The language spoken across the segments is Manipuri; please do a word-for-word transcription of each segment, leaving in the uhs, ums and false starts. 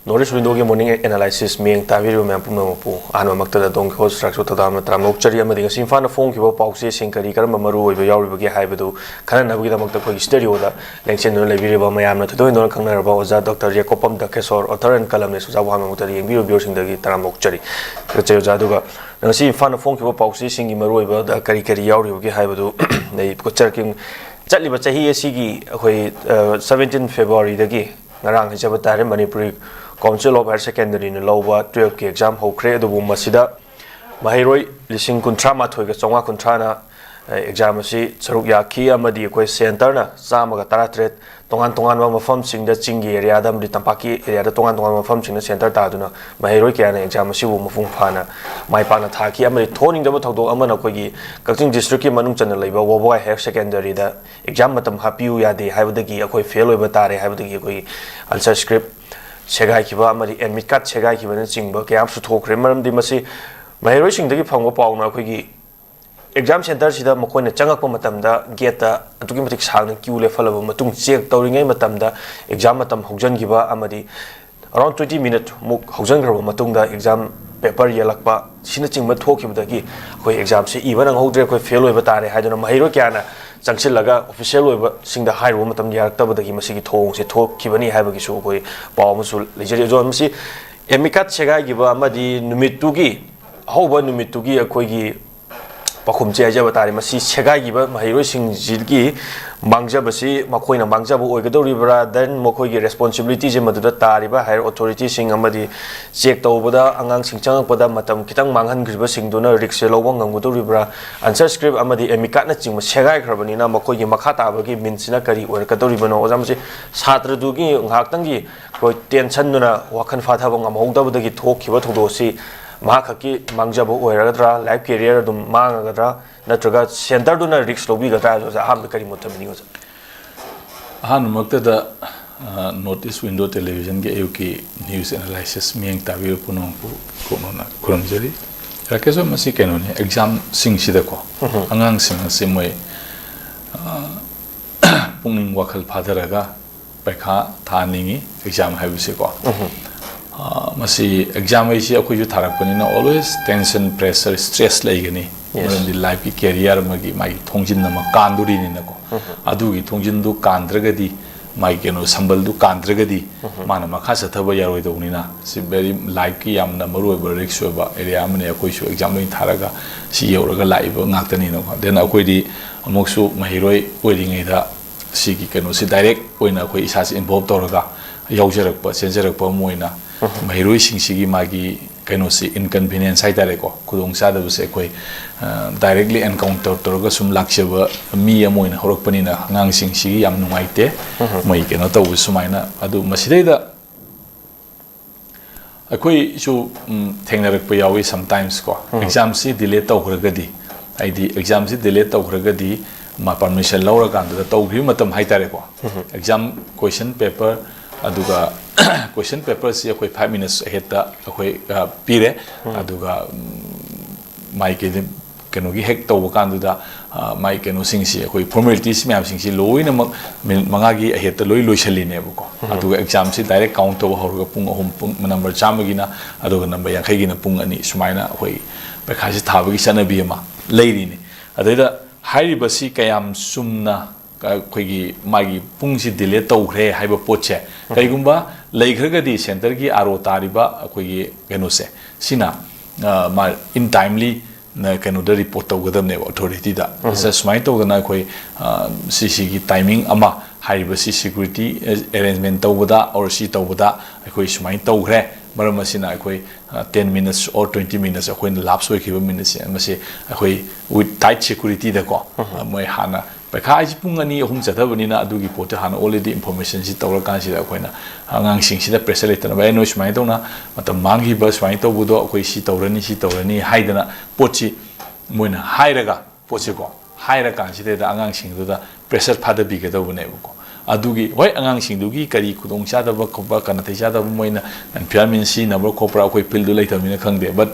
North East Window-ꯒꯤ Morning Analysis ꯃꯤꯠꯌꯦꯡ ꯇꯥꯕꯤꯔꯤꯕ ꯃꯌꯥꯝ ꯄꯨꯝꯅꯃꯛꯄꯨ ꯑꯍꯥꯟꯕꯃꯛꯇꯗ ꯗꯣꯟ ꯀꯤꯍꯣꯠ ꯁ꯭ꯔꯥꯛꯁꯨ ꯇꯗꯥꯝꯅ ꯇꯔꯥꯝꯅ ꯑꯣꯛꯆꯔꯤ, ꯑꯃꯗꯤ ꯉꯁꯤ ꯏꯝꯐꯥꯜꯅ ꯐꯣꯡꯈꯤꯕ ꯄꯥꯎꯆꯦꯁꯤꯡ ꯀꯔꯤ ꯀꯔꯝꯕ ꯃꯔꯨ ꯑꯣꯏꯕ ꯌꯥꯎꯔꯤꯕꯒꯦ ꯍꯥꯏꯕꯗꯨ ꯈꯟꯅꯅꯕꯒꯤꯗꯃꯛꯇ ꯑꯩꯈꯣꯏꯒꯤ ꯁ꯭ꯇꯨꯗꯤꯑꯣꯗ ꯂꯦꯡꯁꯤꯟꯗꯨꯅ ꯂꯩꯕꯤꯔꯤꯕ ꯃꯌꯥꯝꯅ ꯊꯣꯏꯗꯣꯛ ꯍꯦꯟꯗꯣꯛꯅ ꯈꯪꯅꯔꯕ ꯑꯣꯖꯥ ꯗꯣꯛꯇꯔ ꯌꯦꯀꯣꯄꯝ ꯗꯀꯦꯁꯣꯔ, author and columnist, ꯑꯣꯖꯥꯕꯨ ꯑꯍꯥꯟꯕꯃꯛꯇꯗ ꯌꯦꯡꯕꯤꯔꯤꯕ viewer-ꯁꯤꯡꯗꯒꯤ ꯇꯔꯥꯝꯅ ꯑꯣꯛꯆꯔꯤ꯫ ꯊꯥꯒꯠꯆꯔꯤ ꯑꯣꯖꯥ꯫ ꯑꯗꯨꯒ ꯉꯁꯤ ꯏꯝꯐꯥꯜꯅ ꯐꯣꯡꯈꯤꯕ ꯄꯥꯎꯆꯦꯁꯤꯡꯒꯤ ꯃꯔꯨꯑꯣꯏꯕꯗ ꯀꯔꯤ ꯀꯔꯤ ꯌꯥꯎꯔꯤꯕꯒꯦ ꯍꯥꯏꯕꯗꯨ ꯑꯩ ꯆꯠꯂꯤꯕ ꯆꯍꯤ ꯑꯁꯤꯒꯤ ꯑꯩꯈꯣꯏ, ꯑ, seventeen February-ꯗꯒꯤ ꯉꯔꯥꯡ ꯍꯥꯏꯖꯕ ꯇꯥꯔꯦ, ꯃꯅꯤꯄꯨꯔꯤ Council of Higher Secondary-ꯅ ꯂꯧꯕ twelfth-ꯀꯤ exam ꯍꯧꯈ꯭ꯔꯦ꯫ ꯑꯗꯨꯕꯨ ꯃꯁꯤꯗ ꯃꯍꯩꯔꯣꯏ ꯂꯤꯁꯤꯡ ꯀꯨꯟꯊ꯭ꯔꯥ ꯃꯥꯊꯣꯏꯒ ꯆꯥꯝꯃꯉꯥ ꯀꯨꯟꯊ꯭ꯔꯥꯅ, ꯑ, exam ꯑꯁꯤ ꯁꯔꯨꯛ ꯌꯥꯈꯤ, ꯑꯃꯗꯤ ꯑꯩꯈꯣꯏ centre-ꯅ ꯆꯥꯝꯃꯒ ꯇꯔꯥꯇꯔꯦꯠ, ꯇꯣꯉꯥꯟ ꯇꯣꯉꯥꯟꯕ ꯃꯐꯝꯁꯤꯡꯗ, ꯆꯤꯡꯒꯤ area-ꯗ ꯑꯃꯗꯤ ꯇꯝꯄꯥꯛꯀꯤ area-ꯗ ꯇꯣꯉꯥꯟ ꯇꯣꯉꯥꯟꯕ ꯃꯐꯝꯁꯤꯡꯗ centre ꯇꯥꯗꯨꯅ ꯃꯍꯩꯔꯣꯏ ꯀꯌꯥꯅ exam ꯑꯁꯤꯕꯨ ꯃꯄꯨꯡ ꯐꯥꯅ ꯃꯥꯏ ꯄꯥꯛꯅ ꯊꯥꯈꯤ꯫ ꯑꯃꯗꯤ ꯊꯣꯛꯍꯟꯅꯤꯡꯗꯕ ꯊꯧꯗꯣꯛ ꯑꯃꯅ ꯑꯩꯈꯣꯏꯒꯤ ꯀꯛꯆꯤꯡ district-ꯀꯤ ꯃꯅꯨꯡ ꯆꯟꯅ ꯂꯩꯕ ꯋꯥꯕꯒꯥꯏ Higher Secondary-ꯗ exam ꯃꯇꯝ ꯍꯥꯞꯄꯤꯌꯨ ꯌꯥꯗꯦ ꯍꯥꯏꯕꯗꯒꯤ ꯑꯩꯈꯣꯏ fail ꯑꯣꯏꯕ ꯇꯥꯔꯦ ꯍꯥꯏꯕꯗꯒꯤ ꯑꯩꯈꯣꯏꯒꯤ answer script ꯁꯦꯒꯥꯏꯈꯤꯕ ꯑꯃꯗꯤ admit card ꯁꯦꯒꯥꯏꯈꯤꯕꯅꯆꯤꯡꯕ ꯀꯌꯥ ꯑꯃꯁꯨ ꯊꯣꯛꯈ꯭ꯔꯦ꯫ ꯃꯔꯝꯗꯤ ꯃꯁꯤ ꯃꯍꯩꯔꯣꯏꯁꯤꯡꯗꯒꯤ ꯐꯪꯕ ꯄꯥꯎꯅ ꯑꯩꯈꯣꯏꯒꯤ exam centre-ꯁꯤꯗ ꯃꯈꯣꯏꯅ ꯆꯪꯉꯛꯄ ꯃꯇꯝꯗ gate-ꯇ ꯑꯗꯨꯛꯀꯤ ꯃꯇꯤꯛ ꯁꯥꯡꯅ queue ꯂꯦꯞꯍꯜꯂꯕ ꯃꯇꯨꯡ, check ꯇꯧꯔꯤꯉꯩ ꯃꯇꯝꯗ exam ꯃꯇꯝ ꯍꯧꯖꯤꯟꯈꯤꯕ ꯑꯃꯗꯤ around twenty minute ꯃꯨꯛ ꯍꯧꯖꯤꯟꯈ꯭ꯔꯕ ꯃꯇꯨꯡꯗ exam paper ꯌꯦꯜꯂꯛꯄ ꯑꯁꯤꯅꯆꯤꯡꯕ ꯊꯣꯛꯈꯤꯕꯗꯒꯤ ꯑꯩꯈꯣꯏ exam-ꯁꯤ ꯏꯕ ꯅꯪꯍꯧꯗ꯭ꯔꯦ, ꯑꯩꯈꯣꯏ fail ꯑꯣꯏꯕ ꯇꯥꯔꯦ ꯍꯥꯏꯗꯨꯅ ꯃꯍꯩꯔꯣꯏ ꯀꯌꯥꯅ ꯆꯪꯁꯤꯜꯂꯒ official ꯑꯣꯏꯕꯁꯤꯡꯗ ꯍꯥꯏꯔꯨꯕ ꯃꯇꯝꯗ ꯌꯥꯔꯛꯇꯕꯗꯒꯤ ꯃꯁꯤꯒꯤ ꯊꯧꯑꯣꯡꯁꯦ ꯊꯣꯛꯈꯤꯕꯅꯤ ꯍꯥꯏꯕꯒꯤꯁꯨ ꯑꯩꯈꯣꯏ ꯄꯥꯎ ꯑꯃꯁꯨ ꯂꯩꯖꯔꯤ꯫ ꯑꯗꯣ ꯃꯁꯤ admit card ꯁꯦꯒꯥꯏꯈꯤꯕ ꯑꯃꯗꯤ ꯅꯨꯃꯤꯠꯇꯨꯒꯤ, ꯑꯍꯧꯕ ꯅꯨꯃꯤꯠꯇꯨꯒꯤ ꯑꯩꯈꯣꯏꯒꯤ ꯄꯥꯎꯈꯨꯝꯁꯦ ꯍꯥꯏꯖꯕ ꯇꯥꯔꯦ, ꯃꯁꯤ ꯁꯦꯒꯥꯏꯈꯤꯕ ꯃꯍꯩꯔꯣꯏꯁꯤꯡꯁꯤꯒꯤ ꯃꯥꯡꯖꯕꯁꯤ ꯃꯈꯣꯏꯅ ꯃꯥꯡꯖꯕ ꯑꯣꯏꯒꯗꯧꯔꯤꯕ꯭ꯔꯥ, then ꯃꯈꯣꯏꯒꯤ responsibility-ꯁꯦ ꯃꯗꯨꯗ ꯇꯥꯔꯤꯕ higher authority-ꯁꯤꯡ ꯑꯃꯗꯤ check ꯇꯧꯕꯗ ꯑꯉꯥꯡꯁꯤꯡ ꯆꯪꯉꯛꯄꯗ ꯃꯇꯝ ꯈꯤꯇꯪ ꯃꯥꯡꯍꯟꯈ꯭ꯔꯤꯕꯁꯤꯡꯗꯨꯅ risk-ꯁꯦ ꯂꯧꯕ ꯉꯝꯒꯗꯧꯔꯤꯕ꯭ꯔꯥ, answer script ꯑꯃꯗꯤ admit card-ꯅꯆꯤꯡꯕ ꯁꯦꯒꯥꯏꯈ꯭ꯔꯕꯅꯤꯅ ꯃꯈꯣꯏꯒꯤ ꯃꯈꯥ ꯇꯥꯕꯒꯤ means-ꯁꯤꯅ ꯀꯔꯤ ꯑꯣꯏꯔꯛꯀꯗꯧꯔꯤꯕꯅꯣ? ꯑꯣꯖꯥ, ꯃꯁꯤ ꯁꯥꯇ꯭ꯔꯗꯨꯒꯤ ꯉꯥꯏꯍꯥꯛꯇꯪꯒꯤ ꯑꯩꯈꯣꯏ tension-ꯗꯨꯅ ꯋꯥꯈꯜ ꯐꯥꯊꯕ ꯉꯝꯍꯧꯗꯕꯗꯒꯤ ꯊꯣꯛꯈꯤꯕ ꯊꯧꯗꯣꯛ ꯑꯁꯤ ꯃꯍꯥꯛ ꯈꯛꯀꯤ ꯃꯥꯡꯖꯕ ꯑꯣꯏꯔꯒꯗ꯭ꯔꯥ, life career ꯑꯗꯨꯝ ꯃꯥꯡꯉꯒꯗ꯭ꯔꯥ, ꯅꯠꯇ꯭ꯔꯒ centre-ꯗꯨꯅ risk ꯂꯧꯕꯤꯒꯗ꯭ꯔꯥ ꯍꯥꯏꯕꯗꯣ ꯑꯣꯖꯥ ꯑꯍꯥꯟꯕꯗ ꯀꯔꯤ ꯃꯣꯠ ꯊꯝꯕꯤꯅꯤꯡꯉꯤ ꯑꯣꯖꯥ? ꯑꯍꯥꯟꯕꯃꯛꯇꯗ, ꯑ, North East Window Television-ꯒꯤ ꯑꯌꯨꯛꯀꯤ news analysis ꯃꯤꯠꯌꯦꯡ ꯇꯥꯕꯤꯕ ꯄꯨꯝꯅꯃꯛꯄꯨ ꯀꯣꯛꯅꯅ ꯈꯨꯔꯨꯝꯖꯔꯤ꯫ ꯔꯥꯀꯦꯁ, ꯃꯁꯤ ꯀꯩꯅꯣꯅꯤ, exam-ꯁꯤꯡꯁꯤꯗꯀꯣ ꯑꯉꯥꯡꯁꯤꯡ ꯑꯁꯤ ꯃꯣꯏ, ꯑ, ꯄꯨꯛꯅꯤꯡ ꯋꯥꯈꯜ ꯐꯥꯊꯔꯒ ꯄꯩꯈꯥ ꯊꯥꯍꯟꯅꯤꯡꯉꯤ, exam ꯍꯥꯏꯕꯁꯤꯀꯣ꯫ ꯑ, ꯃꯁꯤ ꯑꯦꯛꯖꯥꯝ ꯍꯥꯏꯁꯤ ꯑꯩꯈꯣꯏꯁꯨ ꯊꯥꯔꯛꯄꯅꯤꯅ always tension, pressure, stress ꯂꯩꯒꯅꯤ꯫ Yes. ꯃꯔꯝꯗꯤ ꯂꯥꯏꯐꯀꯤ ꯀꯦꯔꯤꯌꯔ ꯑꯃꯒꯤ ꯃꯥꯒꯤ ꯊꯣꯡꯖꯤꯟ ꯑꯃ ꯀꯥꯟꯗꯣꯔꯤꯅꯤꯅꯀꯣ꯫ ꯑꯗꯨꯒꯤ ꯊꯣꯡꯖꯤꯟꯗꯨ ꯀꯥꯟꯗ꯭ꯔꯒꯗꯤ, ꯃꯥꯒꯤ ꯀꯩꯅꯣ ꯁꯝꯕꯜꯗꯨ ꯀꯥꯟꯗ꯭ꯔꯒꯗꯤ ꯃꯥꯅ ꯃꯈꯥ ꯆꯠꯊꯕ ꯌꯥꯔꯣꯏꯗꯧꯕꯅꯤꯅ, ꯁꯤ very ꯂꯥꯏꯐꯀꯤ ꯌꯥꯝꯅ ꯃꯔꯨ ꯑꯣꯏꯕ ꯔꯤꯛꯁ ꯑꯣꯏꯕ ꯑꯦꯔꯤꯌꯥ ꯑꯃꯅꯤ꯫ ꯑꯩꯈꯣꯏꯁꯨ ꯑꯦꯛꯖꯥꯝ ꯂꯣꯏ ꯊꯥꯔꯒ ꯁꯤ ꯌꯧꯔꯒ ꯂꯥꯛꯏꯕ ꯉꯥꯛꯇꯅꯤꯅꯀꯣ꯫ Then ꯑꯩꯈꯣꯏꯗꯤ ꯑꯃꯨꯛꯁꯨ ꯃꯍꯩꯔꯣꯏ ꯑꯣꯏꯔꯤꯉꯩꯗ ꯁꯤꯒꯤ ꯀꯩꯅꯣꯁꯤ ꯗꯥꯏꯔꯦꯛ ꯑꯣꯏꯅ ꯑꯩꯈꯣꯏ ꯏꯁꯥꯁꯤ ꯏꯟꯚꯣꯜꯕ ꯇꯧꯔꯒ ꯌꯥꯎꯖꯔꯛꯄ, ꯆꯦꯟꯖꯔꯛꯄ ꯑꯃ ꯑꯣꯏꯅ ꯃꯍꯩꯔꯣꯏꯁꯤꯡꯁꯤꯒꯤ ꯃꯥꯒꯤ ꯀꯩꯅꯣꯁꯤ, ꯏꯟꯀꯟꯚꯤꯅꯤꯌꯦꯟꯁ ꯍꯥꯏꯇꯥꯔꯦꯀꯣ, ꯈꯨꯗꯣꯡꯆꯥꯗꯕꯁꯦ ꯑꯩꯈꯣꯏ ꯗꯥꯏꯔꯦꯛꯂꯤ ꯑꯦꯟꯀꯥꯎꯟꯇꯔ ꯇꯧꯔꯒ ꯁꯨꯝ ꯂꯥꯛꯆꯕ ꯃꯤ ꯑꯃ ꯑꯣꯏꯅ ꯍꯧꯔꯛꯄꯅꯤꯅ ꯑꯉꯥꯡꯁꯤꯡꯁꯤꯒꯤ ꯌꯥꯝ ꯅꯨꯡꯉꯥꯏꯇꯦ꯫ ꯃꯣꯏ ꯀꯩꯅꯣ ꯇꯧꯕ ꯁꯨꯃꯥꯏꯅ꯫ ꯑꯗꯨ ꯃꯁꯤꯗꯩꯗ ꯑꯩꯈꯣꯏꯁꯨ ꯎꯝ, ꯊꯦꯡꯅꯔꯛꯄ ꯌꯥꯎꯏ sometimes ꯀꯣ꯫ ꯑꯦꯛꯖꯥꯝꯁꯤ ꯗꯤꯂꯦ ꯇꯧꯈ꯭ꯔꯒꯗꯤ, ꯍꯥꯏꯗꯤ ꯑꯦꯛꯖꯥꯝꯁꯤ ꯗꯤꯂꯦ ꯇꯧꯈ꯭ꯔꯒꯗꯤ ꯃꯥ ꯄꯔꯃꯤꯁꯟ ꯂꯧꯔꯀꯥꯟꯗꯨꯗ ꯇꯧꯈꯤꯕ ꯃꯇꯝ ꯍꯥꯏꯇꯥꯔꯦꯀꯣ꯫ ꯑꯦꯛꯖꯥꯝ ꯀꯣꯏꯁꯟ ꯄꯦꯄꯔ, ꯑꯗꯨꯒ ꯀꯣꯏꯁꯟ ꯄꯦꯄꯔꯁꯤ ꯑꯩꯈꯣꯏ ꯐꯥꯏꯚ ꯃꯤꯅꯠꯁ ꯍꯦꯛꯇ ꯑꯩꯈꯣꯏ ꯑ, ꯄꯤꯔꯦ꯫ ꯑꯗꯨꯒ ꯎꯝ, ꯃꯥꯏ ꯀꯩꯗꯤ ꯀꯩꯅꯣꯒꯤ ꯍꯦꯛ ꯇꯧꯕ ꯀꯥꯟꯗꯨꯗ ꯑ, ꯃꯥꯏ ꯀꯩꯅꯣꯁꯤꯡꯁꯤ, ꯑꯩꯈꯣꯏ ꯐꯣꯔꯃꯦꯂꯤꯇꯤꯁ ꯃꯌꯥꯝꯁꯤꯡꯁꯤ ꯂꯣꯏꯅꯃꯛ ꯃꯤꯅꯤꯠ ꯃꯉꯥꯒꯤ ꯑꯍꯦꯠꯇ ꯂꯣꯏ ꯂꯣꯏꯁꯤꯜꯂꯤꯅꯦꯕꯀꯣ꯫ ꯑꯗꯨꯒ ꯑꯦꯛꯖꯥꯝꯁꯤ ꯗꯥꯏꯔꯦꯛ ꯀꯥꯎꯟ ꯇꯧꯕ ꯍꯧꯔꯒ ꯄꯨꯡ ꯑꯍꯨꯝ, ꯄꯨꯡ ꯅꯝꯕꯔ ꯆꯥꯝꯃꯒꯤꯅ, ꯑꯗꯨꯒ ꯅꯝꯕꯔ ꯌꯥꯡꯈꯩꯒꯤꯅ ꯄꯨꯡ ꯑꯅꯤ, ꯁꯨꯃꯥꯏꯅ ꯑꯩꯈꯣꯏ ꯄꯩꯈꯥꯁꯤ ꯊꯥꯕꯒꯤ ꯆꯠꯅꯕꯤ ꯑꯃ ꯂꯩꯔꯤꯅꯤ꯫ ꯑꯗꯩꯗ ꯍꯥꯏꯔꯤꯕꯁꯤ ꯀꯌꯥꯝ ꯆꯨꯝꯅ ꯑꯩꯈꯣꯏꯒꯤ ꯃꯥꯒꯤ ꯄꯨꯡꯁꯤ ꯗꯤꯂꯦ ꯇꯧꯈ꯭ꯔꯦ ꯍꯥꯏꯕ ꯄꯣꯠꯁꯦ, ꯀꯩꯒꯨꯝꯕ ꯂꯩꯈ꯭ꯔꯒꯗꯤ ꯁꯦꯟꯇꯔꯒꯤ ꯑꯥꯔ ꯑꯣ ꯇꯥꯔꯤꯕ ꯑꯩꯈꯣꯏꯒꯤ ꯀꯩꯅꯣꯁꯦ, ꯁꯤꯅ ꯑ, ꯃꯥ in timely ꯅ ꯀꯩꯅꯣꯗ ꯔꯤꯄꯣꯔꯠ ꯇꯧꯒꯗꯕꯅꯦꯕ, ꯑꯣꯊꯣꯔꯤꯇꯤꯗ꯫ ꯁ-, ꯁꯨꯃꯥꯏꯅ ꯇꯧꯗꯅ ꯑꯩꯈꯣꯏ ꯑ, ꯁꯤꯁꯤꯒꯤ ꯇꯥꯏꯃꯤꯡ ꯑꯃ, ꯍꯥꯏꯔꯤꯕꯁꯤ ꯁꯦꯀ꯭ꯌꯨꯔꯤꯇꯤ ꯑꯦꯔꯦꯟꯖꯃꯦꯟ ꯇꯧꯕꯗ ꯑꯣꯔ ꯁꯤ ꯇꯧꯕꯗ ꯑꯩꯈꯣꯏ ꯁꯨꯃꯥꯏꯅ ꯇꯧꯈ꯭ꯔꯦ, ꯃꯔꯝ ꯑꯁꯤꯅ ꯑꯩꯈꯣꯏ ten minutes or twenty minutes ꯑꯩꯈꯣꯏꯅ ꯂꯥꯞꯁ ꯑꯣꯏꯈꯤꯕ ꯃꯤꯅꯠꯁꯦ ꯃꯁꯤ ꯑꯩꯈꯣꯏ with tight security ꯗꯀꯣ, ꯑ, ꯃꯣꯏ ꯍꯥꯟꯅ ꯄꯩꯈꯥ ꯍꯥꯏꯁꯤ ꯄꯨꯡ ꯑꯅꯤ ꯑꯍꯨꯝ ꯆꯠꯊꯕꯅꯤꯅ ꯑꯗꯨꯒꯤ ꯄꯣꯠꯇꯨ ꯍꯥꯟꯅ already information ꯁꯤ ꯇꯧꯔꯀꯥꯟꯁꯤꯗ ꯑꯩꯈꯣꯏꯅ ꯑꯉꯥꯡꯁꯤꯡꯁꯤꯗ ꯄ꯭ꯔꯦꯁꯔ ꯂꯩꯇꯅꯕ, "ꯑꯦ, ꯅꯣꯏ ꯁꯨꯃꯥꯏꯅ ꯇꯧꯅ ꯃꯇꯝ ꯃꯥꯡꯈꯤꯕ, ꯁꯨꯃꯥꯏꯅ ꯇꯧꯕꯗꯣ ꯑꯩꯈꯣꯏ ꯁꯤ ꯇꯧꯔꯅꯤ, ꯁꯤ ꯇꯧꯔꯅꯤ" ꯍꯥꯏꯗꯅ ꯄꯣꯠꯁꯤ ꯃꯣꯏꯅ ꯍꯥꯏꯔꯒ, ꯄꯣꯠꯁꯤꯀꯣ, ꯍꯥꯏꯔꯀꯥꯟꯁꯤꯗꯩꯗ ꯑꯉꯥꯡꯁꯤꯡꯗꯨꯗ ꯄ꯭ꯔꯦꯁꯔ ꯐꯥꯗꯕꯤꯒꯗꯧꯕꯅꯦꯕꯀꯣ꯫ ꯑꯗꯨꯒꯤ, ꯍꯣꯏ, ꯑꯉꯥꯡꯁꯤꯡꯗꯨꯒꯤ ꯀꯔꯤ ꯈꯨꯗꯣꯡꯆꯥꯗꯕ ꯈꯣꯠꯄ, ꯀ-, ꯅꯥꯇꯩ ꯆꯥꯗꯕ, ꯃꯣꯏꯅ environment ꯁꯤꯖꯤꯟꯅꯕ꯭ꯔꯥ ꯈꯣꯠꯄ꯭ꯔꯥ, ꯑꯩꯈꯣꯏ ꯐꯤꯜꯗꯨ ꯂꯩꯇꯕꯅꯤꯅ ꯈꯪꯗꯦ, but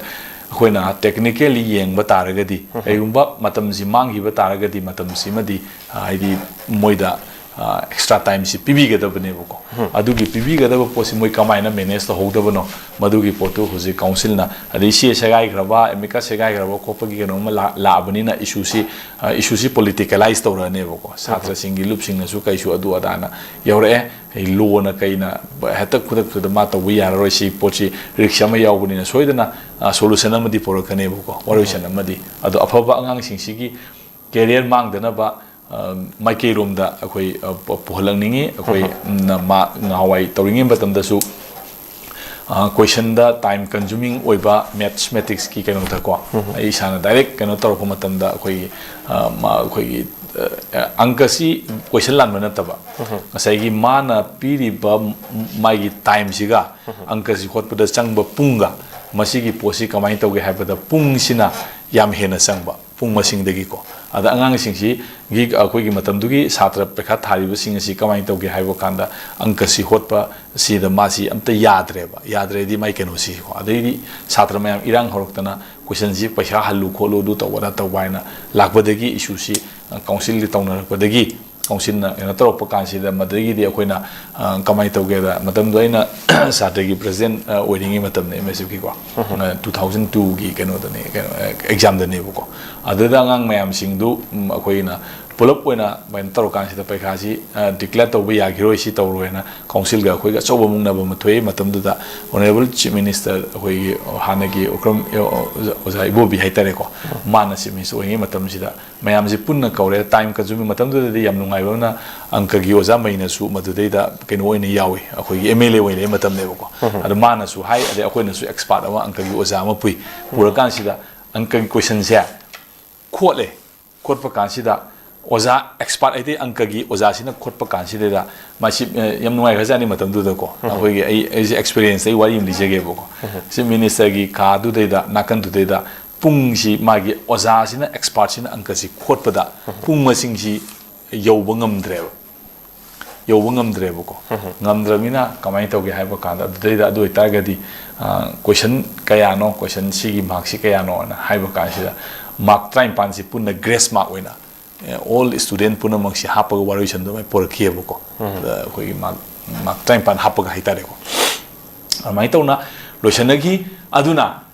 ꯑꯩꯈꯣꯏꯅ technically ꯌꯦꯡꯕ ꯇꯥꯔꯒꯗꯤ, ꯀꯩꯒꯨꯝꯕ ꯃꯇꯝꯁꯤ ꯃꯥꯡꯈꯤꯕ ꯇꯥꯔꯒꯗꯤ, ꯃꯇꯝꯁꯤꯃꯗꯤ, ꯍꯥꯏꯗꯤ, ꯃꯣꯏꯗ ꯑꯦꯛꯁꯇ꯭ꯔꯥ ꯇꯥꯏꯝꯁꯤ ꯄꯤꯕꯤꯒꯗꯕꯅꯦꯕꯀꯣ꯫ ꯑꯗꯨꯒꯤ ꯄꯤꯕꯤꯒꯗꯕ ꯄꯣꯠꯁꯤ ꯃꯣꯏ ꯀꯃꯥꯏꯅ ꯃꯦꯅꯦꯖ ꯇꯧꯍꯧꯗꯕꯅꯣ, ꯃꯗꯨꯒꯤ ꯄꯣꯠꯇꯨ ꯍꯧꯖꯤꯛ ꯀꯥꯎꯟꯁꯤꯜꯅ, ꯑꯗꯩ ꯁꯤ ꯁꯦꯒꯥꯏꯈ꯭ꯔꯕ, ꯑꯦꯃꯤꯀꯁ ꯁꯦꯒꯥꯏꯈ꯭ꯔꯕ ꯈꯣꯠꯄꯒꯤ ꯀꯩꯅꯣꯝꯃ ꯂꯥꯛ- ꯂꯥꯛꯑꯕꯅꯤꯅ ꯏꯁꯨꯁꯤ, ꯏꯁꯨꯁꯤ ꯄꯣꯂꯤꯇꯤꯀꯦꯂꯥꯏꯁ ꯇꯧꯔꯛꯑꯅꯦꯕꯀꯣ꯫ ꯁꯥꯇ꯭ꯔꯁꯤꯡꯒꯤ ꯂꯨꯞꯁꯤꯡꯅꯁꯨ ꯀꯩꯁꯨ ꯑꯗꯨ ꯑꯗꯥꯅ ꯌꯧꯔꯛꯑꯦ꯫ ꯑꯩ ꯂꯣꯅ ꯀꯩꯅ ꯍꯦꯛꯇ ꯈꯨꯗꯛꯇꯨꯗ ꯃꯥ ꯇꯧꯕ ꯌꯥꯔꯔꯣꯏ, ꯁꯤ ꯄꯣꯠꯁꯤ ꯔꯤꯛꯁ ꯑꯃ ꯌꯥꯎꯕꯅꯤꯅ ꯁꯣꯏꯗꯅ ꯁꯣꯂꯨꯁꯟ ꯑꯃꯗꯤ ꯄꯨꯔꯛꯀꯅꯦꯕꯀꯣ, ꯋꯥꯔꯣꯏꯁꯟ ꯑꯃꯗꯤ꯫ ꯑꯗꯣ ꯑꯐꯕ ꯑꯉꯥꯡꯁꯤꯡꯁꯤꯒꯤ ꯀꯦꯔꯤꯌꯔ ꯃꯥꯡꯗꯅꯕ ꯑ, ꯃꯥꯏꯀꯩꯔꯣꯝꯗ ꯑꯩꯈꯣꯏ ꯑ, ꯄ- ꯄꯨꯍꯜꯂꯛꯅꯤꯡꯉꯤ꯫ ꯑꯩꯈꯣꯏ ꯎꯝ, ꯅ- ꯃꯥ ꯉꯍꯥꯟꯋꯥꯏ ꯇꯧꯔꯤꯉꯩ ꯃꯇꯝꯗꯁꯨ ꯀꯣꯏꯁꯟꯗ ꯇꯥꯏꯝ ꯀꯟꯖꯨꯃꯤꯡ ꯑꯣꯏꯕ ꯃꯦꯊꯃꯦꯇꯤꯛꯁꯀꯤ ꯀꯩꯅꯣꯗꯀꯣ, ꯑꯩ ꯏꯁꯥꯅ ꯗꯥꯏꯔꯦꯛ ꯀꯩꯅꯣ ꯇꯧꯔꯛꯄ ꯃꯇꯝꯗ ꯑꯩꯈꯣꯏꯒꯤ ꯑ, ꯃꯥ- ꯑꯩꯈꯣꯏꯒꯤ ꯑ, ꯑꯪꯀꯁꯤ ꯀꯣꯏꯁꯟ ꯂꯥꯟꯕ ꯅꯠꯇꯕ, ꯉꯁꯥꯏꯒꯤ ꯃꯥꯅ ꯄꯤꯔꯤꯕ ꯃꯥꯒꯤ ꯇꯥꯏꯝꯁꯤꯒ ꯑꯪꯀꯁꯤ ꯍꯣꯠꯄꯗ ꯆꯪꯕ ꯄꯨꯡꯒ, ꯃꯁꯤꯒꯤ ꯄꯣꯠꯁꯤ ꯀꯃꯥꯏꯅ ꯇꯧꯒꯦ ꯍꯥꯏꯕꯗ ꯄꯨꯡꯁꯤꯅ ꯌꯥꯝ ꯍꯦꯟꯅ ꯆꯪꯕ, ꯄꯨꯡ ꯃꯁꯤꯡꯗꯒꯤꯀꯣ꯫ ꯑꯗ ꯑꯉꯥꯡꯁꯤꯡꯁꯤꯒꯤ ꯑꯩꯈꯣꯏꯒꯤ ꯃꯇꯝꯗꯨꯒꯤ ꯁꯥꯇ꯭ꯔ ꯄꯩꯈꯥ ꯊꯥꯔꯤꯕꯁꯤꯡ ꯑꯁꯤ ꯀꯃꯥꯏꯅ ꯇꯧꯒꯦ ꯍꯥꯏꯕ ꯀꯥꯟꯗ ꯑꯪꯀꯁꯤ ꯍꯣꯠꯄ ꯁꯤꯗ ꯃꯥꯁꯤ ꯑꯝꯇ ꯌꯥꯗ꯭ꯔꯦꯕ꯫ ꯌꯥꯗ꯭ꯔꯦꯗꯤ ꯃꯥꯏ ꯀꯩꯅꯣꯁꯤꯀꯣ꯫ ꯑꯗꯩꯗꯤ ꯁꯥꯇ꯭ꯔ ꯃꯌꯥꯝ ꯏꯔꯥꯡ ꯍꯧꯔꯛꯇꯅ ꯀꯣꯏꯁꯟꯁꯤ ꯄꯩꯁꯥ ꯍꯜꯂꯨ ꯈꯣꯠꯂꯨ ꯑꯗꯨ ꯇꯧꯕ ꯑꯗꯥ ꯇꯧꯕ ꯍꯥꯏꯅ ꯂꯥꯛꯄꯗꯒꯤ ꯏꯁꯨꯁꯤ ꯀꯥꯎꯟꯁꯤꯜꯒꯤ ꯇꯧꯅꯔꯛꯄꯗꯒꯤ ꯀꯥꯎꯟꯁꯤꯜꯅ ꯀꯩꯅꯣ ꯇꯧꯔꯛꯄ ꯀꯥꯟꯁꯤꯗ ꯃꯗꯨꯗꯒꯤꯗꯤ ꯑꯩꯈꯣꯏꯅ ꯑ, ꯀꯃꯥꯏꯅ ꯇꯧꯒꯦꯗ, ꯃꯇꯝꯗꯨꯗ ꯑꯩꯅ ꯁꯥꯇ꯭ꯔꯒꯤ ꯄ꯭ꯔꯁꯤꯗꯦꯟ ꯑ, ꯑꯣꯏꯔꯤꯉꯩ ꯃꯇꯝꯗ ꯑꯦꯝ ꯑꯦꯁ ꯑꯦꯐꯀꯤꯀꯣ, ꯇꯨ ꯊꯥꯎꯖꯟ ꯇꯨꯒꯤ ꯀꯩꯅꯣꯗꯅꯦ, ꯀꯩꯅꯣ ꯑꯦꯛꯖꯥꯝꯗꯅꯦꯕꯀꯣ꯫ ꯑꯗꯨꯗ ꯑꯉꯥꯡ ꯃꯌꯥꯝꯁꯤꯡꯗꯨ ꯎꯝ, ꯑꯩꯈꯣꯏꯅ ꯄꯨꯂꯞ ꯑꯣꯏꯅ ꯀꯩꯅꯣ ꯇꯧꯔꯀꯥꯟꯁꯤꯗ ꯄꯩꯈꯥꯁꯤ ꯗꯤꯀ꯭ꯂꯦꯌꯔ ꯇꯧꯕ ꯌꯥꯈꯤꯔꯣꯏ, ꯁꯤ ꯇꯧꯔꯣꯏꯅ ꯀꯥꯎꯟꯁꯤꯜꯒ ꯑꯩꯈꯣꯏꯒ ꯑꯆꯧꯕ ꯃꯨꯛꯅꯕ ꯑꯃ ꯊꯣꯛꯏ꯫ ꯃꯇꯝꯗꯨꯗ ꯑꯣꯅꯔꯦꯕꯜ ꯆꯤꯐ ꯃꯤꯅꯤꯁꯇꯔ ꯑꯩꯈꯣꯏꯒꯤ ꯍꯥꯟꯅꯒꯤ ꯎꯀ꯭ꯔꯝ ꯑꯣꯖꯥ ꯏꯕꯣꯕꯤ ꯍꯥꯏꯇꯥꯔꯦꯀꯣ, ꯃꯥꯅ ꯆꯤꯐ ꯃꯤꯅꯤꯁꯇꯔ ꯑꯣꯏꯔꯤꯉꯩ ꯃꯇꯝꯁꯤꯗ ꯃꯌꯥꯝꯁꯤ ꯄꯨꯟꯅ ꯀꯧꯔꯦ꯫ ꯇꯥꯏꯝ ꯀꯟꯖꯨꯃꯤꯡ ꯃꯇꯝꯗꯨꯗꯗꯤ ꯌꯥꯝ ꯅꯨꯡꯉꯥꯏꯕ ꯑꯃꯅ ꯑꯪꯀꯒꯤ ꯑꯣꯖꯥ ꯃꯩꯅꯁꯨ ꯃꯗꯨꯗꯩꯗ ꯀꯩꯅꯣ ꯑꯣꯏꯅ ꯌꯥꯎꯏ, ꯑꯩꯈꯣꯏꯒꯤ ꯑꯦꯝ ꯑꯦꯜ ꯑꯦ ꯑꯣꯏꯅ ꯂꯩꯕ ꯃꯇꯝꯅꯦꯕꯀꯣ꯫ ꯑꯗꯣ ꯃꯥꯅꯁꯨ ꯍꯥꯏ, ꯑꯗꯩ ꯑꯩꯈꯣꯏꯅꯁꯨ ꯑꯦꯛꯁꯄꯥꯔꯠ ꯑꯃ ꯑꯪꯀꯒꯤ ꯑꯣꯖꯥ ꯑꯃ ꯄꯨꯏ꯫ ꯄꯨꯔꯀꯥꯟꯁꯤꯗ ꯑꯪꯀꯒꯤ ꯀꯣꯏꯁꯟꯁꯦ ꯈꯣꯠꯂꯦ꯫ ꯈꯣꯠꯄ ꯀꯥꯟꯁꯤꯗ ꯑꯣꯖꯥ ꯑꯦꯛꯁꯄꯥꯔꯠ ꯍꯥꯏꯗꯤ ꯑꯪꯀꯒꯤ ꯑꯣꯖꯥꯁꯤꯅ ꯈꯣꯠꯄ ꯀꯥꯟꯁꯤꯗꯩꯗ ꯃꯁꯤ ꯑ, ꯌꯥꯝ ꯅꯨꯡꯉꯥꯏꯈ꯭ꯔꯖꯥꯠꯅꯤ ꯃꯇꯝꯗꯨꯗꯀꯣ꯫ ꯑꯩꯈꯣꯏꯒꯤ ꯑꯩ ꯑꯩꯁꯦ ꯑꯦꯛꯁꯄꯤꯔꯤꯌꯦꯟꯁ ꯑꯩ ꯋꯥꯔꯤ ꯑꯃ ꯂꯤꯖꯒꯦꯕꯀꯣ꯫ ꯆꯤꯐ ꯃꯤꯅꯤꯁꯇꯔꯒꯤ ꯀꯥꯗꯨꯗꯩꯗ ꯅꯥꯀꯟꯗꯨꯗꯩꯗ ꯄꯨꯡꯁꯤ ꯃꯥꯒꯤ ꯑꯣꯖꯥꯁꯤꯅ ꯑꯦꯛꯁꯄꯥꯔꯠꯁꯤꯅ ꯑꯪꯀꯁꯤ ꯈꯣꯠꯄꯗ ꯄꯨꯡ ꯃꯁꯤꯡꯁꯤ ꯌꯧꯕ ꯉꯝꯗ꯭ꯔꯦꯕ꯫ ꯌꯧꯕ ꯉꯝꯗ꯭ꯔꯦꯕꯀꯣ꯫ ꯉꯝꯗ꯭ꯔꯕꯅꯤꯅ ꯀꯃꯥꯏꯅ ꯇꯧꯒꯦ ꯍꯥꯏꯕ ꯀꯥꯟꯗ ꯑꯗꯨꯗꯩꯗ ꯑꯗꯨ ꯑꯣꯏꯇꯥꯔꯒꯗꯤ ꯀꯣꯏꯁꯟ ꯀꯌꯥꯅꯣ, ꯀꯣꯏꯁꯟ ꯁꯤꯒꯤ ꯃꯥꯔꯛꯁꯤ ꯀꯌꯥꯅꯣꯅ ꯍꯥꯏꯕ ꯀꯥꯟꯁꯤꯗ ꯃꯥꯔꯛ ꯇꯔꯥꯅꯤꯄꯥꯟꯁꯤ ꯄꯨꯟꯅ ꯒ꯭ꯔꯦꯁ ꯃꯥꯔꯛ ꯑꯣꯏꯅ ꯑꯣꯜ ꯁ꯭ꯇꯨꯗꯦꯟ ꯄꯨꯝꯅꯃꯛꯁꯤ ꯍꯥꯞꯄꯒ ꯋꯥꯔꯣꯏꯁꯟꯗꯨ ꯑꯗꯨꯃꯥꯏꯅ ꯄꯨꯔꯛꯈꯤꯑꯕꯀꯣ꯫ ꯑꯗ ꯑꯩꯈꯣꯏꯒꯤ ꯃꯥꯔꯛ ꯃꯥꯔꯛ ꯇꯔꯥꯅꯤꯄꯥꯟ ꯍꯥꯞꯄꯒ ꯍꯥꯏꯇꯥꯔꯦꯀꯣ꯫ ꯑꯗꯨꯃꯥꯏꯅ ꯇꯧꯅ ꯂꯣꯏꯁꯟꯅꯈꯤ꯫ ꯑꯗꯨꯅ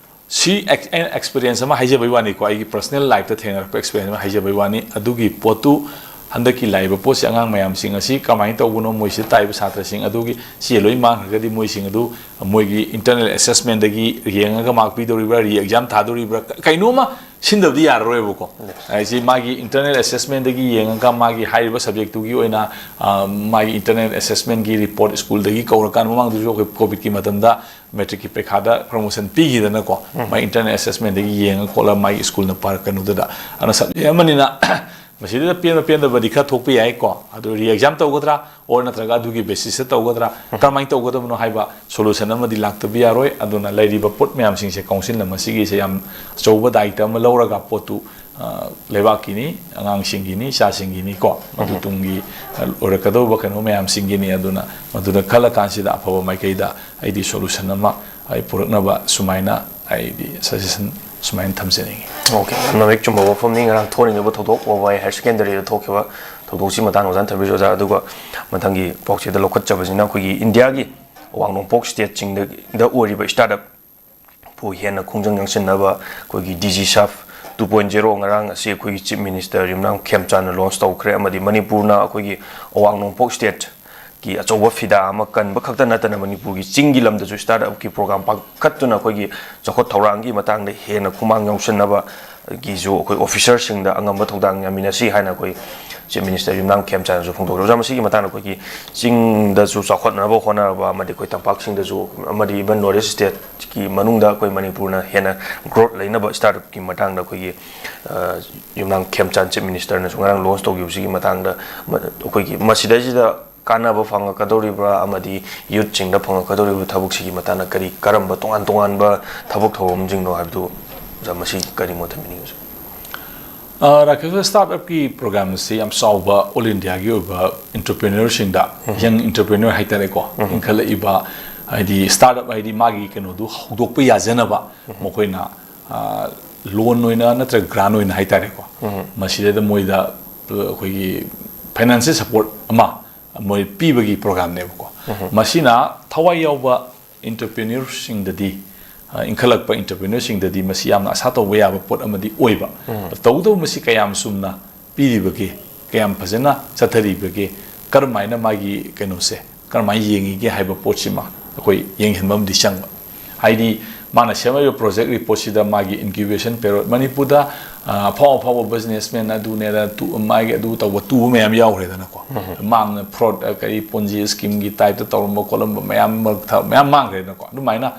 ꯁꯤ ꯑꯦꯛ- ꯑꯩꯅ ꯑꯦꯛꯁꯄꯤꯔꯤꯌꯦꯟꯁ ꯑꯃ ꯍꯥꯏꯖꯕꯩ ꯋꯥꯅꯤꯀꯣ, ꯑꯩꯒꯤ ꯄꯔꯁꯅꯦꯜ ꯂꯥꯏꯐꯇ ꯊꯦꯡꯅꯔꯛꯄ ꯑꯦꯛꯁꯄꯤꯔꯤꯌꯦꯟꯁ ꯑꯃ ꯍꯥꯏꯖꯕꯩ ꯋꯥꯅꯤ꯫ ꯑꯗꯨꯒꯤ ꯄꯣꯠꯇꯨ ꯍꯟꯗꯛꯀꯤ ꯂꯥꯛꯏꯕ ꯄꯣꯠꯁꯤ ꯑꯉꯥꯡ ꯃꯌꯥꯝꯁꯤꯡ ꯑꯁꯤ ꯀꯃꯥꯏꯅ ꯇꯧꯕꯅꯣ, ꯃꯣꯏꯁꯤꯗ ꯇꯥꯛꯏꯕ ꯁꯥꯇ꯭ꯔꯁꯤꯡ ꯑꯗꯨꯒꯤ ꯁꯤ ꯂꯣꯏ ꯃꯥꯡꯈ꯭ꯔꯒꯗꯤ ꯃꯣꯏꯁꯤꯡ ꯑꯗꯨ ꯃꯣꯏꯒꯤ ꯏꯟꯇꯔꯅꯦꯜ ꯑꯦꯁꯦꯁꯃꯦꯟꯗꯒꯤ ꯌꯦꯡꯉꯒ ꯃꯥꯔꯛ ꯄꯤꯗꯧꯔꯤꯕ꯭ꯔꯥ, ꯔꯤ ꯑꯦꯛꯖꯥꯝ ꯊꯥꯗꯧꯔꯤꯕ꯭ꯔꯥ, ꯀ- ꯀꯩꯅꯣꯝꯃ ꯁꯤꯟꯗꯕꯗꯤ ꯌꯥꯔꯔꯣꯏꯕꯀꯣ꯫ ꯍꯥꯏꯁꯤ ꯃꯥꯒꯤ ꯏꯟꯇꯔꯅꯦꯜ ꯑꯦꯁꯦꯁꯃꯦꯟꯗꯒꯤ ꯌꯦꯡꯉꯒ ꯃꯥꯒꯤ ꯍꯥꯏꯔꯤꯕ ꯁꯕꯖꯦꯛꯇꯨꯒꯤ ꯑꯣꯏꯅ, ꯑ, ꯃꯥꯒꯤ ꯏꯟꯇꯔꯅꯦꯜ ꯑꯦꯁꯦꯁꯃꯦꯟꯒꯤ ꯔꯤꯄꯣꯔꯠ ꯁ꯭ꯀꯨꯜꯗꯒꯤ ꯀꯧꯔꯀꯥꯟꯗ, ꯃꯃꯥꯡꯗꯁꯨ ꯑꯩꯈꯣꯏ ꯀꯣꯚꯤꯗꯀꯤ ꯃꯇꯝꯗ ꯃꯦꯇ꯭ꯔꯤꯛꯀꯤ ꯄꯔꯤꯈꯥꯗ ꯄ꯭ꯔꯃꯣꯁꯟ ꯄꯤꯈꯤꯗꯅꯀꯣ, ꯎꯝ꯫ ꯃꯥꯒꯤ ꯏꯟꯇꯔꯅꯦꯜ ꯑꯦꯁꯦꯁꯃꯦꯟꯗꯒꯤ ꯌꯦꯡꯉ ꯈꯣꯠꯂ ꯃꯥꯒꯤ ꯁ꯭ꯀꯨꯜꯅ ꯄꯥꯔꯛꯀꯅꯨꯗꯨꯗ꯫ ꯑꯗꯨꯅ ꯁꯕꯖꯦꯛ ꯑꯃꯅꯤꯅ ꯃꯁꯤꯗ ꯄꯦꯟꯕ ꯄꯦꯟꯗꯕꯗꯤ ꯈꯔ ꯊꯣꯛꯄ ꯌꯥꯏꯀꯣ꯫ ꯑꯗꯨ ꯔꯤ ꯑꯦꯛꯖꯥꯝ ꯇꯧꯒꯗ꯭ꯔꯥ, ꯑꯣꯔ ꯅꯠꯇ꯭ꯔꯒ ꯑꯗꯨꯒꯤ ꯕꯦꯁꯤꯁꯇ ꯇꯧꯒꯗ꯭ꯔꯥ, ꯎꯝ꯫ ꯀꯔꯝꯍꯥꯏꯅ ꯇꯧꯒꯗꯕꯅꯣ ꯍꯥꯏꯕ ꯁꯣꯂꯨꯁꯟ ꯑꯃꯗꯤ ꯂꯥꯛꯇꯕ ꯌꯥꯔꯣꯏ꯫ ꯑꯗꯨꯅ ꯂꯩꯔꯤꯕ ꯄꯣꯠ ꯃꯌꯥꯝꯁꯤꯡꯁꯦ ꯀꯥꯎꯟꯁꯤꯜꯅ ꯃꯁꯤꯒꯤꯁꯦ ꯌꯥꯝ ꯑꯆꯧꯕ ꯗꯥꯌꯤꯇ꯭ꯋ ꯑꯃ ꯂꯧꯔꯒ ꯄꯣꯠꯇꯨ, ꯑ, ꯂꯩꯕꯥꯛꯀꯤꯅꯤ, ꯑꯉꯥꯡꯁꯤꯡꯒꯤꯅꯤ, ꯏꯆꯥꯁꯤꯡꯒꯤꯅꯤ ꯀꯣ, ꯃꯗꯨ ꯎꯝ꯫ ꯇꯨꯡꯒꯤ, ꯑ, ꯑꯣꯏꯔꯛꯀꯗꯧꯕ ꯀꯩꯅꯣ ꯃꯌꯥꯝꯁꯤꯡꯒꯤꯅꯤ꯫ ꯑꯗꯨꯅ ꯃꯗꯨꯗ ꯈꯜꯂ ꯀꯥꯟꯁꯤꯗ ꯑꯐꯕ ꯃꯥꯏꯀꯩꯗ ꯑꯩꯗꯤ ꯁꯣꯂꯨꯁꯟ ꯑꯃ ꯑꯩ ꯄꯨꯔꯛꯅꯕ ꯁꯨꯃꯥꯏꯅ ꯑꯩꯗꯤ ꯁꯖꯦꯁꯟ ꯁꯨꯃꯥꯏꯅ ꯊꯝꯖꯅꯤꯡꯉꯤ꯫ ꯑꯣꯀꯦ, ꯌꯥꯝꯅ ꯃꯌꯦꯛ ꯆꯨꯝꯕ ꯋꯥꯐꯝꯅꯤ꯫ ꯉꯔꯥꯡ ꯊꯣꯛꯍꯟꯅꯤꯡꯉꯤꯕ ꯊꯧꯗꯣꯛ ꯋꯥꯕꯥꯏ ꯍꯥꯌꯔ ꯁꯦꯀꯦꯟꯗꯔꯤꯗ ꯊꯣꯛꯈꯤꯕ ꯊꯧꯗꯣꯛꯁꯤ ꯃꯇꯥꯡꯗ ꯑꯣꯖꯥꯅ ꯊꯝꯕꯤꯔꯤꯁꯤ, ꯑꯣꯖꯥ꯫ ꯑꯗꯨꯒ ꯃꯊꯪꯒꯤ ꯄꯥꯎꯆꯦꯗ ꯂꯧꯈꯠꯆꯕꯁꯤꯅ ꯑꯩꯈꯣꯏꯒꯤ ꯏꯟꯗꯤꯌꯥꯒꯤ ꯑꯋꯥꯡ ꯅꯣꯡꯄꯣꯛ ꯁ꯭ꯇꯦꯠꯁꯤꯡꯗ ꯑꯣꯏꯔꯤꯕ ꯁ꯭ꯇꯥꯔꯠ ꯑꯞ ꯄꯨ ꯍꯦꯟꯅ ꯈꯣꯡꯖꯪ ꯌꯥꯡꯁꯤꯟꯅꯕ ꯑꯩꯈꯣꯏꯒꯤ ꯗꯤꯖꯤ ꯁꯥꯐ ꯇꯨ ꯄꯣꯏꯟ ꯖꯦꯔꯣ ꯉꯔꯥꯡ ꯑꯁꯤ ꯑꯩꯈꯣꯏꯒꯤ ꯆꯤꯐ ꯃꯤꯅꯤꯁꯇꯔ ꯌꯨꯝꯅꯥꯝ ꯈꯦꯝꯆꯥꯟꯅ ꯂꯣꯟꯁ ꯇꯧꯈ꯭ꯔꯦ꯫ ꯑꯃꯗꯤ ꯃꯅꯤꯄꯨꯔꯅ ꯑꯩꯈꯣꯏꯒꯤ ꯑꯋꯥꯡ ꯅꯣꯡꯄꯣꯛ ꯁ꯭ꯇꯦꯠꯀꯤ ꯑꯆꯧꯕ ꯐꯤꯗꯥ ꯑꯃ ꯀꯟꯕ ꯈꯛꯇ ꯅꯠꯇꯅ ꯃꯅꯤꯄꯨꯔꯒꯤ ꯆꯤꯡꯒꯤ ꯂꯝꯗꯁꯨ ꯁ꯭ꯇꯥꯔꯠ ꯑꯞꯀꯤ ꯄ꯭ꯔꯣꯒ꯭ꯔꯥꯝ ꯄꯥꯏꯈꯠꯇꯨꯅ ꯑꯩꯈꯣꯏꯒꯤ ꯆꯥꯎꯈꯠ ꯊꯧꯔꯥꯡꯒꯤ ꯃꯇꯥꯡꯗ ꯍꯦꯟꯅ ꯈꯨꯃꯥꯡ ꯌꯥꯎꯁꯟꯅꯕꯒꯤꯁꯨ ꯑꯩꯈꯣꯏ ꯑꯣꯐꯤꯁꯔꯁꯤꯡꯗ ꯑꯉꯝꯕ ꯊꯧꯗꯥꯡ ꯌꯥꯃꯤꯟꯅꯁꯤ ꯍꯥꯏꯅ ꯑꯩꯈꯣꯏ ꯆꯤꯐ ꯃꯤꯅꯤꯁꯇꯔ ꯌꯨꯝꯅꯥꯝ ꯈꯦꯝꯆꯥꯟꯅꯁꯨ ꯐꯣꯡꯗꯣꯛꯈ꯭ꯔꯦ꯫ ꯑꯣꯖꯥ, ꯃꯁꯤꯒꯤ ꯃꯇꯥꯡꯗ ꯑꯩꯈꯣꯏꯒꯤ ꯆꯤꯡꯗꯁꯨ ꯆꯥꯎꯈꯠꯅꯕ ꯍꯣꯠꯅꯔꯕ ꯑꯃꯗꯤ ꯑꯩꯈꯣꯏ ꯇꯝꯄꯥꯛꯁꯤꯡꯗꯁꯨ ꯑꯃꯗꯤ ꯏꯚꯟ ꯅꯣꯔꯠ ꯏꯁ ꯁ꯭ꯇꯦꯠꯀꯤ ꯃꯅꯨꯡꯗ ꯑꯩꯈꯣꯏ ꯃꯅꯤꯄꯨꯔꯅ ꯍꯦꯟꯅ ꯒ꯭ꯔꯣꯠ ꯂꯩꯅꯕ ꯁ꯭ꯇꯥꯔꯠ ꯑꯞꯀꯤ ꯃꯇꯥꯡꯗ ꯑꯩꯈꯣꯏꯒꯤ, ꯑ, ꯌꯨꯝꯅꯥꯝ ꯈꯦꯝꯆꯥꯟ ꯆꯤꯐ ꯃꯤꯅꯤꯁꯇꯔꯅꯁꯨ ꯉꯔꯥꯡ ꯂꯣꯟꯁ ꯇꯧꯈꯤꯕꯁꯤꯒꯤ ꯃꯇꯥꯡꯗ ꯃ-, ꯑꯩꯈꯣꯏꯒꯤ ꯃꯁꯤꯗꯩꯁꯤꯗ ꯀꯥꯟꯅꯕ ꯐꯪꯉꯛꯀꯗꯧꯔꯤꯕ꯭ꯔꯥ ꯑꯃꯗꯤ ꯌꯨꯠꯁꯤꯡꯗ ꯐꯪꯉꯛꯀꯗꯧꯔꯤꯕ ꯊꯕꯛꯁꯤꯒꯤ ꯃꯇꯥꯡꯗ ꯀꯔꯤ ꯀꯔꯝꯕ ꯇꯣꯉꯥꯟ ꯇꯣꯉꯥꯟꯕ ꯊꯕꯛ ꯊꯧꯔꯝꯁꯤꯡꯅꯣ ꯍꯥꯏꯕꯗꯨ, ꯑꯣꯖꯥ, ꯃꯁꯤ ꯀꯔꯤ ꯃꯣꯠ ꯊꯝꯕꯤꯅꯤꯡꯉꯤ, ꯑꯣꯖꯥ? ꯑ, ꯔꯥꯀꯦꯁ, ꯁ꯭ꯇꯥꯔꯠ ꯑꯞꯀꯤ ꯄ꯭ꯔꯣꯒ꯭ꯔꯥꯝꯁꯤ ꯌꯥꯝ ꯆꯥꯎꯕ ꯑꯣꯜ ꯏꯟꯗꯤꯌꯥꯒꯤ ꯑꯣꯏꯕ ꯏꯟꯇꯔꯄ꯭ꯔꯤꯅꯔꯁꯤꯡꯗ, ꯎꯝ꯫ ꯌꯪ ꯏꯟꯇꯔꯄ꯭ꯔꯤꯅꯔ ꯍꯥꯏꯇꯥꯔꯦꯀꯣ, ꯎꯝ꯫ ꯏꯟꯈꯠꯂꯛꯏꯕ, ꯍꯥꯏꯗꯤ ꯁ꯭ꯇꯥꯔꯠ ꯑꯞ ꯍꯥꯏꯗꯤ ꯃꯥꯒꯤ ꯀꯩꯅꯣꯗꯨ ꯍꯧꯗꯣꯛꯄ ꯌꯥꯖꯅꯕ ꯎꯝ꯫ ꯃꯈꯣꯏꯅ, ꯑ, ꯂꯣꯟ ꯑꯣꯏꯅ ꯅꯠꯇ꯭ꯔꯒ ꯒ꯭ꯔꯥꯟ ꯑꯣꯏꯅ ꯍꯥꯏꯇꯥꯔꯦꯀꯣ, ꯃꯁꯤꯗꯩꯗ ꯃꯣꯏꯗ ꯑꯩꯈꯣꯏꯒꯤ ꯐꯥꯏꯅꯥꯟꯁꯤꯌꯦꯜ ꯁꯄꯣꯔꯠ ꯑꯃ ꯃꯣꯏ ꯄꯤꯕꯒꯤ ꯄ꯭ꯔꯣꯒ꯭ꯔꯥꯝꯅꯦꯕꯀꯣ꯫ ꯃꯁꯤꯅ ꯊꯋꯥꯏ ꯌꯥꯎꯕ ꯏꯟꯇꯔꯄ꯭ꯔꯤꯅꯔꯁꯤꯡꯗꯗꯤ, ꯑ, ꯏꯟꯈꯠꯂꯛꯄ ꯏꯟꯇꯔꯄ꯭ꯔꯤꯅꯔꯁꯤꯡꯗꯗꯤ ꯃꯁꯤ ꯌꯥꯝꯅ ꯑꯁꯥ ꯇꯧꯕ ꯌꯥꯕ ꯄꯣꯠ ꯑꯃꯗꯤ ꯑꯣꯏꯕ꯫ ꯇꯧꯕꯇꯕꯨ ꯃꯁꯤ ꯀꯌꯥꯝ ꯆꯨꯝꯅ ꯄꯤꯔꯤꯕꯒꯦ, ꯀꯌꯥꯝ ꯐꯖꯅ ꯆꯠꯊꯔꯤꯕꯒꯦ, ꯀꯔꯝꯍꯥꯏꯅ ꯃꯥꯒꯤ ꯀꯩꯅꯣꯁꯦ ꯀꯔꯝꯍꯥꯏꯅ ꯌꯦꯡꯉꯤꯒꯦ ꯍꯥꯏꯕ ꯄꯣꯠꯁꯤꯃ ꯑꯩꯈꯣꯏ ꯌꯦꯡꯁꯤꯟꯕ ꯑꯃꯗꯤ ꯆꯪꯕ꯫ ꯍꯥꯏꯗꯤ ꯃꯥꯅ ꯁꯦꯝꯃꯛꯏꯕ ꯄ꯭ꯔꯣꯖꯦꯛ ꯔꯤꯄꯣꯔꯠꯁꯤꯗ ꯃꯥꯒꯤ ꯏꯟꯀ꯭ꯌꯨꯕꯦꯁꯟ ꯄꯦꯔꯣꯠ ꯃꯅꯤꯄꯨꯔꯗ, ꯑ, ꯑꯐꯥꯎ ꯑꯐꯥꯎꯕ ꯕꯤꯖꯤꯅꯦꯁꯃꯦꯟ ꯑꯗꯨꯅꯦꯗ ꯇꯨ-, ꯃꯥꯒꯤ ꯑꯗꯨ ꯇꯧꯕ ꯇꯨꯕ ꯃꯌꯥꯝ ꯌꯥꯎꯈ꯭ꯔꯦꯗꯅꯀꯣ꯫ ꯃꯥꯡꯅ ꯐ꯭ꯔꯣꯗ, ꯑ, ꯀꯔꯤ ꯄꯣꯟꯖꯤ ꯁ꯭ꯀꯤꯝꯒꯤ ꯇꯥꯏꯞꯇ ꯇꯧꯔꯝꯕ ꯈꯣꯠꯂꯝꯕ ꯃꯌꯥꯝ ꯃꯔꯛꯇ ꯃꯌꯥꯝ ꯃꯥꯡꯈ꯭ꯔꯦꯗꯅꯀꯣ꯫ ꯑꯗꯨꯃꯥꯏꯅ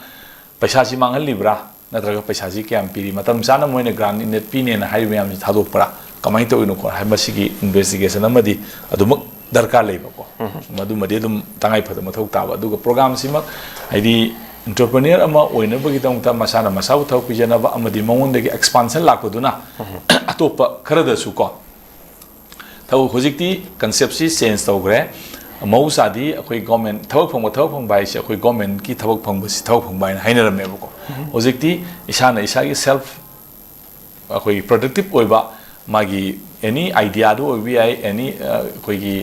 ꯄꯩꯁꯥꯁꯤ ꯃꯥꯡꯍꯜꯂꯤꯕ꯭ꯔꯥ, ꯅꯠꯇ꯭ꯔꯒ ꯄꯩꯁꯥꯁꯤ ꯀꯌꯥꯝ ꯄꯤꯔꯤ, ꯃꯇꯝ ꯆꯥꯅ ꯃꯣꯏꯅ ꯒ꯭ꯔꯥꯟ ꯏꯟ ꯑꯦꯗ ꯄꯤꯅꯦꯅ ꯍꯥꯏꯔꯤꯕ ꯃꯌꯥꯝꯁꯤ ꯊꯥꯗꯣꯛꯄ꯭ꯔꯥ, ꯀꯃꯥꯏꯅ ꯇꯧꯔꯤꯅꯣ ꯈꯣꯠꯅꯣ ꯍꯥꯏ, ꯃꯁꯤꯒꯤ ꯏꯟꯚꯦꯁꯇꯤꯒꯦꯁꯟ ꯑꯃꯗꯤ ꯑꯗꯨꯃꯛ ꯗꯔꯀꯥꯔ ꯂꯩꯕꯀꯣ꯫ ꯃꯗꯨꯃꯗꯤ ꯑꯗꯨꯝ ꯇꯉꯥꯏ ꯐꯗꯕ ꯃꯊꯧ ꯇꯥꯕ꯫ ꯑꯗꯨꯒ ꯄ꯭ꯔꯣꯒ꯭ꯔꯥꯝꯁꯤꯃꯛ, ꯍꯥꯏꯗꯤ, ꯏꯟꯇꯔꯄ꯭ꯔꯤꯅꯔ ꯑꯃ ꯑꯣꯏꯅꯕꯒꯤꯗꯃꯛꯇ ꯃꯁꯥꯅ ꯃꯁꯥꯕꯨ ꯊꯕꯛ ꯄꯤꯖꯅꯕ ꯑꯃꯗꯤ ꯃꯉꯣꯟꯗꯒꯤ ꯑꯦꯛꯁꯄꯥꯟꯁꯟ ꯂꯥꯛꯄꯗꯨꯅ ꯑꯇꯣꯞꯄ ꯈꯔꯗꯁꯨ ꯀꯣ, ꯊꯕꯛ, ꯍꯧꯖꯤꯛꯇꯤ ꯀꯟꯁꯦꯞꯁꯤ ꯆꯦꯟꯖ ꯇꯧꯈ꯭ꯔꯦ꯫ ꯃꯍꯧꯁꯥꯗꯤ ꯑꯩꯈꯣꯏ ꯒꯣꯔꯃꯦꯟ ꯊꯕꯛ ꯐꯪꯕ, ꯊꯕꯛ ꯐꯪꯕ ꯍꯥꯏꯁꯦ ꯑꯩꯈꯣꯏ ꯒꯣꯔꯃꯦꯟꯒꯤ ꯊꯕꯛ ꯐꯪꯕꯁꯤ ꯊꯕꯛ ꯐꯪꯕ ꯍꯥꯏꯅ ꯍꯥꯏꯅꯔꯝꯃꯦꯕꯀꯣ꯫ ꯍꯧꯖꯤꯛꯇꯤ ꯏꯁꯥꯅ ꯏꯁꯥꯒꯤ ꯁꯦꯜꯐ, ꯑꯩꯈꯣꯏꯒꯤ ꯄ꯭ꯔꯗꯛꯇꯤꯞ ꯑꯣꯏꯕ, ꯃꯥꯒꯤ ꯑꯦꯅꯤ ꯑꯥꯏꯗꯤꯌꯥꯗꯨ ꯑꯣꯏꯕ ꯌꯥꯏ, ꯑꯦꯅꯤ, ꯑ, ꯑꯩꯈꯣꯏꯒꯤ,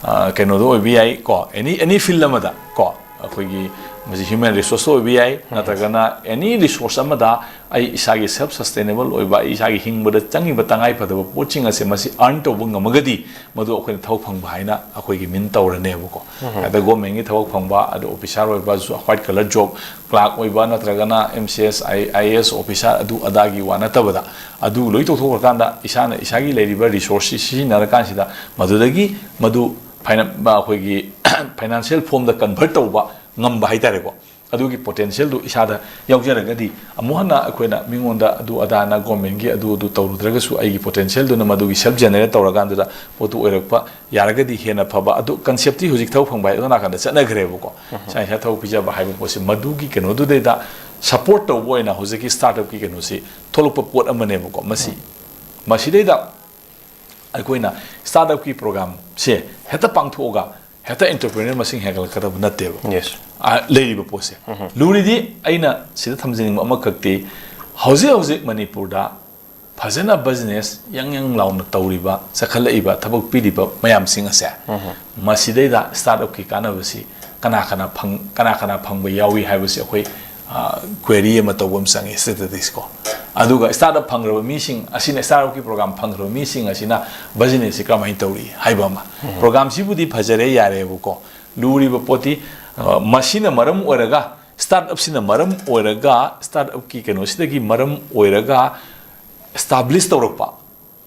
ꯑ, ꯀꯩꯅꯣꯗ ꯑꯣꯏꯕ ꯌꯥꯏ ꯀꯣ, ꯑꯦꯅꯤ, ꯑꯦꯅꯤ ꯐꯤꯜꯗ ꯑꯃꯗ ꯀꯣ, ꯑꯩꯈꯣꯏꯒꯤ ꯃꯁꯤ ꯍ꯭ꯌꯨꯃꯦꯟ ꯔꯤꯁꯣꯔꯁꯇ ꯑꯣꯏꯕ ꯌꯥꯏ, ꯅꯠꯇ꯭ꯔꯒꯅ ꯑꯦꯅꯤ ꯔꯤꯁꯣꯔꯁ ꯑꯃꯗ ꯑꯩ ꯏꯁꯥꯒꯤ ꯁꯦꯜꯐ ꯁꯁꯇꯦꯅꯦꯕꯜ ꯑꯣꯏꯕ, ꯑꯩ ꯏꯁꯥꯒꯤ ꯍꯤꯡꯕꯗ ꯆꯪꯉꯤꯕ ꯇꯉꯥꯏ ꯐꯗꯕ ꯄꯣꯠꯁꯤꯡ ꯑꯁꯦ ꯃꯁꯤ ꯑꯥꯔꯟ ꯇꯧꯕ ꯉꯝꯃꯒꯗꯤ, ꯃꯗꯨ ꯑꯩꯈꯣꯏꯅ ꯊꯕꯛ ꯐꯪꯕ ꯍꯥꯏꯅ ꯑꯩꯈꯣꯏꯒꯤ ꯃꯤꯟ ꯇꯧꯔꯅꯦꯕꯀꯣ꯫ ꯑꯗ ꯒꯣꯔꯃꯦꯟꯒꯤ ꯊꯕꯛ ꯐꯪꯕ, ꯑꯗ ꯑꯣꯐꯤꯁꯥꯔ ꯑꯣꯏꯕ, ꯋꯥꯏꯠ ꯀꯂꯔ ꯖꯣꯕ, ꯀ꯭ꯂꯥꯔꯛ ꯑꯣꯏꯕ, ꯅꯠꯇ꯭ꯔꯒꯅ M C S, I A S officer, ꯑꯗꯨ ꯑꯗꯥꯒꯤ ꯋꯥ ꯅꯠꯇꯕꯗ, ꯑꯗꯨ ꯂꯣꯏ ꯇꯣꯛꯊꯣꯛꯈ꯭ꯔꯀꯥꯟꯗ ꯏꯁꯥꯅ ꯏꯁꯥꯒꯤ ꯂꯩꯔꯤꯕ ꯔꯤꯁꯣꯔꯁꯁꯤ ꯁꯤꯖꯤꯟꯅꯔꯀꯥꯟꯁꯤꯗ ꯃꯗꯨꯗꯒꯤ ꯃꯗꯨ ꯐꯥꯏꯅꯥ-, ꯑꯩꯈꯣꯏꯒꯤ ꯐꯥꯏꯅꯥꯟꯁꯤꯌꯦꯜ ꯐꯣꯝꯗ ꯀꯟꯚꯔꯠ ꯇꯧꯕ ꯉꯝꯕ ꯍꯥꯏꯇꯥꯔꯦꯀꯣ꯫ ꯑꯗꯨꯒꯤ ꯄꯣꯇꯦꯟꯁꯤꯌꯦꯜꯗꯨ ꯏꯁꯥꯗ ꯌꯥꯎꯖꯔꯒꯗꯤ, ꯑꯃꯨꯛ ꯍꯟꯅ ꯑꯩꯈꯣꯏꯅ ꯃꯤꯉꯣꯟꯗ ꯑꯗꯨ ꯑꯗꯥꯅ ꯒꯣꯔꯃꯦꯟꯒꯤ ꯑꯗꯨ ꯑꯗꯨ ꯇꯧꯔꯨꯗ꯭ꯔꯒꯁꯨ, ꯑꯩꯒꯤ ꯄꯣꯇꯦꯟꯁꯤꯌꯦꯜꯗꯨꯅ ꯃꯗꯨꯒꯤ ꯁꯦꯜꯐ ꯖꯦꯅꯦꯔꯦꯠ ꯇꯧꯔꯀꯥꯟꯗꯨꯗ ꯄꯣꯠꯇꯨ ꯑꯣꯏꯔꯛꯄ ꯌꯥꯔꯒꯗꯤ ꯍꯦꯟꯅ ꯐꯕ꯫ ꯑꯗꯨ ꯀꯟꯁꯦꯞꯇꯤ ꯍꯧꯖꯤꯛ ꯊꯕꯛ ꯐꯪꯕ ꯍꯥꯏꯗꯣ ꯅꯥꯀꯟꯗ ꯆꯠꯅꯈ꯭ꯔꯦꯕꯀꯣ꯫ ꯏꯁꯥ ꯏꯁꯥ ꯊꯕꯛ ꯄꯤꯖꯕ ꯍꯥꯏꯕ ꯄꯣꯠꯁꯦ ꯃꯗꯨꯒꯤ ꯀꯩꯅꯣꯗꯨꯗꯩꯗ ꯁꯄꯣꯔꯠ ꯇꯧꯕ ꯑꯣꯏꯅ ꯍꯧꯖꯤꯛꯀꯤ ꯁ꯭ꯇꯥꯔꯠ ꯑꯞꯀꯤ ꯀꯩꯅꯣꯁꯤ ꯊꯣꯛꯂꯛꯄ ꯄꯣꯠ ꯑꯃꯅꯦꯕꯀꯣ꯫ ꯃꯁꯤ, ꯃꯁꯤꯗꯩꯗ ꯑꯩꯈꯣꯏꯅ ꯁ꯭ꯇꯥꯔꯠ ꯑꯞꯀꯤ ꯄ꯭ꯔꯣꯒ꯭ꯔꯥꯝꯁꯦ ꯍꯦꯛꯇ ꯄꯥꯡꯊꯣꯛꯑꯒ ꯍꯦꯛꯇ ꯑꯦꯟꯇꯔꯄ꯭ꯔꯤꯅꯔ ꯃꯁꯤꯡ ꯍꯦꯟꯒꯠꯂꯛꯀꯗꯕ ꯅꯠꯇꯦꯕ꯫ Yes. ꯑ, ꯂꯩꯔꯤꯕ ꯄꯣꯠꯁꯦ꯫ ꯂꯨꯔꯤꯗꯤ ꯑꯩꯅ ꯁꯤꯗ ꯊꯝꯖꯅꯤꯡꯕ ꯑꯃꯈꯛꯇꯤ, ꯍꯧꯖꯤꯛ ꯍꯧꯖꯤꯛ ꯃꯅꯤꯄꯨꯔꯗ ꯐꯖꯅ ꯕꯤꯖꯤꯅꯦꯁ ꯌꯪ ꯌꯪ ꯂꯥꯎꯅ ꯇꯧꯔꯤꯕ, ꯆꯈꯠꯂꯛꯏꯕ, ꯊꯕꯛ ꯄꯤꯔꯤꯕ ꯃꯌꯥꯝꯁꯤꯡ ꯑꯁꯦ, ꯃꯁꯤꯗꯩꯗ ꯁ꯭ꯇꯥꯔꯠ ꯑꯞꯀꯤ ꯀꯥꯟꯅꯕꯁꯤ ꯀꯅꯥ ꯀꯅꯥ ꯐꯪ-, ꯀꯅꯥ ꯀꯅꯥ ꯐꯪꯕ ꯌꯥꯎꯏ ꯍꯥꯏꯕꯁꯤ ꯑꯩꯈꯣꯏ, ꯑ, ꯀ꯭ꯋꯦꯔꯤ ꯑꯃ ꯇꯧꯕ ꯑꯃ ꯆꯪꯉꯤ, ꯁ꯭ꯇꯦꯇꯤꯁꯇꯤꯛꯁ ꯀꯣ꯫ ꯑꯗꯨꯒ ꯁ꯭ꯇꯥꯔꯠ ꯑꯞ ꯐꯪꯈ꯭ꯔꯕ ꯃꯤꯁꯤꯡ ꯑꯁꯤꯅ, ꯁ꯭ꯇꯥꯔꯠ ꯑꯞꯀꯤ ꯄ꯭ꯔꯣꯒ꯭ꯔꯥꯝ ꯐꯪꯈ꯭ꯔꯕ ꯃꯤꯁꯤꯡ ꯑꯁꯤꯅ ꯕꯤꯖꯤꯅꯦꯁꯁꯤ ꯀꯔꯝꯍꯥꯏꯅ ꯇꯧꯔꯤ ꯍꯥꯏꯕ ꯑꯃ꯫ ꯄ꯭ꯔꯣꯒ꯭ꯔꯥꯝꯁꯤꯕꯨꯗꯤ ꯐꯖꯔꯦ, ꯌꯥꯔꯦꯕꯀꯣ꯫ ꯂꯨꯔꯤꯕ ꯄꯣꯠꯇꯤ, ꯑ, ꯃꯁꯤꯅ ꯃꯔꯝ ꯑꯣꯏꯔꯒ, ꯁ꯭ꯇꯥꯔꯠ ꯑꯞꯁꯤꯅ ꯃꯔꯝ ꯑꯣꯏꯔꯒ, ꯁ꯭ꯇꯥꯔꯠ ꯑꯞꯀꯤ ꯀꯩꯅꯣꯁꯤꯗꯒꯤ ꯃꯔꯝ ꯑꯣꯏꯔꯒ ꯏꯁꯇꯥꯕ꯭ꯂꯤꯁ ꯇꯧꯔꯛꯄ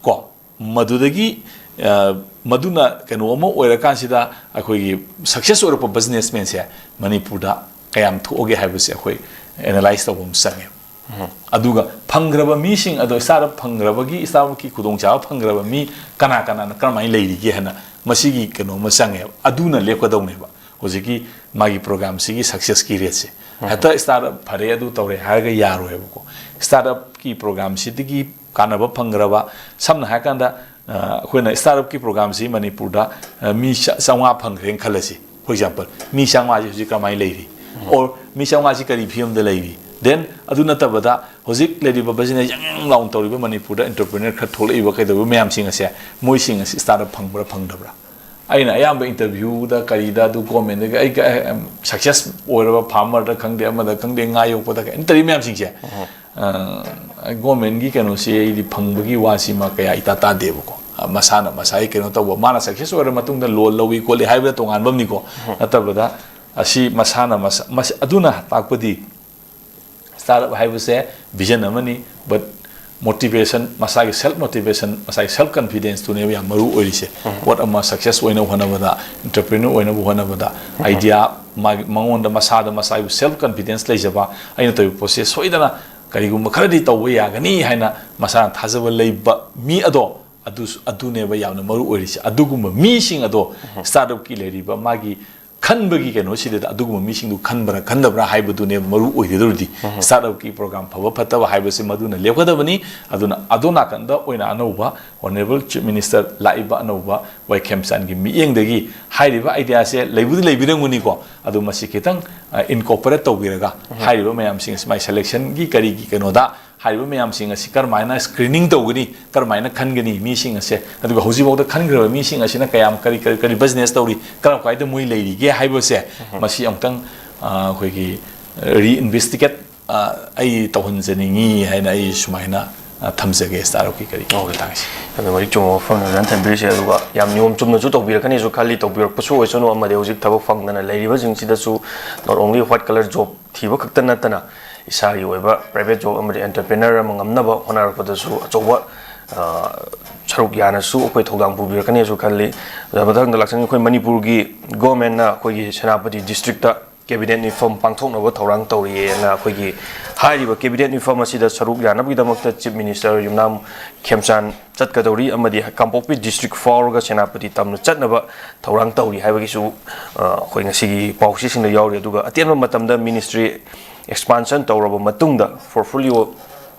ꯀꯣ, ꯃꯗꯨꯗꯒꯤ, ꯑ, ꯃꯗꯨꯅ ꯀꯩꯅꯣ ꯑꯃ ꯑꯣꯏꯔꯀꯥꯟꯁꯤꯗ ꯑꯩꯈꯣꯏꯒꯤ ꯁꯛꯁꯦꯁ ꯑꯣꯏꯔꯛꯄ ꯕꯤꯖꯤꯅꯦꯁꯃꯦꯟꯁꯦ ꯃꯅꯤꯄꯨꯔꯗ ꯀꯌꯥꯝ ꯊꯣꯛꯑꯒꯦ ꯍꯥꯏꯕꯁꯦ ꯑꯩꯈꯣꯏ ꯑꯦꯅꯥꯂꯥꯏꯁ ꯇꯧꯕ ꯑꯃ ꯆꯪꯉꯦ꯫ ꯑꯗꯨꯒ ꯐꯪꯈ꯭ꯔꯕ ꯃꯤꯁꯤꯡ ꯑꯗꯣ, ꯁ꯭ꯇꯥꯔꯠ ꯑꯞ ꯐꯪꯈ꯭ꯔꯕꯒꯤ, ꯁ꯭ꯇꯥꯔꯠ ꯑꯞꯀꯤ ꯈꯨꯗꯣꯡꯆꯥꯕ ꯐꯪꯈ꯭ꯔꯕ ꯃꯤ ꯀꯅꯥ ꯀꯅꯥꯅ ꯀꯔꯝꯍꯥꯏꯅ ꯂꯩꯔꯤꯒꯦ ꯍꯥꯏꯅ ꯃꯁꯤꯒꯤ ꯀꯩꯅꯣ ꯑꯃ ꯆꯪꯉꯦꯕ꯫ ꯑꯗꯨꯅ ꯂꯦꯞꯀꯗꯧꯅꯦꯕ ꯍꯧꯖꯤꯛꯀꯤ ꯃꯥꯒꯤ ꯄ꯭ꯔꯣꯒ꯭ꯔꯥꯝꯁꯤꯒꯤ ꯁꯛꯁꯦꯁꯀꯤ ꯔꯦꯠꯁꯦ꯫ ꯍꯦꯛꯇ ꯁ꯭ꯇꯥꯔꯠ ꯑꯞ ꯐꯔꯦ, ꯑꯗꯨ ꯇꯧꯔꯦ ꯍꯥꯏꯔꯒ ꯌꯥꯔꯣꯏꯕꯀꯣ꯫ ꯁ꯭ꯇꯥꯔꯠ ꯑꯞꯀꯤ ꯄ꯭ꯔꯣꯒ꯭ꯔꯥꯝꯁꯤꯗꯒꯤ ꯀꯥꯟꯅꯕ ꯐꯪꯈ꯭ꯔꯕ, ꯁꯝꯅ ꯍꯥꯏꯔꯀꯥꯟꯗ, ꯑ, ꯑꯩꯈꯣꯏꯅ ꯁ꯭ꯇꯥꯔꯠ ꯑꯞꯀꯤ ꯄ꯭ꯔꯣꯒ꯭ꯔꯥꯝꯁꯤ ꯃꯅꯤꯄꯨꯔꯗ, ꯑ, ꯃꯤ ꯆꯥ-, ꯆꯥꯝꯃꯉꯥ ꯐꯪꯈ꯭ꯔꯦꯅ ꯈꯜꯂꯁꯤ, for example, ꯃꯤ ꯆꯥꯝꯃꯉꯥꯁꯤ ꯍꯧꯖꯤꯛ ꯀꯃꯥꯏꯅ ꯂꯩꯔꯤ? Or ꯃꯤ ꯆꯥꯝꯃꯉꯥꯁꯤ ꯀꯔꯤ ꯐꯤꯕꯝꯗ ꯂꯩꯔꯤ? Then ꯑꯗꯨ ꯅꯠꯇꯕꯗ ꯍꯧꯖꯤꯛ ꯂꯩꯔꯤꯕ ꯕꯤꯖꯤꯅꯦꯁ ꯌꯥꯡ ꯌꯥꯡ ꯂꯥꯎꯅ ꯇꯧꯔꯤꯕ ꯃꯅꯤꯄꯨꯔꯗ ꯑꯦꯟꯇꯔꯄ꯭ꯔꯤꯅꯔ ꯈꯔ ꯊꯣꯛꯂꯛꯏꯕ ꯀꯩꯗꯧꯕ ꯃꯌꯥꯝꯁꯤꯡ ꯑꯁꯦ, ꯃꯣꯏꯁꯤꯡ ꯑꯁꯤ ꯁ꯭ꯇꯥꯔꯠ ꯑꯞ ꯐꯪꯕ꯭ꯔꯥ ꯐꯪꯗꯕ꯭ꯔꯥ? ꯑꯩꯅ ꯑꯌꯥꯝꯕ ꯏꯟꯇꯔꯚ꯭ꯌꯨꯗ ꯀꯔꯤꯗ ꯑꯗꯨ ꯒꯣꯔꯃꯦꯟꯗꯒꯤ ꯑꯩ, ꯑꯩ, ꯁꯛꯁꯦꯁ ꯑꯣꯏꯔꯕ ꯐꯥꯔꯃꯔꯗ ꯈꯪꯗꯦ, ꯑꯃꯗ ꯈꯪꯗꯦ, ꯉꯥ ꯌꯣꯛꯄꯗ ꯈꯪꯗꯦ, ꯏꯟꯇꯔꯚ꯭ꯌꯨ ꯃꯌꯥꯝꯁꯤꯡꯁꯦ, ꯑ, ꯒꯣꯔꯃꯦꯟꯒꯤ ꯀꯩꯅꯣꯁꯤ ꯑꯩꯗꯤ ꯐꯪꯕꯒꯤ ꯋꯥꯁꯤꯃ ꯀꯌꯥ ꯏꯇꯥ ꯇꯥꯗꯦꯕꯀꯣ꯫ ꯑ, ꯃꯁꯥꯅ ꯃꯁꯥꯒꯤ ꯀꯩꯅꯣ ꯇꯧꯕ, ꯃꯥꯅ ꯁꯛꯁꯦꯁ ꯑꯣꯏꯔ ꯃꯇꯨꯡꯗ ꯂꯣꯟ ꯂꯧꯏ ꯈꯣꯠꯂꯤ ꯍꯥꯏꯕꯗ ꯇꯣꯉꯥꯟꯕ ꯑꯃꯅꯤꯀꯣ꯫ ꯅꯠꯇꯕꯗ ꯑꯁꯤ ꯃꯁꯥꯅ ꯃꯁꯥ, ꯃꯁ-, ꯑꯗꯨꯅ ꯇꯥꯛꯄꯗꯤ ꯁ꯭ꯇꯥꯔꯠ ꯑꯞ ꯍꯥꯏꯕꯁꯦ ꯚꯤꯖꯟ ꯑꯃꯅꯤ, but ꯃꯣꯇꯤꯚꯦꯁꯟ, ꯃꯁꯥꯒꯤ ꯁꯦꯜꯐ ꯃꯣꯇꯤꯚꯦꯁꯟ, ꯃꯁꯥꯒꯤ ꯁꯦꯜꯐ ꯀꯟꯐꯤꯗꯦꯟꯁꯇꯨꯅꯦꯕ ꯌꯥꯝ ꯃꯔꯨ ꯑꯣꯏꯔꯤꯁꯦ꯫ ꯄꯣꯠ ꯑꯃ ꯁꯛꯁꯦꯁ ꯑꯣꯏꯅꯕ ꯍꯣꯠꯅꯕꯗ, ꯑꯦꯟꯇꯔꯄ꯭ꯔꯤꯅꯔ ꯑꯣꯏꯅꯕ ꯍꯣꯠꯅꯕꯗ, ꯑꯥꯏꯗꯤꯌꯥ, ꯃꯥꯒꯤ, ꯃꯉꯣꯟꯗ ꯃꯁꯥꯗ ꯃꯁꯥꯒꯤ ꯁꯦꯜꯐ ꯀꯟꯐꯤꯗꯦꯟꯁ ꯂꯩꯖꯕ, ꯑꯩꯅ ꯇꯧꯔꯤꯕ ꯄꯣꯠꯁꯦ ꯁꯣꯏꯗꯅ ꯀꯔꯤꯒꯨꯝꯕ ꯈꯔꯗꯤ ꯇꯧꯕ ꯌꯥꯒꯅꯤ ꯍꯥꯏꯅ ꯃꯁꯥꯅ ꯊꯥꯖꯕ ꯂꯩꯕ ꯃꯤ ꯑꯗꯣ, ꯑꯗꯨꯁꯨ, ꯑꯗꯨꯅꯦꯕ ꯌꯥꯝꯅ ꯃꯔꯨ ꯑꯣꯏꯔꯤꯁꯦ꯫ ꯑꯗꯨꯒꯨꯝꯕ ꯃꯤꯁꯤꯡ ꯑꯗꯣ ꯁ꯭ꯇꯥꯔꯠ ꯑꯞꯀꯤ ꯂꯩꯔꯤꯕ ꯃꯥꯒꯤ ꯈꯟꯕꯒꯤ ꯀꯩꯅꯣꯁꯤꯗ ꯑꯗꯨꯒꯨꯝꯕ ꯃꯤꯁꯤꯡꯗꯨ ꯈꯟꯕ꯭ꯔꯥ ꯈꯟꯗꯕ꯭ꯔꯥ ꯍꯥꯏꯕꯗꯨꯅꯦꯕ ꯃꯔꯨ ꯑꯣꯏꯒꯗꯧꯔꯤꯗꯤ꯫ ꯁ꯭ꯇꯥꯔꯠ ꯑꯞꯀꯤ ꯄ꯭ꯔꯣꯒ꯭ꯔꯥꯝ ꯐꯕ ꯐꯠꯇꯕ ꯍꯥꯏꯕꯁꯤ ꯃꯗꯨꯅ ꯂꯦꯞꯀꯗꯕꯅꯤ꯫ ꯑꯗꯨꯅ ꯑꯗꯣ ꯅꯥꯀꯟꯗ ꯑꯣꯏꯅ ꯑꯅꯧꯕ ꯑꯣꯅꯔꯦꯕꯜ ꯆꯤꯐ ꯃꯤꯅꯤꯁꯇꯔ ꯂꯥꯛꯏꯕ ꯑꯅꯧꯕ ꯋꯥꯏ ꯈꯦꯝꯆꯥꯟꯒꯤ ꯃꯤꯠꯌꯦꯡꯗꯒꯤ ꯍꯥꯏꯔꯤꯕ ꯑꯥꯏꯗꯤꯌꯥꯁꯦ ꯂꯩꯕꯨꯗꯤ ꯂꯩꯕꯤꯔꯝꯒꯅꯤꯀꯣ, ꯑꯗꯨ ꯃꯁꯤ ꯈꯤꯇꯪ, ꯑ, ꯏꯟꯀꯣꯄꯔꯦꯠ ꯇꯧꯕꯤꯔꯒ ꯍꯥꯏꯔꯤꯕ ꯃꯌꯥꯝꯁꯤꯡ ꯑꯁꯤ ꯃꯥꯏ ꯁꯦꯂꯦꯛꯁꯟꯒꯤ ꯀꯔꯤꯒꯤ ꯀꯩꯅꯣꯗ ꯍꯥꯏꯔꯤꯕ ꯃꯌꯥꯝꯁꯤꯡ ꯑꯁꯤ ꯀꯔꯝꯍꯥꯏꯅ screening ꯇꯧꯒꯅꯤ, ꯀꯔꯝꯍꯥꯏꯅ ꯈꯟꯒꯅꯤ ꯃꯤꯁꯤꯡ ꯑꯁꯦ, ꯑꯗꯨꯒ ꯍꯧꯖꯤꯛꯐꯥꯎꯗ ꯈꯟꯈ꯭ꯔꯕ ꯃꯤꯁꯤꯡ ꯑꯁꯤꯅ ꯀꯌꯥꯝ, ꯀꯔꯤ, ꯀꯔꯤ, ꯀꯔꯤ business ꯇꯧꯔꯤ, ꯀꯔꯝ ꯀꯥꯏꯗ ꯃꯣꯏ ꯂꯩꯔꯤꯒꯦ ꯍꯥꯏꯕꯁꯦ, ꯃꯁꯤ ꯑꯃꯨꯛꯇꯪ, ꯑ, ꯑꯩꯈꯣꯏꯒꯤ reinvestigate, ꯑ, ꯑꯩ ꯇꯧꯍꯟꯖꯅꯤꯡꯉꯤ ꯍꯥꯏꯅ ꯑꯩ ꯁꯨꯃꯥꯏꯅ, ꯑ, ꯊꯝꯖꯒꯦ꯫ ꯁ꯭ꯇꯥꯔ ꯑꯣꯀꯤ ꯀꯔꯤ Okay. ꯃꯇꯥꯡꯁꯤ꯫ ꯑꯗꯣ ꯃꯔꯤꯛ ꯆꯨꯝꯕ ꯋꯥꯐꯝꯅꯤ ꯑꯣꯖꯥꯅ ꯊꯝꯕꯤꯔꯤꯁꯦ, ꯑꯗꯨꯒ ꯌꯥꯝ ꯅꯤꯌꯣꯝ ꯆꯨꯝꯅꯁꯨ ꯇꯧꯕꯤꯔꯛꯀꯅꯤꯁꯨ ꯈꯜꯂꯤ, ꯇꯧꯕꯤꯔꯛꯄꯁꯨ ꯑꯣꯏꯁꯅꯨ꯫ ꯑꯃꯗꯤ ꯍꯧꯖꯤꯛ ꯊꯕꯛ ꯐꯪꯗꯅ ꯂꯩꯔꯤꯕꯁꯤꯡꯁꯤꯗꯁꯨ not only white collar job ꯊꯤꯕ ꯈꯛꯇ ꯅꯠꯇꯅ ꯏꯁꯥꯒꯤ ꯑꯣꯏꯕ private job ꯑꯃꯗꯤ entrepreneur ꯑꯃ ꯉꯝꯅꯕ ꯍꯣꯠꯅꯔꯛꯄꯗꯁꯨ ꯑꯆꯧꯕ, ꯑ, ꯁꯔꯨꯛ ꯌꯥꯅꯁꯨ ꯑꯩꯈꯣꯏ ꯊꯧꯗꯥꯡ ꯄꯨꯕꯤꯔꯛꯀꯅꯤꯁꯨ ꯈꯜꯂꯤ꯫ ꯑꯗꯨꯒ ꯃꯊꯪꯗ ꯂꯥꯛꯆꯅꯤꯡ ꯑꯩꯈꯣꯏ ꯃꯅꯤꯄꯨꯔꯒꯤ government ꯅ ꯑꯩꯈꯣꯏꯒꯤ ꯁꯦꯅꯥꯄꯇꯤ district ꯇ cabinet ꯃꯤꯐꯝ ꯄꯥꯡꯊꯣꯛꯅꯕ ꯊꯧꯔꯥꯡ ꯇꯧꯔꯤꯑꯅ ꯑꯩꯈꯣꯏꯒꯤ ꯍꯥꯏꯔꯤꯕ cabinet ꯃꯤꯐꯝ ꯑꯁꯤꯗ ꯁꯔꯨꯛ ꯌꯥꯅꯕꯒꯤꯗꯃꯛꯇ Chief Minister ꯌꯨꯝꯅꯥꯝ ꯈꯦꯝꯆꯥꯟ ꯆꯠꯀꯗꯧꯔꯤ ꯑꯃꯗꯤ ꯀꯥꯡꯄꯣꯛꯄꯤ district ꯐꯥꯎꯔꯒ ꯁꯦꯅꯥꯄꯇꯤ ꯇꯝꯅ ꯆꯠꯅꯕ ꯊꯧꯔꯥꯡ ꯇꯧꯔꯤ ꯍꯥꯏꯕꯒꯤꯁꯨ, ꯑ, ꯑꯩꯈꯣꯏ ꯉꯁꯤꯒꯤ ꯄꯥꯎꯆꯦꯁꯤꯡꯗ ꯌꯥꯎꯔꯤ꯫ ꯑꯗꯨꯒ ꯑꯇꯦꯟꯕ ꯃꯇꯝꯗ ministry expansion ꯇꯧꯔꯕ ꯃꯇꯨꯡꯗ portfolio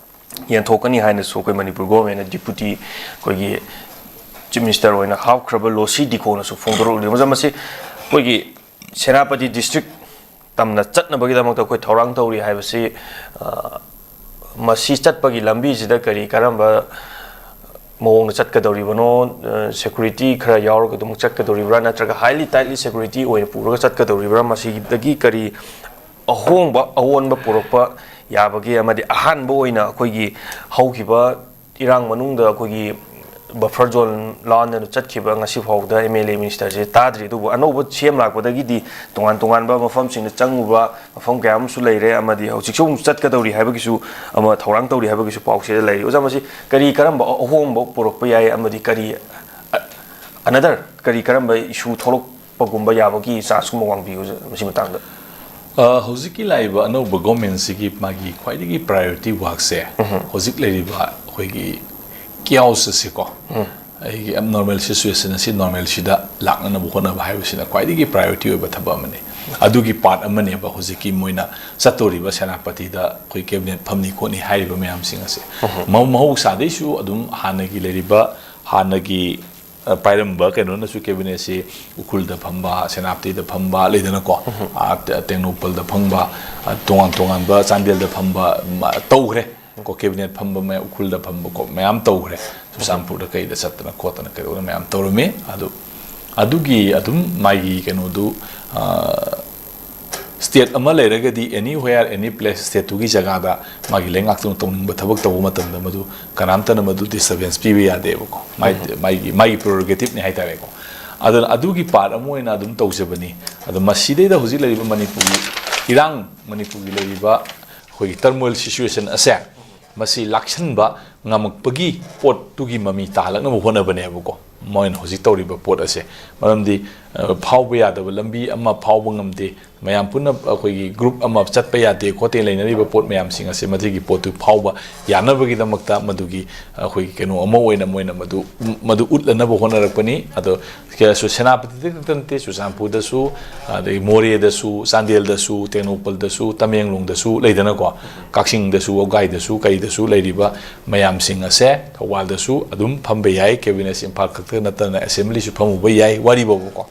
ꯌꯦꯟꯊꯣꯛꯀꯅꯤ ꯍꯥꯏꯅꯁꯨ ꯑꯩꯈꯣꯏ ꯃꯅꯤꯄꯨꯔ government ꯅ deputy ꯑꯩꯈꯣꯏꯒꯤ Chief Minister ꯑꯣꯏꯅ ꯍꯥꯞꯈ꯭ꯔꯕ ꯂꯣꯁꯤ ꯗꯤꯈꯣꯅꯁꯨ ꯐꯣꯡꯗꯣꯔꯛꯂꯤ꯫ ꯃꯔꯝ ꯑꯁꯤ ꯑꯩꯈꯣꯏꯒꯤ ꯁꯦꯅꯥꯄꯇꯤ district ꯇꯝꯅ ꯆꯠꯅꯕꯒꯤꯗꯃꯛꯇ ꯑꯩꯈꯣꯏ ꯊꯧꯔꯥꯡ ꯇꯧꯔꯤ ꯍꯥꯏꯕꯁꯤ, ꯑ, ꯃꯁꯤ ꯆꯠꯄꯒꯤ ꯂꯝꯕꯤꯁꯤꯗ ꯀꯔꯤ ꯀꯔꯝꯕ ꯃꯑꯣꯡꯗ ꯆꯠꯀꯗꯧꯔꯤꯕꯅꯣ, ꯑ, security ꯈꯔ ꯌꯥꯎꯔꯒ ꯑꯗꯨꯝ ꯆꯠꯀꯗꯧꯔꯤꯕ꯭ꯔꯥ, ꯅꯠꯇ꯭ꯔꯒ highly tightly security ꯑꯣꯏꯅ ꯄꯨꯔꯒ ꯆꯠꯀꯗꯧꯔꯤꯕ꯭ꯔꯥ, ꯃꯁꯤꯗꯒꯤ ꯀꯔꯤ ꯑꯍꯣꯡꯕ, ꯑꯑꯣꯟꯕ ꯄꯨꯔꯛꯄ ꯌꯥꯕꯒꯦ, ꯑꯃꯗꯤ ꯑꯍꯥꯟꯕ ꯑꯣꯏꯅ ꯑꯩꯈꯣꯏꯒꯤ ꯍꯧꯈꯤꯕ ꯏꯔꯥꯡ ꯃꯅꯨꯡꯗ ꯑꯩꯈꯣꯏꯒꯤ buffer zone ꯂꯥꯟꯗꯅ ꯆꯠꯈꯤꯕ ꯉꯁꯤ ꯐꯥꯎꯕꯗ MLA minister ꯁꯦ ꯇꯥꯗ꯭ꯔꯤ꯫ ꯑꯗꯨꯕꯨ ꯑꯅꯧꯕ CM ꯂꯥꯛꯄꯗꯒꯤꯗꯤ ꯇꯣꯉꯥꯟ ꯇꯣꯉꯥꯟꯕ ꯃꯐꯝꯁꯤꯡꯗ ꯆꯪꯉꯨꯕ ꯃꯐꯝ ꯀꯌꯥ ꯑꯃꯁꯨ ꯂꯩꯔꯦ, ꯑꯃꯗꯤ ꯍꯧꯖꯤꯛꯁꯨ ꯑꯃꯨꯛ ꯆꯠꯀꯗꯧꯔꯤ ꯍꯥꯏꯕꯒꯤꯁꯨ ꯑꯃ ꯊꯧꯔꯥꯡ ꯇꯧꯔꯤ ꯍꯥꯏꯕꯒꯤꯁꯨ ꯄꯥꯎꯁꯤꯗ ꯂꯩꯔꯤ꯫ ꯑꯣꯖꯥ, ꯃꯁꯤ ꯀꯔꯤ ꯀꯔꯝꯕ ꯑꯍꯣꯡꯕ ꯄꯨꯔꯛꯄ ꯌꯥꯏ, ꯑꯃꯗꯤ ꯀꯔꯤ, ꯑ, another ꯀꯔꯤ ꯀꯔꯝꯕ issue ꯊꯣꯛꯂꯛꯄꯒꯨꯝꯕ ꯌꯥꯕꯒꯤ chance ꯀꯨꯝꯕ ꯋꯥꯡꯕꯤꯒꯦ, ꯑꯣꯖꯥ, ꯃꯁꯤ ꯃꯇꯥꯡꯗ? ꯑ, ꯍꯧꯖꯤꯛꯀꯤ ꯂꯥꯛꯏꯕ ꯑꯅꯧꯕ government ꯁꯤꯒꯤ ꯃꯥꯒꯤ ꯈ꯭ꯋꯥꯏꯗꯒꯤ priority work ꯁꯦ ꯎꯝ꯫ ꯍꯧꯖꯤꯛ ꯂꯩꯔꯤꯕ ꯑꯩꯈꯣꯏꯒꯤ chaos ꯑꯁꯤꯀꯣ, ꯎꯝ꯫ ꯑꯩꯒꯤ abnormal situation ꯑꯁꯤ normalꯁꯤꯗ ꯂꯥꯛꯅꯅꯕ ꯍꯣꯠꯅꯕ ꯍꯥꯏꯕꯁꯤꯅ ꯈ꯭ꯋꯥꯏꯗꯒꯤ priority ꯑꯣꯏꯕ ꯊꯕꯛ ꯑꯃꯅꯤ꯫ ꯑꯗꯨꯒꯤ part ꯑꯃꯅꯦꯕ ꯍꯧꯖꯤꯛꯀꯤ ꯃꯣꯏꯅ ꯆꯠꯇꯧꯔꯤꯕ ꯁꯦꯅꯥꯄꯇꯤꯗ ꯑꯩꯈꯣꯏ cabinet ꯐꯝꯅꯤ ꯈꯣꯠꯅꯤ ꯍꯥꯏꯔꯤꯕ ꯃꯌꯥꯝꯁꯤꯡ ꯑꯁꯦ꯫ ꯎꯝ꯫ ꯃꯍꯧ-, ꯃꯍꯧꯁꯥꯗꯩꯁꯨ ꯑꯗꯨꯝ ꯍꯥꯟꯅꯒꯤ ꯂꯩꯔꯤꯕ, ꯍꯥꯟꯅꯒꯤ, ꯑ, ꯄꯥꯏꯔꯝꯕ ꯀꯩꯅꯣꯅꯁꯨ cabinet ꯁꯤ ꯎꯈ꯭ꯔꯨꯜꯗ ꯐꯝꯕ, ꯁꯦꯅꯥꯄꯇꯤꯗ ꯐꯝꯕ ꯂꯩꯗꯅꯀꯣ, ꯎꯝ꯫ ꯑ, ꯇꯦ-, ꯇꯦꯡꯅꯧꯄꯜꯗ ꯐꯝꯕ, ꯑ, ꯇꯣꯉꯥꯟ ꯇꯣꯉꯥꯟꯕ ꯆꯥꯟꯗꯦꯜꯗ ꯐꯝꯕ, ꯃ-, ꯇꯧꯈ꯭ꯔꯦ꯫ ꯀꯣ, ꯀꯦꯕꯤꯅꯦꯠ ꯐꯝꯕ ꯃꯌꯥꯝ, ꯎꯈ꯭ꯔꯨꯜꯗ ꯐꯝꯕ ꯀꯣ, ꯃꯌꯥꯝ ꯇꯧꯈ꯭ꯔꯦ꯫ ꯆꯨꯔꯆꯥꯟꯄꯨꯔꯗ ꯀꯩꯗ ꯆꯠꯇꯅ ꯈꯣꯠꯇꯅ ꯀꯩꯗꯧꯗꯅ ꯃꯌꯥꯝ ꯇꯧꯔꯝꯃꯤ꯫ ꯑꯗꯨ, ꯑꯗꯨꯒꯤ ꯑꯗꯨꯝ ꯃꯥꯒꯤ ꯀꯩꯅꯣꯗꯨ, ꯁ꯭ꯇꯦꯠ ꯑꯃ ꯂꯩꯔꯒꯗꯤ anywhere, any place, ꯁ꯭ꯇꯦꯠꯇꯨꯒꯤ ꯖꯒꯥꯗ ꯃꯥꯒꯤ ꯂꯩꯉꯥꯛꯇꯨꯅ ꯇꯧꯅꯤꯡꯕ ꯊꯕꯛ ꯇꯧꯕ ꯃꯇꯝꯗ ꯃꯗꯨ ꯀꯅꯥꯝꯇꯅ ꯃꯗꯨ disturbance ꯄꯤꯕ ꯌꯥꯗꯦꯕꯀꯣ꯫ ꯃꯥꯏ, ꯃꯥꯒꯤ, ꯃꯥꯒꯤ ꯄ꯭ꯔꯣꯔꯣꯒꯦꯇꯤꯞꯅꯤ ꯍꯥꯏꯇꯥꯔꯦꯀꯣ꯫ ꯑꯗꯨꯅ ꯑꯗꯨꯒꯤ ꯄꯥꯔꯠ ꯑꯃ ꯑꯣꯏꯅ ꯑꯗꯨꯝ ꯇꯧꯖꯕꯅꯤ꯫ ꯑꯗꯣ ꯃꯁꯤꯗꯩꯗ ꯍꯧꯖꯤꯛ ꯂꯩꯔꯤꯕ ꯃꯅꯤꯄꯨꯔꯒꯤ ꯏꯔꯥꯡ, ꯃꯅꯤꯄꯨꯔꯒꯤ ꯂꯩꯔꯤꯕ ꯑꯩꯈꯣꯏꯒꯤ turmoil situation ꯑꯁꯦ, ꯃꯁꯤ ꯂꯥꯛꯁꯟꯕ ꯉꯝꯃꯛꯄꯒꯤ ꯄꯣꯠꯇꯨꯒꯤ ꯃꯃꯤ ꯇꯥꯍꯜꯂꯛꯅꯕ ꯍꯣꯠꯅꯕꯅꯦꯕꯀꯣ, ꯃꯣꯏꯅ ꯍꯧꯖꯤꯛ ꯇꯧꯔꯤꯕ ꯄꯣꯠ ꯑꯁꯦ꯫ ꯃꯔꯝꯗꯤ, ꯑ, ꯐꯥꯎꯕ ꯌꯥꯗꯕ ꯂꯝꯕꯤ ꯑꯃ ꯐꯥꯎꯕ ꯉꯝꯗꯦ, ꯃꯌꯥꯝ ꯄꯨꯟꯅ ꯑꯩꯈꯣꯏꯒꯤ ꯒ꯭ꯔꯨꯞ ꯑꯃ ꯆꯠꯄ ꯌꯥꯗꯦ ꯈꯣꯠꯇꯦ ꯂꯩꯅꯔꯤꯕ ꯄꯣꯠ ꯃꯌꯥꯝꯁꯤꯡ ꯑꯁꯦ ꯃꯗꯨꯒꯤ ꯄꯣꯠꯇꯨ ꯐꯥꯎꯕ ꯌꯥꯅꯕꯒꯤꯗꯃꯛꯇ ꯃꯗꯨꯒꯤ ꯑꯩꯈꯣꯏꯒꯤ ꯀꯩꯅꯣ ꯑꯃ ꯑꯣꯏꯅ ꯃꯣꯏꯅ ꯃꯗꯨ, ꯃꯗꯨ ꯎꯠꯂꯅꯕ ꯍꯣꯠꯅꯔꯛꯄꯅꯤ꯫ ꯑꯗꯣ ꯀꯌꯥꯁꯨ ꯁꯦꯅꯥꯄꯇꯤꯗ ꯈꯛꯇ ꯅꯠꯇꯦ, ꯆꯨꯔꯆꯥꯟꯄꯨꯔꯗꯁꯨ, ꯑꯗꯩ ꯃꯣꯔꯦꯗꯁꯨ, ꯆꯥꯟꯗꯦꯜꯗꯁꯨ, ꯇꯦꯡꯅꯧꯄꯜꯗꯁꯨ, ꯇꯃꯦꯡꯂꯣꯡꯗꯁꯨ ꯂꯩꯗꯅꯀꯣ, ꯀꯛꯆꯤꯡꯗꯁꯨ, ꯋꯥꯒꯥꯏꯗꯁꯨ, ꯀꯩꯗꯁꯨ ꯂꯩꯔꯤꯕ ꯃꯌꯥꯝꯁꯤꯡ ꯑꯁꯦ ꯊꯧꯕꯥꯜꯗꯁꯨ ꯑꯗꯨꯝ ꯐꯝꯕ ꯌꯥꯏ꯫ ꯀꯦꯕꯤꯅꯦꯠ ꯏꯝꯐꯥꯜ ꯈꯛꯇ ꯅꯠꯇꯅ ꯑꯦꯁꯦꯝꯕ꯭ꯂꯤꯁꯨ ꯐꯝꯃꯨꯕ ꯌꯥꯏ, ꯋꯥꯔꯤ ꯐꯥꯎꯕꯀꯣ꯫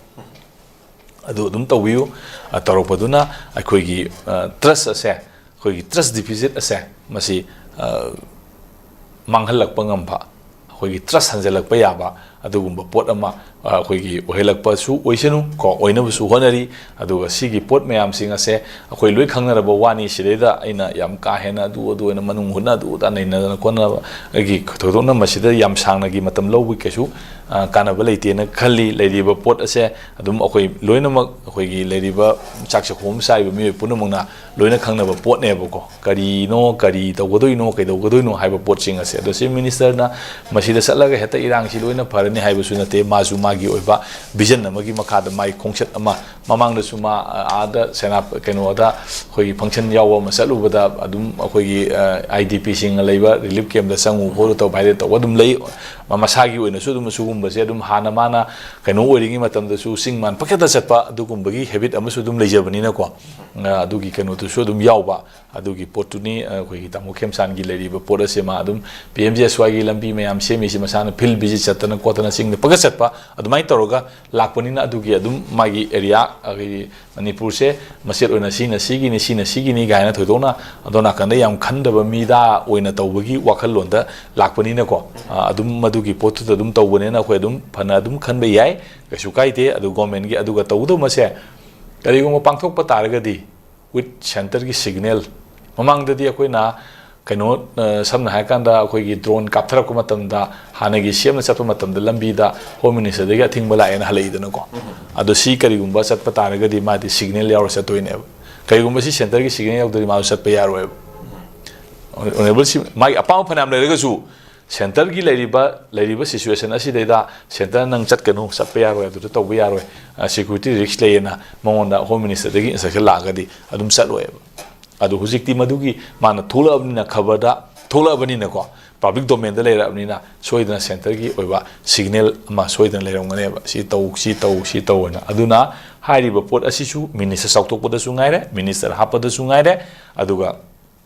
ꯑꯗꯨ ꯑꯗꯨꯝ ꯇꯧꯕꯤꯌꯨ꯫ ꯑ, ꯇꯧꯔꯛꯄꯗꯨꯅ ꯑꯩꯈꯣꯏꯒꯤ, ꯑ, ꯇ꯭ꯔꯁ ꯑꯁꯦ, ꯑꯩꯈꯣꯏꯒꯤ ꯇ꯭ꯔꯁ ꯗꯤꯐꯤꯁꯤꯠ ꯑꯁꯦ ꯃꯁꯤ, ꯑ, ꯃꯥꯡꯍꯜꯂꯛꯄ ꯉꯝꯕ, ꯑꯩꯈꯣꯏꯒꯤ ꯇ꯭ꯔꯁ ꯍꯟꯖꯤꯜꯂꯛꯄ ꯌꯥꯕ ꯑꯗꯨꯒꯨꯝꯕ ꯄꯣꯠ ꯑꯃ, ꯑ, ꯑꯩꯈꯣꯏꯒꯤ ꯑꯣꯏꯍꯜꯂꯛꯄꯁꯨ ꯑꯣꯏꯁꯅꯨ ꯀꯣ, ꯑꯣꯏꯅꯕꯁꯨ ꯍꯣꯠꯅꯔꯤ꯫ ꯑꯗꯨꯒ ꯁꯤꯒꯤ ꯄꯣꯠ ꯃꯌꯥꯝꯁꯤꯡ ꯑꯁꯦ ꯑꯩꯈꯣꯏ ꯂꯣꯏ ꯈꯪꯅꯔꯕ ꯋꯥꯅꯤ꯫ ꯁꯤꯗꯩꯗ ꯑꯩꯅ ꯌꯥꯝ ꯀꯥ ꯍꯦꯟꯅ ꯑꯗꯨ, ꯑꯗꯨ ꯑꯣꯏꯅ ꯃꯅꯨꯡ ꯍꯨꯠꯅ ꯑꯗꯨ ꯑꯗꯥ ꯅꯩꯅꯗꯅ ꯈꯣꯠꯅꯕ ꯑꯩꯒꯤ ꯊꯣꯏꯗꯣꯛꯅ ꯃꯁꯤꯗ ꯌꯥꯝ ꯁꯥꯡꯅꯒꯤ ꯃꯇꯝ ꯂꯧꯕꯒꯤ ꯀꯩꯁꯨ, ꯑ, ꯀꯥꯟꯅꯕ ꯂꯩꯇꯦꯅ ꯈꯜꯂꯤ꯫ ꯂꯩꯔꯤꯕ ꯄꯣꯠ ꯑꯁꯦ ꯑꯗꯨꯝ ꯑꯩꯈꯣꯏ ꯂꯣꯏꯅꯃꯛ ꯑꯩꯈꯣꯏꯒꯤ ꯂꯩꯔꯤꯕ ꯆꯥꯛ ꯆꯥꯛꯈꯣꯝ ꯆꯥꯔꯤꯕ ꯃꯤꯑꯣꯏ ꯄꯨꯝꯅꯃꯛꯅ ꯂꯣꯏꯅ ꯈꯪꯅꯕ ꯄꯣꯠꯅꯦꯕꯀꯣ꯫ ꯀꯔꯤꯅꯣ, ꯀꯔꯤ ꯇꯧꯒꯗꯣꯏꯅꯣ, ꯀꯩꯗꯧꯒꯗꯣꯏꯅꯣ ꯍꯥꯏꯕ ꯄꯣꯠꯁꯤꯡ ꯑꯁꯦ꯫ ꯑꯗꯣ ꯆꯤꯐ ꯃꯤꯅꯤꯁꯇꯔꯅ ꯃꯁꯤꯗ ꯆꯠꯂꯒ ꯍꯦꯛꯇ ꯏꯔꯥꯡꯁꯤ ꯂꯣꯏꯅ ꯐꯔꯅꯤ ꯍꯥꯏꯕꯁꯨ ꯅꯠꯇꯦ꯫ ꯃꯥꯁꯨ ꯃꯥꯒꯤ ꯑꯣꯏꯕ ꯚꯤꯖꯟ ꯑꯃꯒꯤ ꯃꯈꯥꯗ ꯃꯥꯒꯤ ꯈꯣꯡꯆꯠ ꯑꯃ, ꯃꯃꯥꯡꯗꯁꯨ ꯃꯥ, ꯑ, ꯑꯥꯗ ꯁꯦꯅꯥ-, ꯀꯩꯅꯣꯗ ꯑꯩꯈꯣꯏꯒꯤ ꯐꯪꯁꯟ ꯌꯥꯎꯕ ꯑꯃ ꯆꯠꯂꯨꯕꯗ ꯑꯗꯨꯝ ꯑꯩꯈꯣꯏꯒꯤ, ꯑ, ꯑꯥꯏ ꯗꯤ ꯄꯤꯁꯤꯡꯅ ꯂꯩꯕ ꯔꯤꯂꯤꯐ ꯀꯦꯝꯗ ꯆꯪꯉꯨ ꯈꯣꯠꯂꯨ ꯇꯧꯕ ꯍꯥꯏꯗꯤ ꯇꯧꯕ ꯑꯗꯨꯝ ꯂꯩ꯫ ꯃꯁꯥꯒꯤ ꯑꯣꯏꯅꯁꯨ ꯑꯗꯨꯝ ꯑꯁꯤꯒꯨꯝꯕꯁꯦ ꯑꯗꯨꯝ ꯍꯥꯟꯅ ꯃꯥꯅ ꯀꯩꯅꯣ ꯑꯣꯏꯔꯤꯉꯩ ꯃꯇꯝꯗꯁꯨ ꯆꯤꯡ ꯃꯥꯟ ꯄꯪꯆꯠꯇ ꯆꯠꯄ ꯑꯗꯨꯒꯨꯝꯕꯒꯤ habit ꯑꯃꯁꯨ ꯑꯗꯨꯝ ꯂꯩꯖꯕꯅꯤꯅꯀꯣ꯫ ꯑ, ꯑꯗꯨꯒꯤ ꯀꯩꯅꯣꯗꯨꯁꯨ ꯑꯗꯨꯝ ꯌꯥꯎꯕ꯫ ꯑꯗꯨꯒꯤ ꯄꯣꯠꯇꯨꯅꯤ, ꯑ, ꯑꯩꯈꯣꯏꯒꯤ ꯇꯥꯃꯣ ꯈꯦꯝꯆꯥꯟꯒꯤ ꯂꯩꯔꯤꯕ ꯄꯣꯠ ꯑꯁꯦ ꯃꯥ ꯑꯗꯨꯝ P M G S Ywꯒꯤ ꯂꯝꯕꯤ ꯃꯌꯥꯝ ꯁꯦꯝꯃꯤꯁꯤ ꯃꯁꯥꯅ field visit ꯆꯠꯇꯅ ꯈꯣꯠꯇꯅ ꯆꯤꯡꯗ ꯄꯪꯆꯠ ꯆꯠꯄ ꯑꯗꯨꯃꯥꯏꯅ ꯇꯧꯔꯒ ꯂꯥꯛꯄꯅꯤꯅ ꯑꯗꯨꯒꯤ ꯑꯗꯨꯝ ꯃꯥꯒꯤ area, ꯑꯩꯈꯣꯏꯒꯤ ꯃꯅꯤꯄꯨꯔꯁꯦ ꯃꯆꯦꯠ ꯑꯣꯏꯅ ꯁꯤꯅ ꯁꯤꯒꯤꯅꯤ, ꯁꯤꯅ ꯁꯤꯒꯤꯅꯤ ꯀꯥꯏꯅ ꯊꯣꯏꯗꯣꯛꯅ ꯑꯗꯣꯝ ꯅꯥꯀꯟꯗ ꯌꯥꯝ ꯈꯟꯗꯕ ꯃꯤꯗꯥ ꯑꯣꯏꯅ ꯇꯧꯕꯒꯤ ꯋꯥꯈꯜꯂꯣꯟꯗ ꯂꯥꯛꯄꯅꯤꯅꯀꯣ꯫ ꯑ, ꯑꯗꯨꯝ ꯃꯗꯨꯒꯤ ꯄꯣꯠꯇꯨꯗ ꯑꯗꯨꯝ ꯇꯧꯕꯅꯤꯅ ꯑꯩꯈꯣꯏ ꯑꯗꯨꯝ ꯐꯅ ꯑꯗꯨꯝ ꯈꯟꯕ ꯌꯥꯏ, ꯀꯩꯁꯨ ꯀꯥꯏꯗꯦ꯫ ꯑꯗꯨ governmentꯒꯤ ꯑꯗꯨꯒ ꯇꯧꯒꯗꯧꯕ ꯑꯃꯁꯦ ꯀꯔꯤꯒꯨꯝꯕ ꯄꯥꯡꯊꯣꯛꯄ ꯇꯥꯔꯒꯗꯤ with centreꯒꯤ signal, ꯃꯃꯥꯡꯗꯗꯤ ꯑꯩꯈꯣꯏꯅ ꯀꯩꯅꯣ, ꯑ, ꯁꯝꯅ ꯍꯥꯏꯔꯀꯥꯟꯗ ꯑꯩꯈꯣꯏꯒꯤ drone ꯀꯥꯞꯊꯔꯛꯄ ꯃꯇꯝꯗ ꯍꯥꯟꯅꯒꯤ CMꯅ ꯆꯠꯄ ꯃꯇꯝꯗ ꯂꯝꯕꯤꯗ Home Ministerꯗꯒꯤ ꯑꯊꯤꯡꯕ ꯂꯥꯛꯑꯦꯅ ꯍꯜꯂꯛꯏꯗꯅꯀꯣ꯫ ꯑꯗꯣ ꯁꯤ ꯀꯔꯤꯒꯨꯝꯕ ꯆꯠꯄ ꯇꯥꯔꯒꯗꯤ ꯃꯥꯗꯤ signal ꯌꯥꯎꯔ ꯆꯠꯇꯣꯏꯅꯦꯕ꯫ ꯀꯔꯤꯒꯨꯝꯕ ꯁꯤ centreꯒꯤ signal ꯌꯥꯎꯗ꯭ꯔꯗꯤ ꯃꯥꯁꯨ ꯆꯠꯄ ꯌꯥꯔꯣꯏꯕ꯫ Honourable ꯁꯤ ꯃꯥꯒꯤ ꯑꯄꯥꯝꯕ ꯐꯅꯌꯥꯝ ꯂꯩꯔꯒꯁꯨ centreꯒꯤ ꯂꯩꯔꯤꯕ, ꯂꯩꯔꯤꯕ situation ꯑꯁꯤꯗꯩꯗ centre ꯅꯪ ꯆꯠꯀꯅꯨ, ꯆꯠꯄ ꯌꯥꯔꯣꯏ, ꯑꯗꯨꯗ ꯇꯧꯕ ꯌꯥꯔꯣꯏ, ꯑ, security risk ꯂꯩꯌꯦꯅ ꯃꯉꯣꯟꯗ Home Ministerꯗꯒꯤ instruction ꯂꯥꯛꯑꯒꯗꯤ ꯑꯗꯨꯝ ꯆꯠꯂꯣꯏꯕ꯫ ꯑꯗꯨ ꯍꯧꯖꯤꯛꯇꯤ ꯃꯗꯨꯒꯤ ꯃꯥꯅ ꯊꯣꯛꯂꯛꯑꯕꯅꯤꯅ, ꯈꯕꯔꯗ ꯊꯣꯛꯂꯛꯑꯕꯅꯤꯅꯀꯣ, public domainꯗ ꯂꯩꯔꯛꯑꯕꯅꯤꯅ ꯁꯣꯏꯗꯅ centreꯒꯤ ꯑꯣꯏꯕ signal ꯑꯃ ꯁꯣꯏꯗꯅ ꯂꯩꯔꯝꯒꯅꯦꯕ, ꯁꯤ ꯇꯧ, ꯁꯤ ꯇꯧ, ꯁꯤ ꯇꯧ ꯍꯥꯏꯅ꯫ ꯑꯗꯨꯅ ꯍꯥꯏꯔꯤꯕ ꯄꯣꯠ ꯑꯁꯤꯁꯨ minister ꯆꯥꯎꯊꯣꯛꯄꯗꯁꯨ ꯉꯥꯏꯔꯦ, minister ꯍꯥꯞꯄꯗꯁꯨ ꯉꯥꯏꯔꯦ, ꯑꯗꯨꯒ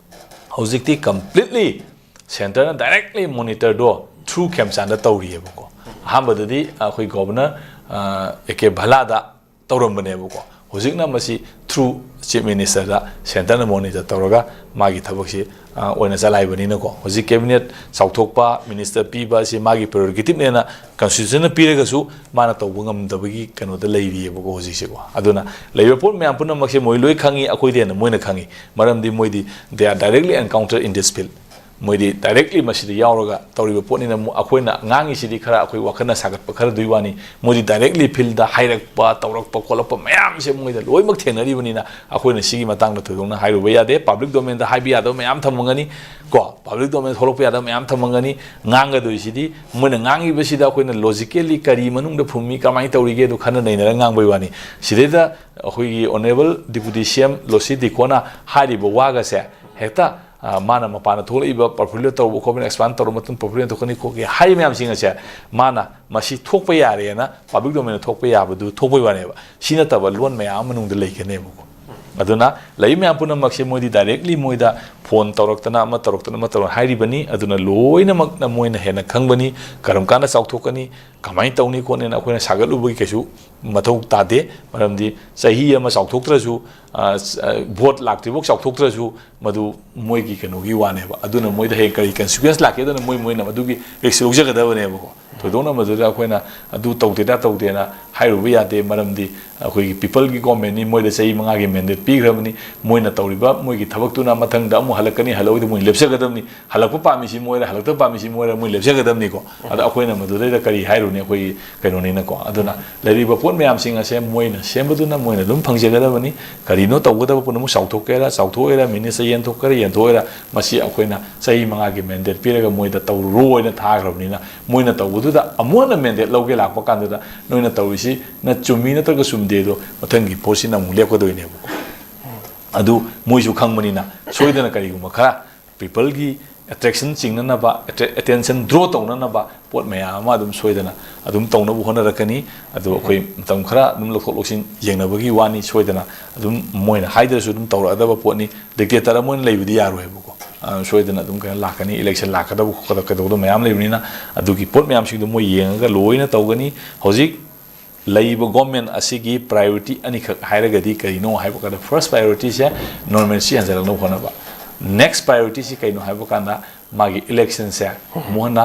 ꯍꯧꯖꯤꯛꯇꯤ completely centreꯅ directly monitorꯗꯣ through ꯈꯦꯝꯆꯥꯟꯗ ꯇꯧꯔꯤꯑꯕꯀꯣ꯫ ꯑꯍꯥꯟꯕꯗꯗꯤ ꯑꯩꯈꯣꯏ Governor, ꯑ, A K ꯚꯜꯂꯥꯗ ꯇꯧꯔꯝꯕꯅꯦꯕꯀꯣ꯫ ꯍꯧꯖꯤꯛꯅ ꯃꯁꯤ through Chief Ministerꯗ centreꯅ monitor ꯇꯧꯔꯒ ꯃꯥꯒꯤ ꯊꯕꯛꯁꯤ, ꯑ, ꯑꯣꯏꯅ ꯆꯂꯥꯏꯕꯅꯤꯅꯀꯣ꯫ ꯍꯧꯖꯤꯛ cabinet ꯆꯥꯎꯊꯣꯛꯄ, minister ꯄꯤꯕ ꯑꯁꯤ ꯃꯥꯒꯤ prerogativeꯅꯦꯅ constitutionꯅ ꯄꯤꯔꯒꯁꯨ ꯃꯥꯅ ꯇꯧꯕ ꯉꯝꯗꯕꯒꯤ ꯀꯩꯅꯣꯗ ꯂꯩꯔꯤꯑꯕꯀꯣ ꯍꯧꯖꯤꯛꯁꯦꯀꯣ꯫ ꯑꯗꯨꯅ ꯂꯩꯔꯤꯕ ꯄꯣꯠ ꯃꯌꯥꯝ ꯄꯨꯝꯅꯃꯛꯁꯦ ꯃꯣꯏ ꯂꯣꯏ ꯈꯪꯉꯤ, ꯑꯩꯈꯣꯏꯗꯩ ꯍꯦꯟꯅ ꯃꯣꯏꯅ ꯈꯪꯉꯤ꯫ ꯃꯔꯝꯗꯤ ꯃꯣꯏꯗꯤ they are directly encounter in this field꯫ ꯃꯣꯏꯗꯤ directly ꯃꯁꯤꯗ ꯌꯥꯎꯔꯒ ꯇꯧꯔꯤꯕ ꯄꯣꯠꯅꯤꯅ ꯃꯣ-, ꯑꯩꯈꯣꯏꯅ ꯉꯥꯡꯉꯤꯁꯤꯗꯤ ꯈꯔ ꯑꯩꯈꯣꯏ ꯋꯥꯈꯜꯅ ꯁꯥꯒꯠꯄ ꯈꯔꯗꯨꯒꯤ ꯋꯥꯅꯤ꯫ ꯃꯣꯏꯗꯤ directly fieldꯗ ꯍꯥꯏꯔꯛꯄ, ꯇꯧꯔꯛꯄ, ꯈꯣꯠꯂꯛꯄ ꯃꯌꯥꯝꯁꯦ ꯃꯣꯏꯗ ꯂꯣꯏꯅꯃꯛ ꯊꯦꯡꯅꯔꯤꯕꯅꯤꯅ ꯑꯩꯈꯣꯏꯅ ꯁꯤꯒꯤ ꯃꯇꯥꯡꯗ ꯊꯣꯏꯗꯣꯛꯅ ꯍꯥꯏꯔꯨꯕ ꯌꯥꯗꯦ꯫ Public domainꯗ ꯍꯥꯏꯕ ꯌꯥꯗꯕ ꯃꯌꯥꯝ ꯊꯝꯃꯝꯒꯅꯤ ꯀꯣ, public domainꯗ ꯊꯣꯛꯂꯛꯄ ꯌꯥꯗꯕ ꯃꯌꯥꯝ ꯊꯝꯃꯝꯒꯅꯤ꯫ ꯉꯥꯡꯒꯗꯣꯏꯁꯤꯗꯤ ꯃꯣꯏꯅ ꯉꯥꯡꯉꯤꯕꯁꯤꯗ ꯑꯩꯈꯣꯏꯅ logically ꯀꯔꯤ ꯃꯅꯨꯡꯗ ꯐꯨꯝꯃꯤ, ꯀꯃꯥꯏꯅ ꯇꯧꯔꯤꯒꯦ ꯑꯗꯨ ꯈꯟꯅ ꯅꯩꯅꯔꯒ ꯉꯥꯡꯕꯩ ꯋꯥꯅꯤ꯫ ꯁꯤꯗꯩꯗ ꯑꯩꯈꯣꯏꯒꯤ Honourable Deputy C M ꯂꯣꯁꯤ ꯗꯤꯀꯣꯅ ꯍꯥꯏꯔꯤꯕ ꯋꯥꯒꯁꯦ ꯍꯦꯛꯇ ꯑ, ꯃꯥꯅ ꯃꯄꯥꯟꯗ ꯊꯣꯛꯂꯛꯏꯕ ꯄꯣꯔꯠꯐꯣꯂꯤꯑꯣ ꯇꯧꯔꯨꯕ ꯈꯣꯠꯄꯅ ꯑꯦꯛꯁꯄꯥꯟ ꯇꯧꯔꯕ ꯃꯇꯨꯡ ꯄꯣꯔꯠꯐꯣꯂꯤꯑꯣ ꯊꯣꯛꯀꯅꯤ ꯈꯣꯠꯀꯅꯤ ꯍꯥꯏꯔꯤꯕ ꯃꯌꯥꯝꯁꯤꯡ ꯑꯁꯦ ꯃꯥꯅ ꯃꯁꯤ ꯊꯣꯛꯄ ꯌꯥꯔꯦꯅ ꯄꯕ꯭ꯂꯤꯛ ꯗꯣꯃꯦꯟꯗ ꯊꯣꯛꯄ ꯌꯥꯕꯗꯨ ꯊꯣꯛꯄꯩ ꯋꯥꯅꯦꯕ꯫ ꯁꯤ ꯅꯠꯇꯕ ꯂꯣꯟ ꯃꯌꯥꯝ ꯃꯅꯨꯡꯗ ꯂꯩꯒꯅꯦꯕꯀꯣ꯫ ꯑꯗꯨꯅ ꯂꯩ ꯃꯌꯥꯝ ꯄꯨꯝꯅꯃꯛꯁꯦ ꯃꯣꯏꯗꯤ ꯗꯥꯏꯔꯦꯛꯂꯤ ꯃꯣꯏꯗ ꯐꯣꯟ ꯇꯧꯔꯛꯇꯅ ꯑꯃ ꯇꯧꯔꯛꯇꯅ ꯑꯃ ꯇꯧꯔꯛꯇꯅ ꯍꯥꯏꯔꯤꯕꯅꯤ꯫ ꯑꯗꯨꯅ ꯂꯣꯏꯅꯃꯛꯅ ꯃꯣꯏꯅ ꯍꯦꯟꯅ ꯈꯪꯕꯅꯤ ꯀꯔꯝ ꯀꯥꯟꯗ ꯆꯥꯎꯊꯣꯛꯀꯅꯤ, ꯀꯃꯥꯏꯅ ꯇꯧꯅꯤ ꯈꯣꯠꯅꯤꯅ ꯑꯩꯈꯣꯏꯅ ꯁꯥꯒꯠꯂꯨꯕꯒꯤ ꯀꯩꯁꯨ ꯃꯊꯧ ꯇꯥꯗꯦ꯫ ꯃꯔꯝꯗꯤ ꯆꯍꯤ ꯑꯃ ꯆꯥꯎꯊꯣꯛꯇ꯭ꯔꯁꯨ, ꯑ, ꯁ-, ꯑ, ꯚꯣꯠ ꯂꯥꯛꯇ꯭ꯔꯤꯐꯥꯎ ꯆꯥꯎꯊꯣꯛꯇ꯭ꯔꯁꯨ ꯃꯗꯨ ꯃꯣꯏꯒꯤ ꯀꯩꯅꯣꯒꯤ ꯋꯥꯅꯦꯕ꯫ ꯑꯗꯨꯅ ꯃꯣꯏꯗ ꯍꯌꯦꯡ ꯀꯔꯤ ꯀꯟꯁꯤꯀ꯭ꯋꯦꯟꯁ ꯂꯥꯛꯀꯦ ꯑꯗꯨꯅ ꯃꯣꯏ, ꯃꯣꯏꯅ ꯃꯗꯨꯒꯤ ꯔꯤꯛꯁ ꯂꯧꯖꯒꯗꯕꯅꯦꯕꯀꯣ꯫ ꯊꯣꯏꯗꯣꯛꯅ ꯃꯗꯨꯗ ꯑꯩꯈꯣꯏꯅ ꯑꯗꯨ ꯇꯧꯗꯦꯗ ꯇꯧꯗꯦꯅ ꯍꯥꯏꯔꯨꯕ ꯌꯥꯗꯦ꯫ ꯃꯔꯝꯗꯤ ꯑꯩꯈꯣꯏꯒꯤ ꯄꯤꯄꯜꯒꯤ ꯒꯣꯔꯃꯦꯟꯅꯤ, ꯃꯣꯏꯗ ꯆꯍꯤ ꯃꯉꯥꯒꯤ ꯃꯦꯟꯗꯦꯠ ꯄꯤꯈ꯭ꯔꯕꯅꯤ꯫ ꯃꯣꯏꯅ ꯇꯧꯔꯤꯕ ꯃꯣꯏꯒꯤ ꯊꯕꯛꯇꯨꯅ ꯃꯊꯪꯗ ꯑꯃꯨꯛ ꯍꯜꯂꯛꯀꯅꯤ, ꯍꯜꯂꯛꯑꯣꯏꯗ ꯃꯣꯏ ꯂꯦꯞꯆꯒꯗꯕꯅꯤ꯫ ꯍꯜꯂꯛꯄ ꯄꯥꯝꯃꯤꯁꯤ ꯃꯣꯏꯔ, ꯍꯜꯂꯛꯇꯕ ꯄꯥꯝꯃꯤꯁꯤ ꯃꯣꯏꯔ, ꯃꯣꯏ ꯂꯦꯞꯆꯒꯗꯕꯅꯤꯀꯣ꯫ ꯑꯗ ꯑꯩꯈꯣꯏꯅ ꯃꯗꯨꯗꯩꯗ ꯀꯔꯤ ꯍꯥꯏꯔꯨꯅꯤ, ꯑꯩꯈꯣꯏꯒꯤ ꯀꯩꯅꯣꯅꯤꯅꯀꯣ꯫ ꯑꯗꯨꯅ ꯂꯩꯔꯤꯕ ꯄꯣꯠ ꯃꯌꯥꯝꯁꯤꯡ ꯑꯁꯦ ꯃꯣꯏꯅ ꯁꯦꯝꯕꯗꯨꯅ ꯃꯣꯏꯅ ꯑꯗꯨꯝ ꯐꯪꯖꯒꯗꯕꯅꯤ꯫ ꯀꯔꯤꯅꯣ ꯇꯧꯒꯗꯕ ꯄꯨꯝꯅꯃꯛ, ꯆꯥꯎꯊꯣꯛꯀꯦꯔꯥ, ꯆꯥꯎꯊꯣꯛꯑꯣꯏꯔꯥ, ꯃꯤꯅꯤꯁꯇꯔ ꯌꯦꯟꯊꯣꯛꯀꯦꯔꯥ, ꯌꯦꯟꯊꯣꯛꯑꯣꯏꯔꯥ, ꯃꯁꯤ ꯑꯩꯈꯣꯏꯅ ꯆꯍꯤ ꯃꯉꯥꯒꯤ ꯃꯦꯟꯗꯦꯠ ꯄꯤꯔꯒ ꯃꯣꯏꯗ ꯇꯧꯔꯨꯔꯣꯅ ꯊꯥꯈ꯭ꯔꯕꯅꯤꯅ, ꯃꯣꯏꯅ ꯇꯧꯕꯗꯨꯗ ꯑꯃꯨꯛ ꯍꯟꯅ ꯃꯦꯟꯗꯦꯠ ꯂꯧꯒꯦ ꯂꯥꯛꯄ ꯀꯥꯟꯗꯨꯗ ꯅꯣꯏꯅ ꯇꯧꯔꯤꯁꯤ ꯅ ꯆꯨꯝꯃꯤ ꯅꯠꯇ꯭ꯔꯒ ꯆꯨꯝꯗꯦꯗꯣ ꯃꯊꯪꯒꯤ ꯄꯣꯠꯁꯤꯅ ꯑꯃꯨꯛ ꯂꯦꯞꯀꯗꯣꯏꯅꯦꯕꯀꯣ꯫ ꯑꯗꯨ ꯃꯣꯏꯁꯨ ꯈꯪꯕꯅꯤꯅ ꯁꯣꯏꯗꯅ ꯀꯔꯤꯒꯨꯝꯕ ꯈꯔ ꯄꯤꯄꯜꯒꯤ ꯑꯦꯇ꯭ꯔꯦꯛꯁꯟ ꯆꯤꯡꯅꯅꯕ, ꯑꯦꯇꯦꯟꯁꯟ ꯗ꯭ꯔꯣ ꯇꯧꯅꯅꯕ ꯄꯣꯠ ꯃꯌꯥꯝ ꯑꯃ ꯑꯗꯨꯝ ꯁꯣꯏꯗꯅ ꯑꯗꯨꯝ ꯇꯧꯅꯕ ꯍꯣꯠꯅꯔꯛꯀꯅꯤ꯫ ꯑꯗꯨ ꯑꯩꯈꯣꯏ ꯃꯇꯝ ꯈꯔ ꯑꯗꯨꯝ ꯂꯧꯊꯣꯛ ꯂꯧꯁꯤꯟ ꯌꯦꯡꯅꯕꯒꯤ ꯋꯥꯅꯤ꯫ ꯁꯣꯏꯗꯅ ꯑꯗꯨꯝ ꯃꯣꯏꯅ ꯍꯥꯏꯗ꯭ꯔꯁꯨ ꯑꯗꯨꯝ ꯇꯧꯔꯛꯑꯗꯕ ꯄꯣꯠꯅꯤ꯫ ꯗꯤꯛꯇꯦꯇꯔ ꯑꯃ ꯑꯣꯏꯅ ꯂꯩꯕꯗꯤ ꯌꯥꯔꯣꯏꯕꯀꯣ꯫ ꯑ, ꯁꯣꯏꯗꯅ ꯑꯗꯨꯝ ꯀꯩꯅꯣ ꯂꯥꯛꯀꯅꯤ, ꯏꯂꯦꯛꯁꯟ ꯂꯥꯛꯀꯗꯕ ꯈꯣꯠꯀꯗꯕ ꯀꯩꯗꯧꯗꯕ ꯃꯌꯥꯝ ꯂꯩꯕꯅꯤꯅ ꯑꯗꯨꯒꯤ ꯄꯣꯠ ꯃꯌꯥꯝꯁꯤꯡꯗꯣ ꯃꯣꯏ ꯌꯦꯡꯉꯒ ꯂꯣꯏꯅ ꯇꯧꯒꯅꯤ꯫ ꯍꯧꯖꯤꯛ ꯂꯩꯔꯤꯕ ꯒꯣꯔꯃꯦꯟ ꯑꯁꯤꯒꯤ ꯄ꯭ꯔꯥꯏꯑꯣꯔꯤꯇꯤ ꯑꯅꯤꯈꯛ ꯍꯥꯏꯔꯒꯗꯤ ꯀꯔꯤꯅꯣ ꯍꯥꯏꯕ ꯀꯥꯟꯗ, ꯐꯥꯔꯁ ꯄ꯭ꯔꯥꯏꯑꯣꯔꯤꯇꯤꯁꯦ ꯅꯣꯔꯃꯦꯜꯁꯤ ꯍꯟꯖꯤꯜꯂꯛꯅꯕ ꯍꯣꯠꯅꯕ꯫ ꯅꯦꯛꯁ ꯄ꯭ꯔꯥꯏꯑꯣꯔꯤꯇꯤꯁꯤ ꯀꯩꯅꯣ ꯍꯥꯏꯕ ꯀꯥꯟꯗ ꯃꯥꯒꯤ ꯏꯂꯦꯛꯁꯟꯁꯦ ꯑꯃꯨꯛ ꯍꯟꯅ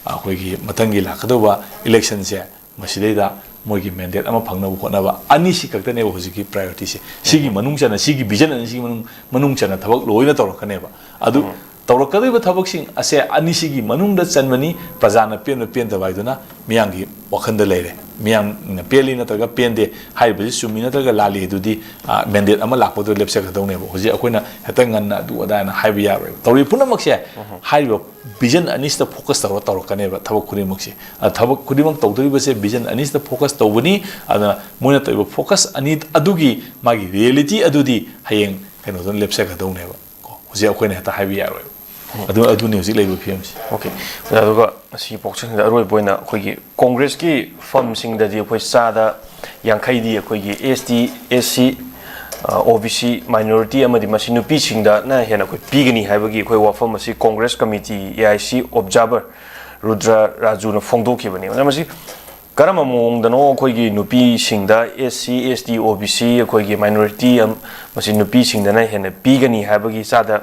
ꯑꯩꯈꯣꯏꯒꯤ ꯃꯊꯪꯒꯤ ꯂꯥꯛꯀꯗꯧꯕ ꯏꯂꯦꯛꯁꯟꯁꯦ ꯃꯁꯤꯗꯩꯗ ꯃꯣꯏꯒꯤ ꯃꯦꯟꯗꯦꯠ ꯑꯃ ꯐꯪꯅꯕ ꯍꯣꯠꯅꯕ, ꯑꯅꯤꯁꯤ ꯈꯛꯇꯅꯦꯕ ꯍꯧꯖꯤꯛꯀꯤ ꯄ꯭ꯔꯥꯏꯑꯣꯔꯤꯇꯤꯁꯦ꯫ ꯁꯤꯒꯤ ꯃꯅꯨꯡ ꯆꯟꯅ, ꯁꯤꯒꯤ ꯚꯤꯖꯟ ꯑꯅꯤꯁꯤꯒꯤ ꯃꯅꯨꯡ, ꯃꯅꯨꯡ ꯆꯟꯅ ꯊꯕꯛ ꯂꯣꯏꯅ ꯇꯧꯔꯛꯀꯅꯦꯕ꯫ ꯑꯗꯨ ꯇꯧꯔꯛꯀꯗꯧꯔꯤꯕ ꯊꯕꯛꯁꯤꯡ ꯑꯁꯦ ꯑꯅꯤꯁꯤꯒꯤ ꯃꯅꯨꯡꯗ ꯆꯟꯕꯅꯤ꯫ ꯄ꯭ꯔꯖꯥꯅ ꯄꯦꯟꯕ ꯄꯦꯟꯗꯕ ꯍꯥꯏꯗꯨꯅ ꯃꯤꯌꯥꯝꯒꯤ ꯋꯥꯈꯜꯗ ꯂꯩꯔꯦ꯫ ꯃꯤꯌꯥꯝꯅ ꯄꯦꯜꯂꯤ ꯅꯠꯇ꯭ꯔꯒ ꯄꯦꯟꯗꯦ, ꯍꯥꯏꯔꯤꯕꯁꯤ ꯆꯨꯝꯃꯤ ꯅꯠꯇ꯭ꯔꯒ ꯂꯥꯜꯂꯤ ꯑꯗꯨꯗꯤ, ꯑ, ꯃꯦꯟꯗꯦꯠ ꯑꯃ ꯂꯥꯛꯄꯗꯨ ꯂꯦꯞꯆꯒꯗꯧꯅꯦꯕ꯫ ꯍꯧꯖꯤꯛ ꯑꯩꯈꯣꯏꯅ ꯍꯦꯛꯇ ꯉꯟꯅ ꯑꯗꯨ ꯑꯗꯥꯅ ꯍꯥꯏꯕ ꯌꯥꯔꯣꯏꯕ꯫ ꯇꯧꯔꯤꯕ ꯄꯨꯝꯅꯃꯛꯁꯦ ꯍꯥꯏꯔꯤꯕ ꯚꯤꯖꯟ ꯑꯅꯤꯁꯤꯗ ꯐꯣꯀꯁ ꯇꯧꯔ ꯇꯧꯔꯛꯀꯅꯦꯕ ꯊꯕꯛ ꯈꯨꯗꯤꯡꯃꯛꯁꯦ꯫ ꯑ, ꯊꯕꯛ ꯈꯨꯗꯤꯡꯃꯛ ꯇꯧꯗꯣꯔꯤꯕꯁꯦ ꯚꯤꯖꯟ ꯑꯅꯤꯁꯤꯗ ꯐꯣꯀꯁ ꯇꯧꯕꯅꯤ꯫ ꯑꯗꯨꯅ ꯃꯣꯏꯅ ꯇꯧꯔꯤꯕ ꯐꯣꯀꯁ ꯑꯅꯤ ꯑꯗꯨꯒꯤ ꯃꯥꯒꯤ ꯔꯤꯌꯦꯂꯤꯇꯤ ꯑꯗꯨꯗꯤ ꯍꯌꯦꯡ ꯀꯩꯅꯣꯗꯨꯅ ꯂꯦꯞꯆꯒꯗꯧꯅꯦꯕ ꯀꯣ꯫ ꯁꯦ ꯑꯩꯈꯣꯏꯅ ꯍꯦꯛꯇ ꯍꯥꯏꯕ ꯌꯥꯔꯣꯏꯕ꯫ ꯑꯗꯨ ꯑꯗꯨꯅꯤ ꯍꯧꯖꯤꯛ ꯂꯩꯔꯤꯕ ꯐꯤꯕꯝꯁꯦ꯫ ꯑꯣꯀꯦ꯫ ꯑꯗꯨꯒ ꯑꯁꯤꯒꯤ ꯄꯣꯠꯁꯤꯡꯁꯤꯗ ꯑꯔꯣꯏꯕ ꯑꯣꯏꯅ ꯑꯩꯈꯣꯏꯒꯤ ꯀꯣꯡꯒ꯭ꯔꯦꯁꯀꯤ ꯐꯝꯁꯤꯡꯗꯗꯤ ꯑꯩꯈꯣꯏ ꯆꯥꯗ ꯌꯥꯡꯈꯩꯗꯤ ꯑꯩꯈꯣꯏꯒꯤ S T, S C, O B C, minority ꯑꯃꯗꯤ ꯃꯁꯤ ꯅꯨꯄꯤꯁꯤꯡꯗꯅ ꯍꯦꯟꯅ ꯑꯩꯈꯣꯏ ꯄꯤꯒꯅꯤ ꯍꯥꯏꯕꯒꯤ ꯑꯩꯈꯣꯏ ꯋꯥꯐꯝ ꯑꯁꯤ Congress committee, A I C observer Rudra ꯔꯥꯖꯨꯅ ꯐꯣꯡꯗꯣꯛꯈꯤꯕꯅꯤ꯫ ꯑꯗꯨꯅ ꯃꯁꯤ ꯀꯔꯝꯕ ꯃꯑꯣꯡꯗꯅꯣ ꯑꯩꯈꯣꯏꯒꯤ ꯅꯨꯄꯤꯁꯤꯡꯗ S C, S T, O B C, ꯑꯩꯈꯣꯏꯒꯤ minority ꯑꯝ-, ꯃꯁꯤ ꯅꯨꯄꯤꯁꯤꯡꯗꯅ ꯍꯦꯟꯅ ꯄꯤꯒꯅꯤ ꯍꯥꯏꯕꯒꯤ ꯆꯥꯗ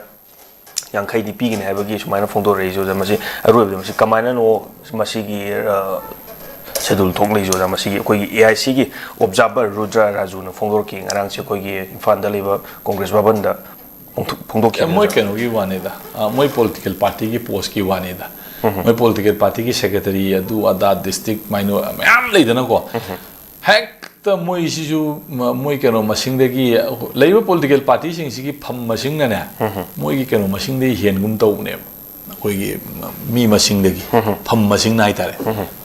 ꯌꯥꯡꯈꯩꯗꯤ ꯄꯤꯒꯅꯤ ꯍꯥꯏꯕꯒꯤ ꯁꯨꯃꯥꯏꯅ ꯐꯣꯡꯗꯣꯔꯛꯏꯁꯦ ꯑꯣꯖꯥ, ꯃꯁꯤ ꯑꯔꯣꯏꯕꯗ ꯃꯁꯤ ꯀꯃꯥꯏꯅꯅꯣ ꯃꯁꯤꯒꯤ, ꯑ, schedule ꯊꯣꯛꯂꯛꯏꯁꯦ ꯑꯣꯖꯥ? ꯃꯁꯤꯒꯤ ꯑꯩꯈꯣꯏꯒꯤ A I C ꯒꯤ observer ꯔꯨꯗ꯭ꯔ ꯔꯥꯖꯨꯅ ꯐꯣꯡꯗꯣꯔꯛꯈꯤ ꯉꯔꯥꯡꯁꯦ ꯑꯩꯈꯣꯏꯒꯤ ꯏꯝꯐꯥꯜꯗ ꯂꯩꯕ ꯀꯣꯡꯒ꯭ꯔꯦꯁ ꯚꯕꯟꯗ ꯐꯣꯡꯗꯣꯛ-, ꯐꯣꯡꯗꯣꯛꯈꯤꯕꯅꯤ ꯃꯣꯏ ꯑꯣꯖꯥ꯫ ꯀꯩꯅꯣꯒꯤ ꯋꯥꯅꯤꯗ, ꯑ, ꯃꯣꯏ political party ꯒꯤ post ꯀꯤ ꯋꯥꯅꯤꯗ꯫ ꯃꯣꯏ political party ꯒꯤ secretary ꯑꯗꯨ ꯑꯗꯥ district minor ꯃꯌꯥꯝ ꯂꯩꯗꯅꯀꯣ꯫ ꯍꯦꯛꯇ ꯃꯣꯏꯁꯤꯁꯨ ꯃ-, ꯃꯣꯏ ꯀꯩꯅꯣ ꯃꯁꯤꯡꯗꯒꯤ, ꯂꯩꯔꯤꯕ political party ꯁꯤꯡꯁꯤꯒꯤ ꯐꯝ ꯃꯁꯤꯡꯅꯅꯦ, ꯃꯣꯏꯒꯤ ꯀꯩꯅꯣ ꯃꯁꯤꯡꯗꯒꯤ ꯍꯦꯟꯒꯨꯝ ꯇꯧꯕꯅꯦꯕ꯫ ꯑꯩꯈꯣꯏꯒꯤ ꯃꯤ ꯃꯁꯤꯡꯗꯒꯤ, ꯐꯝ ꯃꯁꯤꯡꯅ ꯍꯥꯏꯇꯥꯔꯦ꯫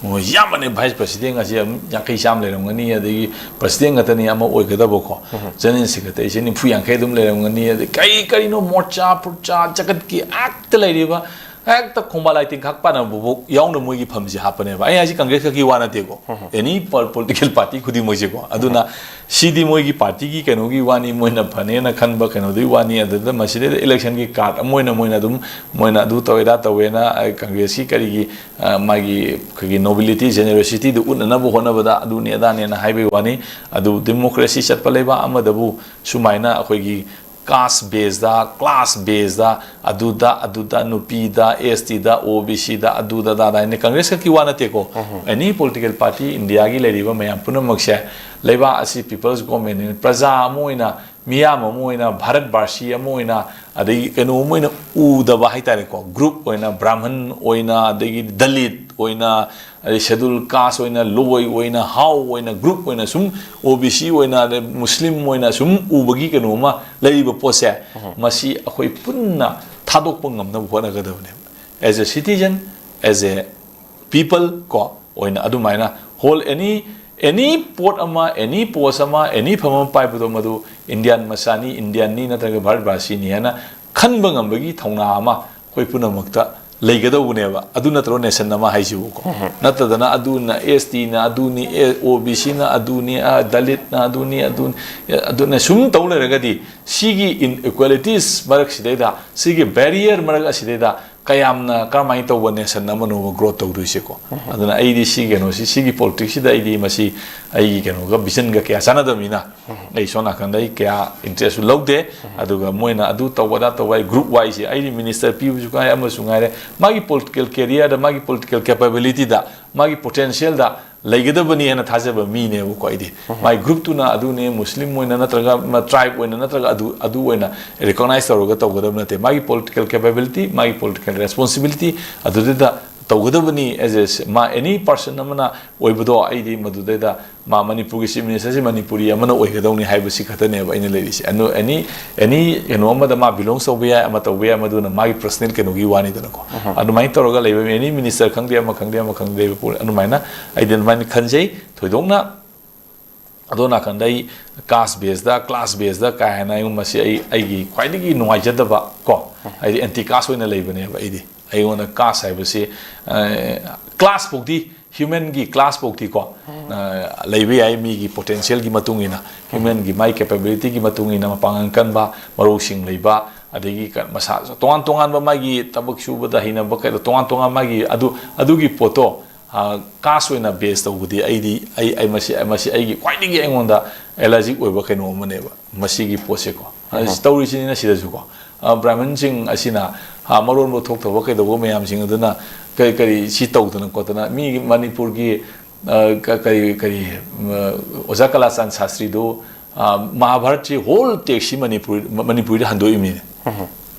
ꯃꯣꯏ ꯌꯥꯝꯕꯅꯦ, vice president ꯒꯁꯦ ꯑꯗꯨꯝ ꯌꯥꯡꯈꯩ ꯆꯥꯝꯃ ꯂꯩꯔꯝꯒꯅꯤ, ꯑꯗꯒꯤ president ꯉꯥꯛꯇꯅꯤ ꯑꯃ ꯑꯣꯏꯒꯗꯕꯀꯣ꯫ General secretary ꯁꯦ ꯅꯤꯐꯨ ꯌꯥꯡꯈꯩ ꯑꯗꯨꯝ ꯂꯩꯔꯝꯒꯅꯤ, ꯑꯗꯩ ꯀꯔꯤ ꯀꯔꯤꯅꯣ ꯃꯣꯔꯆꯥ ꯄꯨꯔꯆꯥ ꯖꯒꯠꯀꯤ ꯍꯦꯛꯇ ꯂꯩꯔꯤꯕ, ꯍꯦꯛꯇ ꯈꯣꯡꯕꯥꯜ ꯂꯥꯏꯇꯤꯟ ꯈꯥꯛ ꯄꯥꯟꯅꯕꯐꯥꯎ ꯌꯥꯎꯅ ꯃꯣꯏꯒꯤ ꯐꯝꯁꯦ ꯍꯥꯞꯄꯅꯦꯕ꯫ ꯑꯩ ꯍꯥꯏꯁꯦ ꯀꯪꯒ꯭ꯔꯦꯁ ꯈꯛꯀꯤ ꯋꯥ ꯅꯠꯇꯦꯀꯣ, any political party ꯈꯨꯗꯤꯡꯃꯛꯁꯦꯀꯣ꯫ ꯑꯗꯨꯅ ꯁꯤꯗꯤ ꯃꯣꯏꯒꯤ party ꯒꯤ ꯀꯩꯅꯣꯒꯤ ꯋꯥꯅꯤ, ꯃꯣꯏꯅ ꯐꯅꯦꯅ ꯈꯟꯕ ꯀꯩꯅꯣꯗꯨꯒꯤ ꯋꯥꯅꯤ꯫ ꯑꯗꯨꯗ ꯃꯁꯤꯗꯩꯗ election ꯒꯤ card ꯑꯃ ꯑꯣꯏꯅ ꯃꯣꯏꯅ ꯑꯗꯨꯝ, ꯃꯣꯏꯅ ꯑꯗꯨ ꯇꯧꯋꯦ, ꯑꯗꯥ ꯇꯧꯋꯦꯅ, ꯑ, ꯀꯪꯒ꯭ꯔꯦꯁꯀꯤ ꯀꯔꯤꯒꯤ, ꯑ, ꯃꯥꯒꯤ ꯑꯩꯈꯣꯏꯒꯤ nobility, generosity ꯗꯨ ꯎꯠꯅꯅꯕ ꯍꯣꯠꯅꯕꯗ ꯑꯗꯨꯅꯤ ꯑꯗꯥꯅꯦꯅ ꯍꯥꯏꯕꯒꯤ ꯋꯥꯅꯤ꯫ ꯑꯗꯨ democracy ꯆꯠꯄ ꯂꯩꯕꯥꯛ ꯑꯃꯗꯕꯨ ꯁꯨꯃꯥꯏꯅ ꯑꯩꯈꯣꯏꯒꯤ caste base ꯗ, class base ꯗ, ꯑꯗꯨꯗ, ꯑꯗꯨꯗ, ꯅꯨꯄꯤꯗ, S T ꯗ, O B C ꯗ, ꯑꯗꯨꯗ, ꯑꯗꯥꯗ ꯍꯥꯏꯅ ꯀꯪꯒ꯭ꯔꯦꯁ ꯈꯛꯀꯤ ꯋꯥ ꯅꯠꯇꯦꯀꯣ꯫ Any political party India ꯒꯤ ꯂꯩꯔꯤꯕ ꯃꯌꯥꯝ ꯄꯨꯝꯅꯃꯛꯁꯦ, ꯂꯩꯕꯥꯛ ꯑꯁꯤ people's government ꯅꯤ, ꯄ꯭ꯔꯖꯥ ꯑꯃ ꯑꯣꯏꯅ, ꯃꯤꯌꯥꯝ ꯑꯃ ꯑꯣꯏꯅ, ꯚꯥꯔꯠ ꯕꯥꯁꯤ ꯑꯃ ꯑꯣꯏꯅ, ꯑꯗꯒꯤ ꯀꯩꯅꯣ ꯑꯃ ꯑꯣꯏꯅ ꯎꯗꯕ ꯍꯥꯏꯇꯥꯔꯦꯀꯣ, group ꯑꯣꯏꯅ, ꯕ꯭ꯔꯥꯍꯃꯟ ꯑꯣꯏꯅ, ꯑꯗꯒꯤ ꯗꯂꯤꯠ ꯑꯣꯏꯅ, ꯑꯗꯩ schedule caste ꯑꯣꯏꯅ, ꯂꯣꯏ ꯑꯣꯏꯅ, ꯍꯥꯎ ꯑꯣꯏꯅ, group ꯑꯣꯏꯅ ꯁꯨꯝ, O B C ꯑꯣꯏꯅ, ꯑꯗꯩ ꯃꯨꯁꯂꯤꯝ ꯑꯣꯏꯅ ꯁꯨꯝ ꯎꯕꯒꯤ ꯀꯩꯅꯣ ꯑꯃ ꯂꯩꯔꯤꯕ ꯄꯣꯠꯁꯦ, ꯃꯁꯤ ꯑꯩꯈꯣꯏ ꯄꯨꯟꯅ ꯊꯥꯗꯣꯛꯄ ꯉꯝꯅꯕ ꯍꯣꯠꯅꯒꯗꯕꯅꯦꯕ꯫ As a citizen, as a people ꯀꯣ ꯑꯣꯏꯅ ꯑꯗꯨꯃꯥꯏꯅ whole any, any ꯄꯣꯠ ꯑꯃ, any post ꯑꯃ, any ꯐꯝ ꯑꯃ ꯄꯥꯏꯕꯗꯣ ꯃꯗꯨ Indian ꯃꯆꯥꯅꯤ, Indian ꯅꯤ ꯅꯠꯇ꯭ꯔꯒ ꯚꯥꯔꯠ ꯕꯥꯁꯤꯅꯤ ꯍꯥꯏꯅ ꯈꯟꯕ ꯉꯝꯕꯒꯤ ꯊꯧꯅꯥ ꯑꯃ ꯑꯩꯈꯣꯏ ꯄꯨꯝꯅꯃꯛꯇ ꯂꯩꯒꯗꯧꯕꯅꯦꯕ꯫ ꯑꯗꯨ ꯅꯠꯇ꯭ꯔꯣ ꯅꯦꯁꯟ ꯑꯃ ꯍꯥꯏꯁꯤꯕꯨꯀꯣ? ꯅꯠꯇꯗꯅ ꯑꯗꯨꯅ ꯑꯦꯁ ꯇꯤꯅ ꯑꯗꯨꯅꯤ, ꯑꯣ ꯕꯤ ꯁꯤꯅ ꯑꯗꯨꯅꯤ, ꯑ, ꯗꯂꯤꯠꯅ ꯑꯗꯨꯅꯤ, ꯑꯗꯨꯅꯤ, ꯑꯗꯨꯅ ꯁꯨꯝ ꯇꯧ ꯂꯩꯔꯒꯗꯤ ꯁꯤꯒꯤ ꯏꯟꯏꯀ꯭ꯋꯦꯂꯤꯇꯤꯁ ꯃꯔꯛꯁꯤꯗꯩꯗ, ꯁꯤꯒꯤ ꯕꯦꯔꯤꯌꯔ ꯃꯔꯛ ꯑꯁꯤꯗꯩꯗ ꯀꯌꯥꯝꯅ ꯀꯔꯝꯍꯥꯏꯅ ꯇꯧꯕ ꯅꯦꯁꯟ ꯑꯃꯅꯣꯕ ꯒ꯭ꯔꯣꯠ ꯇꯧꯗꯣꯏꯁꯦꯀꯣ? ꯑꯗꯨꯅ ꯑꯩꯗꯤ ꯁꯤ ꯀꯩꯅꯣꯁꯤ, ꯁꯤꯒꯤ ꯄꯣꯂꯤꯇꯤꯛꯁꯁꯤꯗ ꯑꯩꯗꯤ ꯃꯁꯤ ꯑꯩꯒꯤ ꯀꯩꯅꯣꯒ ꯚꯤꯖꯟꯒ ꯀꯌꯥ ꯆꯥꯟꯅꯗꯕꯅꯤꯅ ꯑꯩ ꯁꯣꯝ ꯅꯥꯀꯟꯗ ꯑꯩ ꯀꯌꯥ ꯏꯟꯇꯔꯦꯁꯁꯨ ꯂꯧꯗꯦ꯫ ꯑꯗꯨꯒ ꯃꯣꯏꯅ ꯑꯗꯨ ꯇꯧꯕ ꯑꯗꯥ ꯇꯧꯕ, ꯑꯩ ꯒ꯭ꯔꯨꯞ ꯋꯥꯏꯁꯦ, ꯑꯩꯗꯤ ꯃꯤꯅꯤꯁꯇꯔ ꯄꯤꯕꯁꯨ ꯉꯥꯏꯔꯦ, ꯑꯃꯁꯨ ꯉꯥꯏꯔꯦ, ꯃꯥꯒꯤ ꯄꯣꯂꯤꯇꯤꯀꯦꯜ ꯀꯦꯔꯤꯌꯔꯗ, ꯃꯥꯒꯤ ꯄꯣꯂꯤꯇꯤꯀꯦꯜ ꯀꯦꯄꯦꯕꯤꯂꯤꯇꯤꯗ, ꯃꯥꯒꯤ ꯄꯣꯇꯦꯟꯁꯤꯌꯦꯜꯗ ꯂꯩꯒꯗꯕꯅꯤ ꯍꯥꯏꯅ ꯊꯥꯖꯕ ꯃꯤꯅꯦꯕꯀꯣ ꯑꯩꯗꯤ꯫ ꯃꯥꯒꯤ ꯒ꯭ꯔꯨꯞꯇꯨꯅ ꯑꯗꯨꯅꯦ, ꯃꯨꯁꯂꯤꯝ ꯑꯣꯏꯅ ꯅꯠꯇ꯭ꯔꯒ ꯇ꯭ꯔꯥꯏꯕ ꯑꯣꯏꯅ ꯅꯠꯇ꯭ꯔꯒ ꯑꯗꯨ, ꯑꯗꯨ ꯑꯣꯏꯅ ꯔꯤꯀꯣꯛꯅꯥꯏꯖ ꯇꯧꯔꯒ ꯇꯧꯒꯗꯕ ꯅꯠꯇꯦ꯫ ꯃꯥꯒꯤ ꯄꯣꯂꯤꯇꯤꯀꯦꯜ ꯀꯦꯄꯦꯕꯤꯂꯤꯇꯤ, ꯃꯥꯒꯤ ꯄꯣꯂꯤꯇꯤꯀꯦꯜ ꯔꯦꯁꯄꯣꯟꯁꯤꯕꯤꯂꯤꯇꯤ ꯑꯗꯨꯗꯨꯗ ꯇꯧꯒꯗꯕꯅꯤ꯫ ꯑꯦꯁ ꯑꯦ ꯃꯥ ꯑꯦꯅꯤ ꯄꯥꯔꯁꯟ ꯑꯃꯅ ꯑꯣꯏꯕꯗꯣ, ꯑꯩꯗꯤ ꯃꯗꯨꯗꯩꯗ ꯃꯥ ꯃꯅꯤꯄꯨꯔꯒꯤ ꯆꯤꯐ ꯃꯤꯅꯤꯁꯇꯔꯁꯤ ꯃꯅꯤꯄꯨꯔꯤ ꯑꯃꯅ ꯑꯣꯏꯒꯗꯧꯅꯤ ꯍꯥꯏꯕꯁꯤ ꯈꯛꯇꯅꯦꯕ ꯑꯩꯅ ꯂꯩꯔꯤꯁꯦ꯫ ꯑꯗꯨ ꯑꯦꯅꯤ, ꯑꯦꯅꯤ ꯀꯩꯅꯣ ꯑꯃꯗ ꯃꯥ ꯕꯤꯂꯣꯡ ꯇꯧꯕ ꯌꯥꯏ, ꯑꯃ ꯇꯧꯕ ꯌꯥꯏ, ꯃꯗꯨꯅ ꯃꯥꯒꯤ ꯄꯔꯁꯣꯅꯦꯜ ꯀꯩꯅꯣꯒꯤ ꯋꯥꯅꯤꯗꯅꯀꯣ꯫ ꯑꯗꯨꯃꯥꯏꯅ ꯇꯧꯔꯒ ꯂꯩꯕ ꯑꯦꯅꯤ ꯃꯤꯅꯤꯁꯇꯔ ꯈꯪꯗꯦ, ꯑꯃ ꯈꯪꯗꯦ, ꯑꯃ ꯈꯪꯗꯦ, ꯂꯩꯕ ꯄꯣꯠ ꯑꯗꯨꯃꯥꯏꯅ ꯑꯩꯗꯤ ꯑꯗꯨꯃꯥꯏꯅ ꯈꯟꯖꯩ꯫ ꯊꯣꯏꯗꯣꯛꯅ ꯑꯗꯣ ꯅꯥꯀꯟꯗ ꯑꯩ ꯀꯥꯁ ꯕꯦꯁꯇ, ꯀ꯭ꯂꯥꯁ ꯕꯦꯁꯇ ꯀꯥ ꯍꯦꯟꯅ ꯑꯩꯉꯣꯟꯗ ꯃꯁꯤ ꯑꯩ, ꯑꯩꯒꯤ ꯈ꯭ꯋꯥꯏꯗꯒꯤ ꯅꯨꯡꯉꯥꯏꯖꯗꯕ ꯀꯣ, ꯍꯥꯏꯗꯤ ꯑꯦꯟꯇꯤ ꯀꯥꯁ ꯑꯣꯏꯅ ꯂꯩꯕꯅꯦꯕ ꯑꯩꯗꯤ꯫ ꯑꯩꯉꯣꯟꯗ ꯀꯥꯁ ꯍꯥꯏꯕꯁꯤ, ꯑ, ꯀ꯭ꯂꯥꯁ ꯐꯥꯎꯗꯤ, ꯍ꯭ꯌꯨꯃꯦꯟꯒꯤ ꯀ꯭ꯂꯥꯁ ꯐꯥꯎꯗꯤ ꯀꯣ, ꯑ, ꯂꯩꯕ ꯌꯥꯏ, ꯃꯤꯒꯤ ꯄꯣꯇꯦꯟꯁꯤꯌꯦꯜꯒꯤ ꯃꯇꯨꯡ ꯏꯟꯅ, ꯍ꯭ꯌꯨꯃꯦꯟꯒꯤ ꯃꯥꯏ ꯀꯦꯄꯦꯕꯤꯂꯤꯇꯤꯒꯤ ꯃꯇꯨꯡ ꯏꯟꯅ, ꯃꯄꯥꯡꯒꯜ ꯀꯟꯕ, ꯃꯔꯧꯁꯤꯡ ꯂꯩꯕ, ꯑꯗꯒꯤ ꯀ-, ꯃꯁꯥ ꯇꯣꯉꯥꯟ ꯇꯣꯉꯥꯟꯕ ꯃꯥꯒꯤ ꯊꯕꯛ ꯁꯨꯕꯗ ꯍꯩꯅꯕ ꯀꯩꯗꯣ ꯇꯣꯉꯥꯟ ꯇꯣꯉꯥꯟ ꯃꯥꯒꯤ ꯑꯗꯨ, ꯑꯗꯨꯒꯤ ꯄꯣꯠꯇꯣ, ꯑ, ꯀꯥꯁ ꯑꯣꯏꯅ ꯕꯦꯁ ꯇꯧꯕꯗꯤ ꯑꯩꯗꯤ, ꯑꯩ, ꯑꯩ ꯃꯁꯤ, ꯃꯁꯤ ꯑꯩꯒꯤ ꯈ꯭ꯋꯥꯏꯗꯒꯤ ꯑꯩꯉꯣꯟꯗ ꯑꯦꯂꯔꯖꯤꯛ ꯑꯣꯏꯕ ꯀꯩꯅꯣ ꯑꯃꯅꯦꯕ ꯃꯁꯤꯒꯤ ꯄꯣꯠꯁꯦꯀꯣ꯫ ꯑ, ꯇꯧꯔꯤꯁꯤꯅꯤꯅ ꯁꯤꯗꯁꯨꯀꯣ, ꯑ, ꯕ꯭ꯔꯥꯍꯃꯟꯁꯤꯡ ꯑꯁꯤꯅ, ꯑ, ꯃꯔꯣꯟꯕꯨ ꯊꯣꯛꯇꯕ ꯀꯩꯗꯧꯕ ꯃꯌꯥꯝꯁꯤꯡ ꯑꯗꯨꯅ ꯀꯔꯤ, ꯀꯔꯤ ꯁꯤ ꯇꯧꯗꯅ ꯈꯣꯠꯇꯅ ꯃꯤ ꯃꯅꯤꯄꯨꯔꯒꯤ, ꯑ, ꯀ-, ꯀꯔꯤ, ꯀꯔꯤ, ꯑ, ꯑꯣꯖꯥ ꯀꯂꯥꯆꯥꯟ ꯁꯥꯁꯇ꯭ꯔꯤꯗꯨ, ꯑ, ꯃꯍꯥꯚꯥꯔꯠꯁꯤ ꯍꯣꯜ ꯇꯦꯛꯁꯁꯤ ꯃꯅꯤꯄꯨꯔꯤ, ꯃ-, ꯃꯅꯤꯄꯨꯔꯤꯗ ꯍꯟꯗꯣꯛꯏꯕꯅꯤꯅꯦ꯫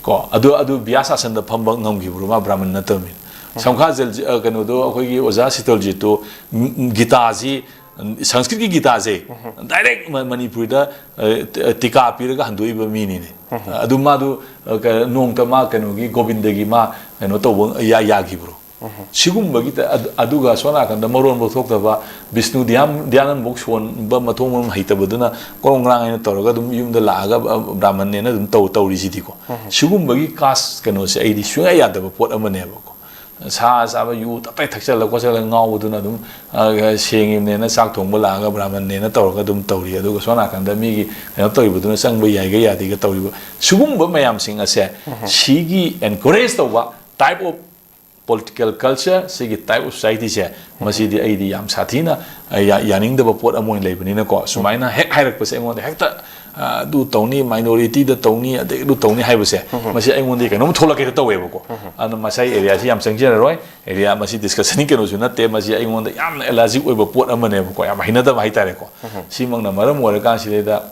ꯀꯣ, ꯑꯗꯨ, ꯑꯗꯨ ꯕ꯭ꯌꯥꯁ ꯑꯥꯁꯟꯗ ꯐꯝꯕ ꯉꯝꯈꯤꯕ꯭ꯔꯣ? ꯃꯥ ꯕ꯭ꯔꯥꯍꯃꯟ ꯅꯠꯇꯕꯅꯤꯅ꯫ ꯁꯝꯈꯥ ꯖꯜ-, ꯑ, ꯀꯩꯅꯣꯗꯣ, ꯑꯩꯈꯣꯏꯒꯤ ꯑꯣꯖꯥ ꯁꯤꯇꯜꯖꯤꯠꯇꯨ, ꯎꯝ, ꯎꯝ, ꯒꯤꯇꯥꯁꯤ, ꯎꯝ, ꯁꯪꯁꯀ꯭ꯔꯤꯠꯀꯤ ꯒꯤꯇꯥꯁꯦ ꯗꯥꯏꯔꯦꯛ ꯃ-, ꯃꯅꯤꯄꯨꯔꯤꯗ, ꯑ, ꯇ-, ꯇꯤꯀꯥ ꯄꯤꯔꯒ ꯍꯟꯗꯣꯛꯏꯕ ꯃꯤꯅꯤꯅꯦ꯫ ꯑꯗꯨ ꯃꯥꯗꯨ, ꯑ, ꯀ-, ꯅꯣꯡꯃꯇ ꯃꯥ ꯀꯩꯅꯣꯒꯤ ꯒꯣꯕꯤꯟꯗꯒꯤ ꯃꯥ ꯀꯩꯅꯣ ꯇꯧꯕ ꯌꯥ-, ꯌꯥꯈꯤꯕ꯭ꯔꯣ? ꯁꯤꯒꯨꯝꯕꯒꯤ ꯇ-, ꯑꯗꯨ-, ꯑꯗꯨꯒ ꯁꯣꯝ ꯅꯥꯀꯟꯗ ꯃꯔꯣꯟ ꯐꯥꯎ ꯊꯣꯛꯇꯕ, ꯕꯤꯁꯅꯨ ꯙ꯭ꯌꯥꯟ, ꯙ꯭ꯌꯥꯅꯟꯕꯨꯛ ꯁꯣꯟꯕ ꯃꯊꯣꯡ ꯃꯔꯝ ꯍꯩꯇꯕꯗꯨꯅ ꯀ꯭ꯔꯣꯡ ꯀ꯭ꯔꯥꯡ ꯍꯥꯏꯅ ꯇꯧꯔꯒ ꯑꯗꯨꯝ ꯌꯨꯝꯗ ꯂꯥꯛꯑꯒ, ꯑ, ꯕ꯭ꯔꯥꯍꯃꯟꯅꯦꯅ ꯑꯗꯨꯝ ꯇꯧ-, ꯇꯧꯔꯤꯁꯤꯗꯤꯀꯣ꯫ ꯁꯤꯒꯨꯝꯕꯒꯤ ꯀꯥꯁ ꯀꯩꯅꯣꯁꯦ ꯑꯩꯗꯤ ꯁꯨꯡꯌꯥ ꯌꯥꯗꯕ ꯄꯣꯠ ꯑꯃꯅꯦꯕꯀꯣ꯫ ꯁꯥ ꯆꯥꯕ, ꯌꯨ ꯇꯞꯇꯥꯏ ꯊꯛꯆꯜꯂ ꯈꯣꯠꯆꯜꯂ ꯉꯥꯎꯕꯗꯨꯅ ꯑꯗꯨꯝ, ꯑ, ꯁꯦꯡꯉꯤꯕꯅꯦꯅ ꯆꯥꯛ ꯊꯣꯡꯕ ꯂꯥꯛꯑꯒ ꯕ꯭ꯔꯥꯍꯃꯟꯅꯦꯅ ꯇꯧꯔꯒ ꯑꯗꯨꯝ ꯇꯧꯔꯤ꯫ ꯑꯗꯨꯒ ꯁꯣꯝ ꯅꯥꯀꯟꯗ ꯃꯤꯒꯤ ꯀꯩꯅꯣ ꯇꯧꯔꯤꯕꯗꯨꯅ ꯆꯪꯕ ꯌꯥꯏꯒ ꯌꯥꯗꯦꯒ ꯇꯧꯔꯤꯕ ꯁꯤꯒꯨꯝꯕ ꯃꯌꯥꯝꯁꯤꯡ ꯑꯁꯦ, ꯁꯤꯒꯤ ꯑꯦꯟꯀꯔꯦꯖ ꯇꯧꯕ type of political culture, ꯁꯤꯒꯤ type of society ꯁꯦ, ꯃꯁꯤꯗꯤ ꯑꯩꯗꯤ ꯌꯥꯝ ꯁꯥꯊꯤꯅ, ꯑ, ꯌꯥ-, ꯌꯥꯅꯤꯡꯗꯕ ꯄꯣꯠ ꯑꯃ ꯑꯣꯏꯅ ꯂꯩꯕꯅꯤꯅꯀꯣ꯫ ꯁꯨꯃꯥꯏꯅ ꯍꯦꯛ ꯍꯥꯏꯔꯛꯄꯁꯦ ꯑꯩꯉꯣꯟꯗ ꯍꯦꯛꯇ, ꯑ, ꯑꯗꯨ ꯇꯧꯅꯤ, minority ꯗ ꯇꯧꯅꯤ, ꯑꯗꯩ ꯑꯗꯨ ꯇꯧꯅꯤ ꯍꯥꯏꯕꯁꯦ, ꯃꯁꯤ ꯑꯩꯉꯣꯟꯗ ꯀꯩꯅꯣꯝ ꯊꯣꯛꯂꯛꯀꯦ ꯇꯧꯋꯦꯕꯀꯣ꯫ ꯑꯗꯨꯅ ꯃꯁꯥꯏ ꯑꯦꯔꯤꯌꯥꯁꯤ ꯌꯥꯝ ꯆꯪꯖꯔꯔꯣꯏ꯫ ꯑꯦꯔꯤꯌꯥ ꯃꯁꯤ ꯗꯤꯁꯀꯁꯟꯒꯤ ꯀꯩꯅꯣꯁꯨ ꯅꯠꯇꯦ, ꯃꯁꯤ ꯑꯩꯉꯣꯟꯗ ꯌꯥꯝꯅ ꯑꯦꯂꯔꯖꯤꯛ ꯑꯣꯏꯕ ꯄꯣꯠ ꯑꯃꯅꯦꯕꯀꯣ, ꯌꯥꯝ ꯍꯩꯅꯗꯕ ꯍꯥꯏꯇꯥꯔꯦꯀꯣ꯫ ꯁꯤꯃꯛꯅ ꯃꯔꯝ ꯑꯣꯏꯔꯀꯥꯟꯁꯤꯗꯩꯗ,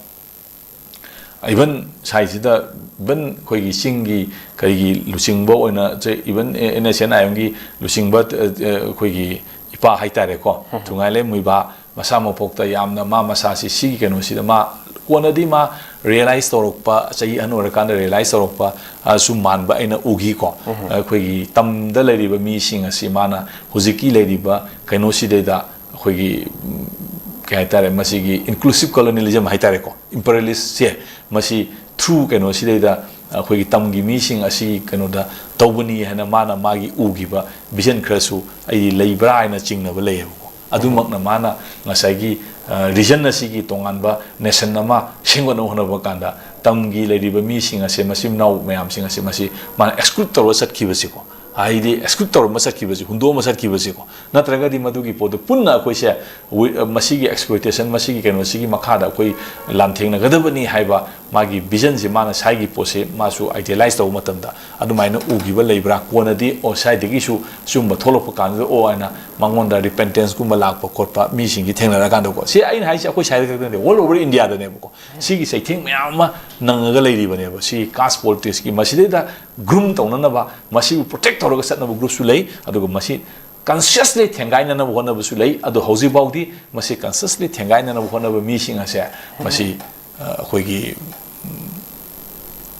ꯏꯚꯟ ꯁ꯭ꯋꯥꯏꯁꯤꯗ, ꯏꯚꯟ ꯑꯩꯈꯣꯏꯒꯤ ꯆꯤꯡꯒꯤ ꯀꯔꯤꯒꯤ ꯂꯨꯆꯤꯡꯕ ꯑꯣꯏꯅ, ꯏꯚꯟ ꯑꯦꯟ ꯑꯦꯁ ꯑꯦꯟ ꯑꯥꯏ ꯑꯦꯝꯒꯤ ꯂꯨꯆꯤꯡꯕ, ꯑ, ꯑ, ꯑꯩꯈꯣꯏꯒꯤ ꯏꯄꯥ ꯍꯥꯏꯇꯥꯔꯦꯀꯣ, ꯊꯨꯉꯥꯏꯂꯦ ꯃꯨꯏꯕꯥ, ꯃꯁꯥ ꯃꯄꯣꯛꯇ ꯌꯥꯝꯅ ꯃꯥ ꯃꯁꯥꯁꯤ ꯁꯤꯒꯤ ꯀꯩꯅꯣꯁꯤꯗ ꯃꯥ ꯀꯣꯟꯅꯗꯤ ꯃꯥ ꯔꯤꯌꯦꯂꯥꯏꯁ ꯇꯧꯔꯛꯄ, ꯆꯍꯤ ꯑꯍꯟ ꯑꯣꯏꯔꯀꯥꯟꯗ ꯔꯤꯌꯦꯂꯥꯏꯁ ꯇꯧꯔꯛꯄ, ꯑ, ꯁꯨ ꯃꯥꯟꯕ ꯑꯩꯅ ꯎꯈꯤꯀꯣ꯫ ꯑꯩꯈꯣꯏꯒꯤ ꯇꯝꯗ ꯂꯩꯔꯤꯕ ꯃꯤꯁꯤꯡ ꯑꯁꯤ ꯃꯥꯅ ꯍꯧꯖꯤꯛꯀꯤ ꯂꯩꯔꯤꯕ ꯀꯩꯅꯣꯁꯤꯗꯩꯗ ꯑꯩꯈꯣꯏꯒꯤ, ꯎꯝ, ꯀꯩ ꯍꯥꯏꯇꯥꯔꯦ, ꯃꯁꯤꯒꯤ inclusive colonialism ꯍꯥꯏꯇꯥꯔꯦꯀꯣ, imperialist ꯁꯦ, ꯃꯁꯤ through ꯀꯩꯅꯣꯁꯤꯗꯩꯗ ꯑꯩꯈꯣꯏꯒꯤ ꯇꯝꯒꯤ ꯃꯤꯁꯤꯡ ꯑꯁꯤ ꯀꯩꯅꯣꯗ ꯇꯧꯕꯅꯤ ꯍꯥꯏꯅ ꯃꯥꯅ ꯃꯥꯒꯤ ꯎꯈꯤꯕ ꯚꯤꯖꯟ ꯈꯔꯁꯨ ꯑꯩꯗꯤ ꯂꯩꯕ꯭ꯔꯥ ꯍꯥꯏꯅ ꯆꯤꯡꯅꯕ ꯂꯩꯌꯦꯕꯀꯣ꯫ ꯑꯗꯨꯃꯛꯅ ꯃꯥꯅ ꯉꯁꯥꯏꯒꯤ, ꯑ, ꯔꯤꯖꯟ ꯑꯁꯤꯒꯤ ꯇꯣꯉꯥꯟꯕ ꯅꯦꯁꯟ ꯑꯃ ꯁꯦꯝꯒꯠꯅꯕ ꯍꯣꯠꯅꯕ ꯀꯥꯟꯗ ꯇꯝꯒꯤ ꯂꯩꯔꯤꯕ ꯃꯤꯁꯤꯡ ꯑꯁꯦ, ꯃꯆꯤꯟ ꯃꯅꯥꯎ ꯃꯌꯥꯝꯁꯤꯡ ꯑꯁꯦ, ꯃꯁꯤ ꯃꯥꯅ exclude ꯇꯧꯔ ꯆꯠꯈꯤꯕꯁꯤꯀꯣ, ꯍꯥꯏꯗꯤ exclude ꯇꯧꯔꯝꯕ ꯆꯠꯈꯤꯕꯁꯤ, ꯍꯨꯟꯗꯣꯛꯑꯝꯕ ꯆꯠꯈꯤꯕꯁꯤꯀꯣ꯫ ꯅꯠꯇ꯭ꯔꯒꯗꯤ ꯃꯗꯨꯒꯤ ꯄꯣꯠꯇꯨ ꯄꯨꯟꯅ ꯑꯩꯈꯣꯏꯁꯦ ꯋꯤ-, ꯃꯁꯤꯒꯤ exploitation, ꯃꯁꯤꯒꯤ ꯀꯩꯅꯣꯁꯤꯒꯤ ꯃꯈꯥꯗ ꯑꯩꯈꯣꯏ ꯂꯥꯟꯊꯦꯡꯅꯒꯗꯕꯅꯤ ꯍꯥꯏꯕ ꯃꯥꯒꯤ ꯚꯤꯖꯟꯁꯤ, ꯃꯥꯅ ꯁ꯭ꯋꯥꯏꯒꯤ ꯄꯣꯠꯁꯤ ꯃꯥꯁꯨ idealize ꯇꯧꯕ ꯃꯇꯝꯗ ꯑꯗꯨꯃꯥꯏꯅ ꯎꯈꯤꯕ ꯂꯩꯕ꯭ꯔꯥ? ꯀꯣꯟꯅꯗꯤ, ꯑꯣ, ꯁ꯭ꯋꯥꯏꯗꯒꯤꯁꯨ ꯁꯤꯒꯨꯝꯕ ꯊꯣꯛꯂꯛꯄ ꯀꯥꯟꯗ, ꯑꯣ, ꯍꯥꯏꯅ ꯃꯉꯣꯟꯗ repentance ꯀꯨꯝꯕ ꯂꯥꯛꯄ ꯈꯣꯠꯄ ꯃꯤꯁꯤꯡꯁꯤ ꯊꯦꯡꯅꯔꯀꯥꯟꯗꯀꯣ꯫ ꯁꯤ ꯑꯩꯅ ꯍꯥꯏꯁꯦ ꯑꯩꯈꯣꯏ ꯁ꯭ꯋꯥꯏꯗ ꯈꯛꯇ ꯅꯠꯇꯦ, all over India ꯗꯅꯦꯕꯀꯣ꯫ ꯁꯤꯒꯤ ꯆꯩꯊꯦꯡ ꯃꯌꯥꯝ ꯑꯃ ꯅꯪꯉꯒ ꯂꯩꯔꯤꯕꯅꯦꯕ꯫ ꯁꯤ caste politics ꯀꯤ ꯃꯁꯤꯗꯩꯗ groom ꯇꯧꯅꯅꯕ, ꯃꯁꯤꯕꯨ protect ꯇꯧꯔꯒ ꯆꯠꯅꯕ group ꯁꯨ ꯂꯩ, ꯑꯗꯨꯒ ꯃꯁꯤ consciously ꯊꯦꯡꯒꯥꯏꯅꯅꯕ ꯍꯣꯠꯅꯕꯁꯨ ꯂꯩ꯫ ꯑꯗꯣ ꯍꯧꯖꯤꯛꯐꯥꯎꯗꯤ ꯃꯁꯤ consciously ꯊꯦꯡꯒꯥꯏꯅꯅꯕ ꯍꯣꯠꯅꯕ ꯃꯤꯁꯤꯡ ꯑꯁꯦ, ꯃꯁꯤ, ꯑ, ꯑꯩꯈꯣꯏꯒꯤ, ꯎꯝ,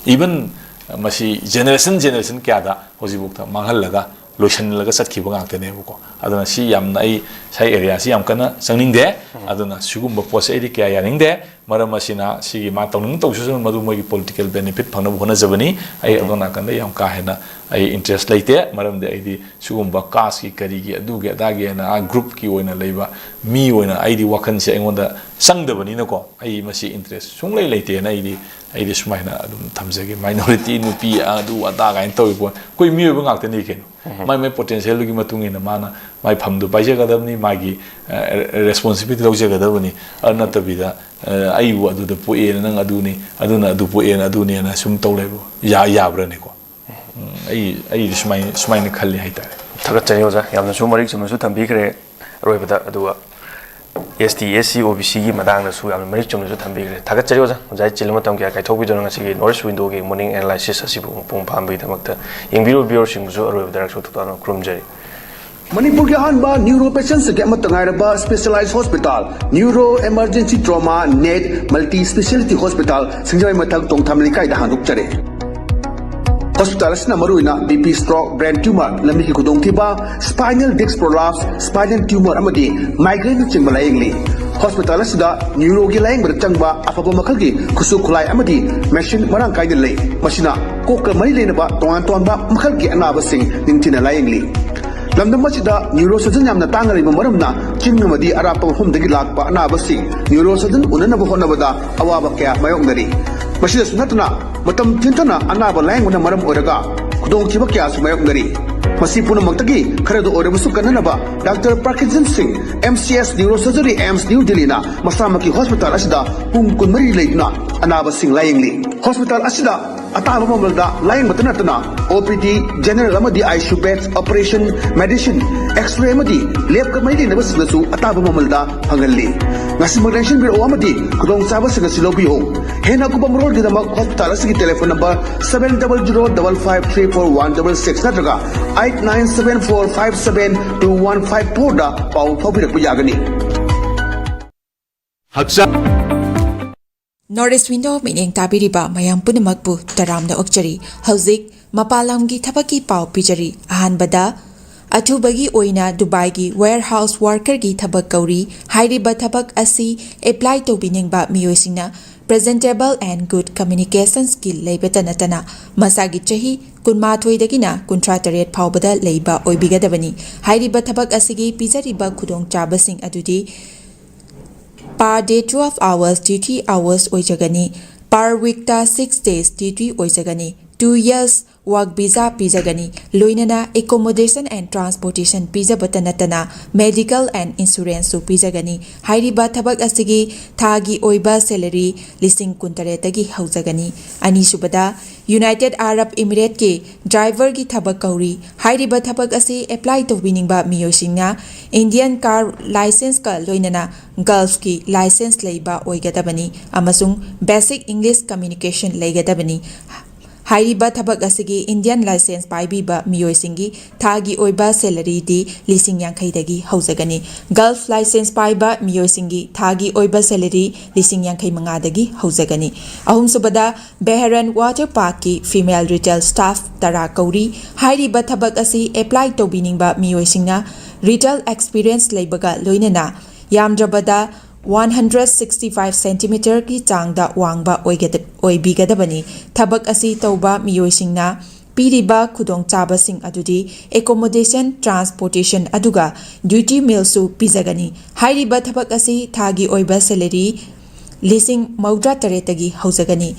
even ꯃꯁꯤ generation generation ꯀꯌꯥꯗ ꯍꯧꯖꯤꯛꯐꯥꯎꯗ ꯃꯥꯡꯍꯜꯂꯒ ꯂꯣꯏꯁꯤꯜꯂꯒ ꯆꯠꯈꯤꯕ ꯉꯥꯛꯇꯅꯦꯕꯀꯣ꯫ ꯑꯗꯨꯅ ꯁꯤ ꯌꯥꯝꯅ, ꯑꯩ ꯁꯥꯏ ꯑꯦꯔꯤꯌꯥꯁꯤ ꯌꯥꯝ ꯀꯟꯅ ꯆꯪꯅꯤꯡꯗꯦ꯫ ꯑꯗꯨꯅ ꯁꯤꯒꯨꯝꯕ ꯄꯣꯠꯁꯦ ꯑꯩꯗꯤ ꯀꯌꯥ ꯌꯥꯅꯤꯡꯗꯦ꯫ ꯃꯔꯝ ꯑꯁꯤꯅ ꯁꯤꯒꯤ ꯃꯥ ꯇꯧꯅꯤꯡ ꯇꯧꯁꯤꯁꯅꯨ, ꯃꯗꯨ ꯃꯣꯏꯒꯤ ꯄꯣꯂꯤꯇꯤꯀꯦꯜ ꯕꯦꯅꯤꯐꯤꯠ ꯐꯪꯅꯕ ꯍꯣꯠꯅꯖꯕꯅꯤ꯫ ꯑꯩ ꯑꯗꯣꯝ ꯅꯥꯀꯟꯗ ꯌꯥꯝ ꯀꯥ ꯍꯦꯟꯅ ꯑꯩ ꯏꯟꯇꯔꯦꯁ ꯂꯩꯇꯦ꯫ ꯃꯔꯝꯗꯤ ꯑꯩꯗꯤ ꯁꯤꯒꯨꯝꯕ ꯀꯥꯁꯀꯤ, ꯀꯔꯤꯒꯤ, ꯑꯗꯨꯒꯤ ꯑꯗꯥꯒꯤ ꯍꯥꯏꯅ ꯑꯥ ꯒ꯭ꯔꯨꯞꯀꯤ ꯑꯣꯏꯅ ꯂꯩꯕ ꯃꯤ ꯑꯣꯏꯅ ꯑꯩꯗꯤ ꯋꯥꯈꯜꯁꯦ ꯑꯩꯉꯣꯟꯗ ꯆꯪꯗꯕꯅꯤꯅꯀꯣ, ꯑꯩ ꯃꯁꯤ ꯏꯟꯇꯔꯦꯁ ꯁꯨꯡꯂꯩ ꯂꯩꯇꯦꯅ ꯑꯩꯗꯤ, ꯑꯩꯗꯤ ꯁꯨꯃꯥꯏꯅ ꯑꯗꯨꯝ ꯊꯝꯖꯒꯦ꯫ ꯃꯥꯏꯅꯣꯔꯤꯇꯤ, ꯅꯨꯄꯤ, ꯑꯗꯨ ꯑꯗꯥ ꯀꯥꯏꯅ ꯇꯧꯔꯤꯕ, ꯑꯩꯈꯣꯏ ꯃꯤꯑꯣꯏꯕ ꯉꯥꯛꯇꯅꯤ ꯀꯩꯅꯣ꯫ ꯃꯥꯏ ꯃꯥꯏ ꯄꯣꯇꯦꯟꯁꯤꯌꯦꯜꯗꯨꯒꯤ ꯃꯇꯨꯡ ꯏꯟꯅ ꯃꯥꯅ ꯃꯥꯏ ꯐꯝꯗꯨ ꯄꯥꯏꯖꯒꯗꯕꯅꯤ, ꯃꯥꯒꯤ ꯔꯦꯁꯄꯣꯟꯁꯤꯕꯤꯂꯤꯇꯤ ꯂꯧꯖꯒꯗꯕꯅꯤ꯫ ꯑꯗꯨ ꯅꯠꯇꯕꯤꯗ, ꯑ, ꯑꯩꯕꯨ ꯑꯗꯨꯗ ꯄꯣꯛꯑꯦꯅ ꯅꯪ ꯑꯗꯨꯅꯤ, ꯑꯗꯨꯅ ꯑꯗꯨ ꯄꯣꯛꯑꯦꯅ ꯑꯗꯨꯅꯦꯅ ꯁꯨꯝ ꯇꯧ ꯂꯩꯕ ꯌꯥ-, ꯌꯥꯕ꯭ꯔꯥꯅꯦꯀꯣ? ꯎꯝ, ꯑꯩ, ꯑꯩꯗꯤ ꯁꯨꯃꯥꯏꯅ, ꯁꯨꯃꯥꯏꯅ ꯈꯜꯂꯤ ꯍꯥꯏꯇꯥꯔꯦ꯫ ꯊꯥꯒꯠꯆꯔꯤ ꯑꯣꯖꯥ, ꯌꯥꯝꯅꯁꯨ ꯃꯔꯤꯛ ꯆꯨꯝꯅꯁꯨ ꯊꯝꯕꯤꯈ꯭ꯔꯦ꯫ ꯑꯔꯣꯏꯕꯗ ꯑꯗꯨꯒ ꯑꯦꯁ ꯇꯤ, ꯑꯦꯁ ꯁꯤ, ꯑꯣ ꯕꯤ ꯁꯤꯒꯤ ꯃꯇꯥꯡꯗꯁꯨ ꯌꯥꯝꯅ ꯃꯔꯤꯛ ꯆꯨꯝꯅꯁꯨ ꯊꯝꯕꯤꯈ꯭ꯔꯦ꯫ ꯊꯥꯒꯠꯆꯔꯤ ꯑꯣꯖꯥ, ꯑꯣꯖꯥꯒꯤ ꯆꯤꯜꯂ ꯃꯇꯝ ꯀꯌꯥ ꯀꯥꯏꯊꯣꯛꯄꯤꯗꯨꯅ ꯉꯁꯤꯒꯤ ꯅꯣꯔꯠ ꯏꯁ ꯋꯤꯟꯗꯣꯒꯤ ꯃꯣꯔꯅꯤꯡ ꯑꯦꯅꯥꯂꯥꯏꯁꯤꯁ ꯑꯁꯤꯕꯨ ꯃꯄꯨꯡ ꯐꯥꯍꯟꯕꯒꯤꯗꯃꯛꯇ꯫ ꯌꯦꯡꯕꯤꯔꯤꯕ ꯚꯤꯌꯨꯋꯔꯁꯤꯡꯕꯨꯁꯨ ꯑꯔꯣꯏꯕꯗ ꯔꯛꯁꯣ ꯊꯧꯇꯥꯛꯅ ꯈꯨꯔꯨꯝꯖꯔꯤ꯫ ꯃꯅꯤꯄꯨꯔꯒꯤ ꯑꯍꯥꯟꯕ ꯅ꯭ꯌꯨꯔꯣ ꯄꯦꯁꯦꯟꯁꯤꯡꯒꯤ ꯑꯃꯠꯇ ꯉꯥꯏꯔꯕ specialise hospital, neuro emergency trauma net multi speciality hospital, ꯁꯤꯡꯖꯃꯩ ꯃꯊꯛ ꯇꯣꯡꯊꯥꯝ ꯂꯩꯀꯥꯏꯗ ꯍꯥꯡꯗꯣꯛꯆꯔꯦ꯫ ꯍꯣꯁꯄꯤꯇꯥꯜ ꯑꯁꯤꯅ ꯃꯔꯨꯑꯣꯏꯅ B P, stroke, brain tumour, ꯂꯝꯕꯤꯒꯤ ꯈꯨꯗꯣꯡꯊꯤꯕ, spinal disc prolapse, spinal tumour ꯑꯃꯗꯤ ꯃꯥꯏꯒ꯭ꯔꯦꯟꯅꯆꯤꯡꯕ ꯂꯥꯌꯦꯡꯂꯤ꯫ ꯍꯣꯁꯄꯤꯇꯥꯜ ꯑꯁꯤꯗ ꯅ꯭ꯌꯨꯔꯣꯒꯤ ꯂꯥꯌꯦꯡꯕꯗ ꯆꯪꯕ ꯑꯐꯕ ꯃꯈꯜꯒꯤ ꯈꯨꯠꯁꯨ ꯈꯨꯠꯂꯥꯏ ꯑꯃꯗꯤ ꯃꯦꯁꯤꯟ ꯃꯔꯥꯡ ꯀꯥꯏꯅ ꯂꯩ꯫ ꯃꯁꯤꯅ ꯀꯣꯛꯀ ꯃꯔꯤ ꯂꯩꯅꯕ ꯇꯣꯉꯥꯟ ꯇꯣꯉꯥꯟꯕ ꯃꯈꯜꯒꯤ ꯑꯅꯥꯕꯁꯤꯡ ꯅꯤꯡꯊꯤꯅ ꯂꯥꯌꯦꯡꯂꯤ꯫ ꯂꯝꯗꯝ ꯑꯁꯤꯗ ꯅ꯭ꯌꯨꯔꯣ ꯁꯔꯖꯟ ꯌꯥꯝꯅ ꯇꯥꯡꯅ ꯂꯩꯕ ꯃꯔꯝꯅ ꯆꯤꯡ ꯑꯃꯗꯤ ꯑꯔꯥꯞꯄ ꯃꯐꯝꯗꯒꯤ ꯂꯥꯛꯄ ꯑꯅꯥꯕꯁꯤꯡ ꯅ꯭ꯌꯨꯔꯣ ꯁꯔꯖꯟ ꯎꯅꯅꯕ ꯍꯣꯠꯅꯕꯗ ꯑꯋꯥꯕ ꯀꯌꯥ ꯃꯥꯌꯣꯛꯅꯔꯤ꯫ ꯃꯁꯤꯗꯁꯨ ꯅꯠꯇꯅ ꯃꯇꯝ ꯊꯦꯡꯊꯅ ꯑꯅꯥꯕ ꯂꯥꯌꯦꯡꯕꯅ ꯃꯔꯝ ꯑꯣꯏꯔꯒ ꯈꯨꯗꯣꯡꯊꯤꯕ ꯀꯌꯥꯁꯨ ꯃꯥꯌꯣꯛꯅꯔꯤ꯫ ꯃꯁꯤ ꯄꯨꯝꯅꯃꯛꯇꯒꯤ ꯈꯔꯗ ꯑꯣꯏꯔꯕꯁꯨ ꯀꯟꯅꯅꯕ ꯗꯥꯛꯇꯔ ꯄ꯭ꯔꯀꯤꯖꯟ ꯁꯤꯡ, M C S neuro surgery, AIIMS new ꯗꯤꯜꯂꯤꯅ ꯃꯁꯥꯃꯛꯀꯤ ꯍꯣꯁꯄꯤꯇꯥꯜ ꯑꯁꯤꯗ ꯄꯨꯡ ꯀꯨꯟꯃꯔꯤ ꯂꯩꯗꯨꯅ ꯑꯅꯥꯕꯁꯤꯡ ꯂꯥꯌꯦꯡꯂꯤ꯫ ꯍꯣꯁꯄꯤꯇꯥꯜ ꯑꯁꯤꯗ ꯑꯇꯥꯕ ꯃꯃꯜꯗ ꯂꯥꯌꯦꯡꯕꯇ ꯅꯠꯇꯅ ꯑꯣ ꯄꯤ ꯗꯤ, ꯖꯦꯅꯔꯦꯜ ꯑꯃꯗꯤ I C U bed, operation, medicine, X ray ꯑꯃꯗꯤ ꯂꯦꯕꯀ ꯃꯔꯤ ꯂꯩꯅꯕꯁꯤꯡꯗꯁꯨ ꯑꯇꯥꯕ ꯃꯃꯜꯗ ꯐꯪꯍꯜꯂꯤ꯫ ꯉꯁꯤꯃꯛ ꯂꯦꯡꯁꯤꯟꯕꯤꯔꯛꯎ ꯑꯃꯗꯤ ꯈꯨꯗꯣꯡꯆꯥꯕꯁꯤꯡ ꯑꯁꯤ ꯂꯧꯕꯤꯌꯨ꯫ ꯍꯦꯟꯅ ꯑꯀꯨꯞꯄ ꯃꯔꯣꯜꯒꯤꯗꯃꯛ ꯍꯣꯁꯄꯤꯇꯥꯜ ꯑꯁꯤꯒꯤ telephone number seven double zero double five three four one double six ꯅꯠꯇ꯭ꯔꯒ eight nine seven four five seven two one five four ꯗ ꯄꯥꯎ ꯐꯥꯎꯕꯤꯔꯛꯄ ꯌꯥꯒꯅꯤ꯫ ꯍꯛꯆꯥꯡ꯫ ꯅꯣꯔꯠ ꯏꯁ ꯋꯤꯟꯗꯣ ꯃꯤꯠꯌꯦꯡ ꯇꯥꯕꯤꯔꯤꯕ ꯃꯌꯥꯝ ꯄꯨꯝꯅꯃꯛꯄꯨ ꯇꯔꯥꯝꯅ ꯑꯣꯛꯆꯔꯤ꯫ ꯍꯧꯖꯤꯛ ꯃꯄꯥꯟ ꯂꯝꯒꯤ ꯊꯕꯛꯀꯤ ꯄꯥꯎ ꯄꯤꯖꯔꯤ꯫ ꯑꯍꯥꯟꯕꯗ, ꯑꯊꯨꯕꯒꯤ ꯑꯣꯏꯅ ꯗꯨꯕꯥꯏꯒꯤ warehouse workerꯒꯤ ꯊꯕꯛ ꯀꯧꯔꯤ꯫ ꯍꯥꯏꯔꯤꯕ ꯊꯕꯛ ꯑꯁꯤ apply ꯇꯧꯕꯤꯅꯤꯡꯕ ꯃꯤꯑꯣꯏꯁꯤꯡꯅ presentable and good communication skill ꯂꯩꯕꯇ ꯅꯠꯇꯅ ꯃꯁꯥꯒꯤ ꯆꯍꯤ ꯀꯨꯟꯃꯥꯊꯣꯏꯗꯒꯤꯅ ꯀꯨꯟꯊ꯭ꯔꯥ ꯇꯔꯦꯠ ꯐꯥꯎꯕꯗ ꯂꯩꯕ ꯑꯣꯏꯕꯤꯒꯗꯕꯅꯤ꯫ ꯍꯥꯏꯔꯤꯕ ꯊꯕꯛ ꯑꯁꯤꯒꯤ ꯄꯤꯖꯔꯤꯕ ꯈꯨꯗꯣꯡꯆꯥꯕꯁꯤꯡ ꯑꯗꯨꯗꯤ per day twelve hours duty hours ꯑꯣꯏꯖꯒꯅꯤ꯫ Per weekꯇ six days duty ꯑꯣꯏꯖꯒꯅꯤ꯫ Two years work visa ꯄꯤꯖꯒꯅꯤ꯫ ꯂꯣꯏꯅꯅ accommodation and transportation ꯄꯤꯖꯕꯇ ꯅꯠꯇꯅ medical and insuranceꯁꯨ ꯄꯤꯖꯒꯅꯤ꯫ ꯍꯥꯏꯔꯤꯕ ꯊꯕꯛ ꯑꯁꯤꯒꯤ ꯊꯥꯒꯤ ꯑꯣꯏꯕ salary ꯂꯤꯁꯤꯡ ꯀꯨꯟꯇꯔꯦꯠꯇꯒꯤ ꯍꯧꯖꯒꯅꯤ꯫ ꯑꯅꯤꯁꯨꯕꯗ, United Arab Emirateꯀꯤ driverꯒꯤ ꯊꯕꯛ ꯀꯧꯔꯤ꯫ ꯍꯥꯏꯔꯤꯕ ꯊꯕꯛ ꯑꯁꯤ apply ꯇꯧꯕꯤꯅꯤꯡꯕ ꯃꯤꯑꯣꯏꯁꯤꯡꯅ Indian car licenceꯀ ꯂꯣꯏꯅꯅ Gulfꯀꯤ license ꯂꯩꯕ ꯑꯣꯏꯒꯗꯕꯅꯤ ꯑꯃꯁꯨꯡ basic English communication ꯂꯩꯒꯗꯕꯅꯤ꯫ ꯍꯥꯏꯔꯤꯕ ꯊꯕꯛ ꯑꯁꯤꯒꯤ Indian license ꯄꯥꯏꯕꯤꯕ ꯃꯤꯑꯣꯏꯁꯤꯡꯒꯤ ꯊꯥꯒꯤ ꯑꯣꯏꯕ salaryꯗꯤ ꯂꯤꯁꯤꯡ ꯌꯥꯡꯈꯩꯗꯒꯤ ꯍꯧꯖꯒꯅꯤ꯫ Gulf license ꯄꯥꯏꯕ ꯃꯤꯑꯣꯏꯁꯤꯡꯒꯤ ꯊꯥꯒꯤ ꯑꯣꯏꯕ salary ꯂꯤꯁꯤꯡ ꯌꯥꯡꯈꯩ ꯃꯉꯥꯗꯒꯤ ꯍꯧꯖꯒꯅꯤ꯫ ꯑꯍꯨꯝꯁꯨꯕꯗ, Bahrain water parkꯀꯤ female retail staff ꯇꯔꯥ ꯀꯧꯔꯤ꯫ ꯍꯥꯏꯔꯤꯕ ꯊꯕꯛ ꯑꯁꯤ apply ꯇꯧꯕꯤꯅꯤꯡꯕ ꯃꯤꯑꯣꯏꯁꯤꯡꯅ retail experience ꯂꯩꯕꯒ ꯂꯣꯏꯅꯅ ꯌꯥꯝꯗ꯭ꯔꯕꯗ one hundred sixty five centimeterꯒꯤ ꯆꯥꯡꯗ ꯋꯥꯡꯕ ꯑꯣꯏꯒꯗ-, ꯑꯣꯏꯕꯤꯒꯗꯕꯅꯤ꯫ ꯊꯕꯛ ꯑꯁꯤ ꯇꯧꯕ ꯃꯤꯑꯣꯏꯁꯤꯡꯅ ꯄꯤꯔꯤꯕ ꯈꯨꯗꯣꯡꯆꯥꯕꯁꯤꯡ ꯑꯗꯨꯗꯤ accommodation, transportation ꯑꯗꯨꯒ duty mealꯁꯨ ꯄꯤꯖꯒꯅꯤ꯫ ꯍꯥꯏꯔꯤꯕ ꯊꯕꯛ ꯑꯁꯤ ꯊꯥꯒꯤ ꯑꯣꯏꯕ salary ꯂꯤꯁꯤꯡ ꯃꯧꯗ꯭ꯔꯥ ꯇꯔꯦꯠꯇꯒꯤ ꯍꯧꯖꯒꯅꯤ꯫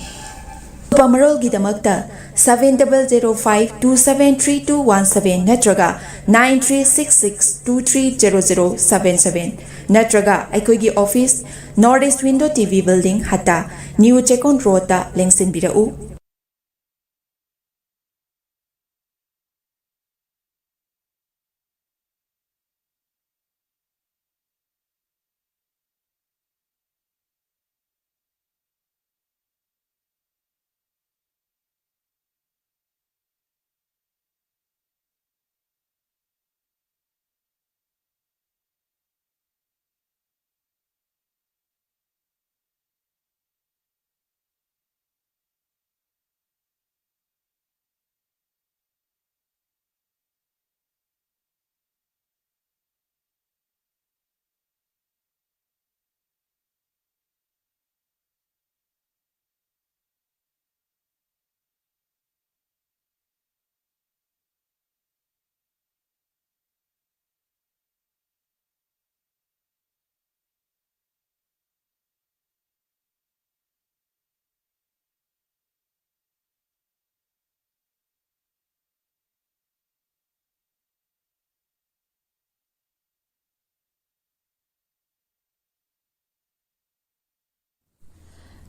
ꯑꯀꯨꯞꯄ ꯃꯔꯣꯜꯒꯤꯗꯃꯛꯇ seven double zero five two seven three two one seven ꯅꯠꯇ꯭ꯔꯒ nine three six six two three zero zero seven seven ꯅꯠꯇ꯭ꯔꯒ ꯑꯩꯈꯣꯏꯒꯤ office, North East Window TV building, ꯍꯠꯇꯥ, New Chekon Roadꯇ ꯂꯦꯡꯁꯤꯟꯕꯤꯔꯛꯎ꯫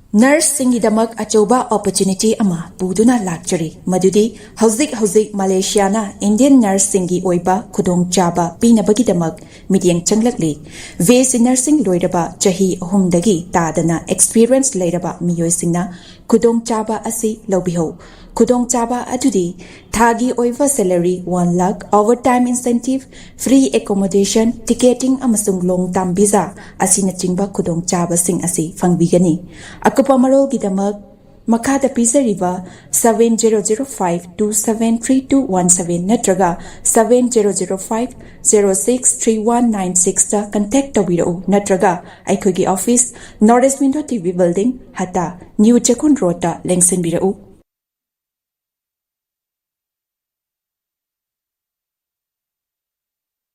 Nurseꯁꯤꯡꯒꯤꯗꯃꯛ ꯑꯆꯧꯕ opportunity ꯑꯃ ꯄꯨꯗꯨꯅ ꯂꯥꯛꯆꯔꯤ, ꯃꯗꯨꯗꯤ ꯍꯧꯖꯤꯛ ꯍꯧꯖꯤꯛ ꯃꯂꯦꯁꯤꯌꯥꯅ Indian nurseꯁꯤꯡꯒꯤ ꯑꯣꯏꯕ ꯈꯨꯗꯣꯡꯆꯥꯕ ꯄꯤꯅꯕꯒꯤꯗꯃꯛ ꯃꯤꯠꯌꯦꯡ ꯆꯪꯂꯛꯂꯤ꯫ B S C nursing ꯂꯣꯏꯔꯕ ꯆꯍꯤ ꯑꯍꯨꯝꯗꯒꯤ ꯇꯥꯗꯅ experience ꯂꯩꯔꯕ ꯃꯤꯑꯣꯏꯁꯤꯡꯅ ꯈꯨꯗꯣꯡꯆꯥꯕ ꯑꯁꯤ ꯂꯧꯕꯤꯍꯧ꯫ ꯈꯨꯗꯣꯡꯆꯥꯕ ꯑꯗꯨꯗꯤ ꯊꯥꯒꯤ ꯑꯣꯏꯕ salary one lakh, overtime incentive, free accommodation, ticketing ꯑꯃꯁꯨꯡ long term visa ꯑꯁꯤꯅꯆꯤꯡꯕ ꯈꯨꯗꯣꯡꯆꯥꯕꯁꯤꯡ ꯑꯁꯤ ꯐꯪꯕꯤꯒꯅꯤ꯫ ꯑꯀꯨꯞꯄ ꯃꯔꯣꯜꯒꯤꯗꯃꯛ ꯃꯈꯥꯗ ꯄꯤꯖꯔꯤꯕ seven zero zero five two seven three two one seven ꯅꯠꯇ꯭ꯔꯒ seven zero zero five zero six three one nine sixꯇ contact ꯇꯧꯕꯤꯔꯛꯎ, ꯅꯠꯇ꯭ꯔꯒ ꯑꯩꯈꯣꯏꯒꯤ office North East Window T V Building, ꯍꯇꯥ, New ꯆꯦꯛꯀꯣꯟ Roadꯇ ꯂꯦꯡꯁꯤꯟꯕꯤꯔꯛꯎ꯫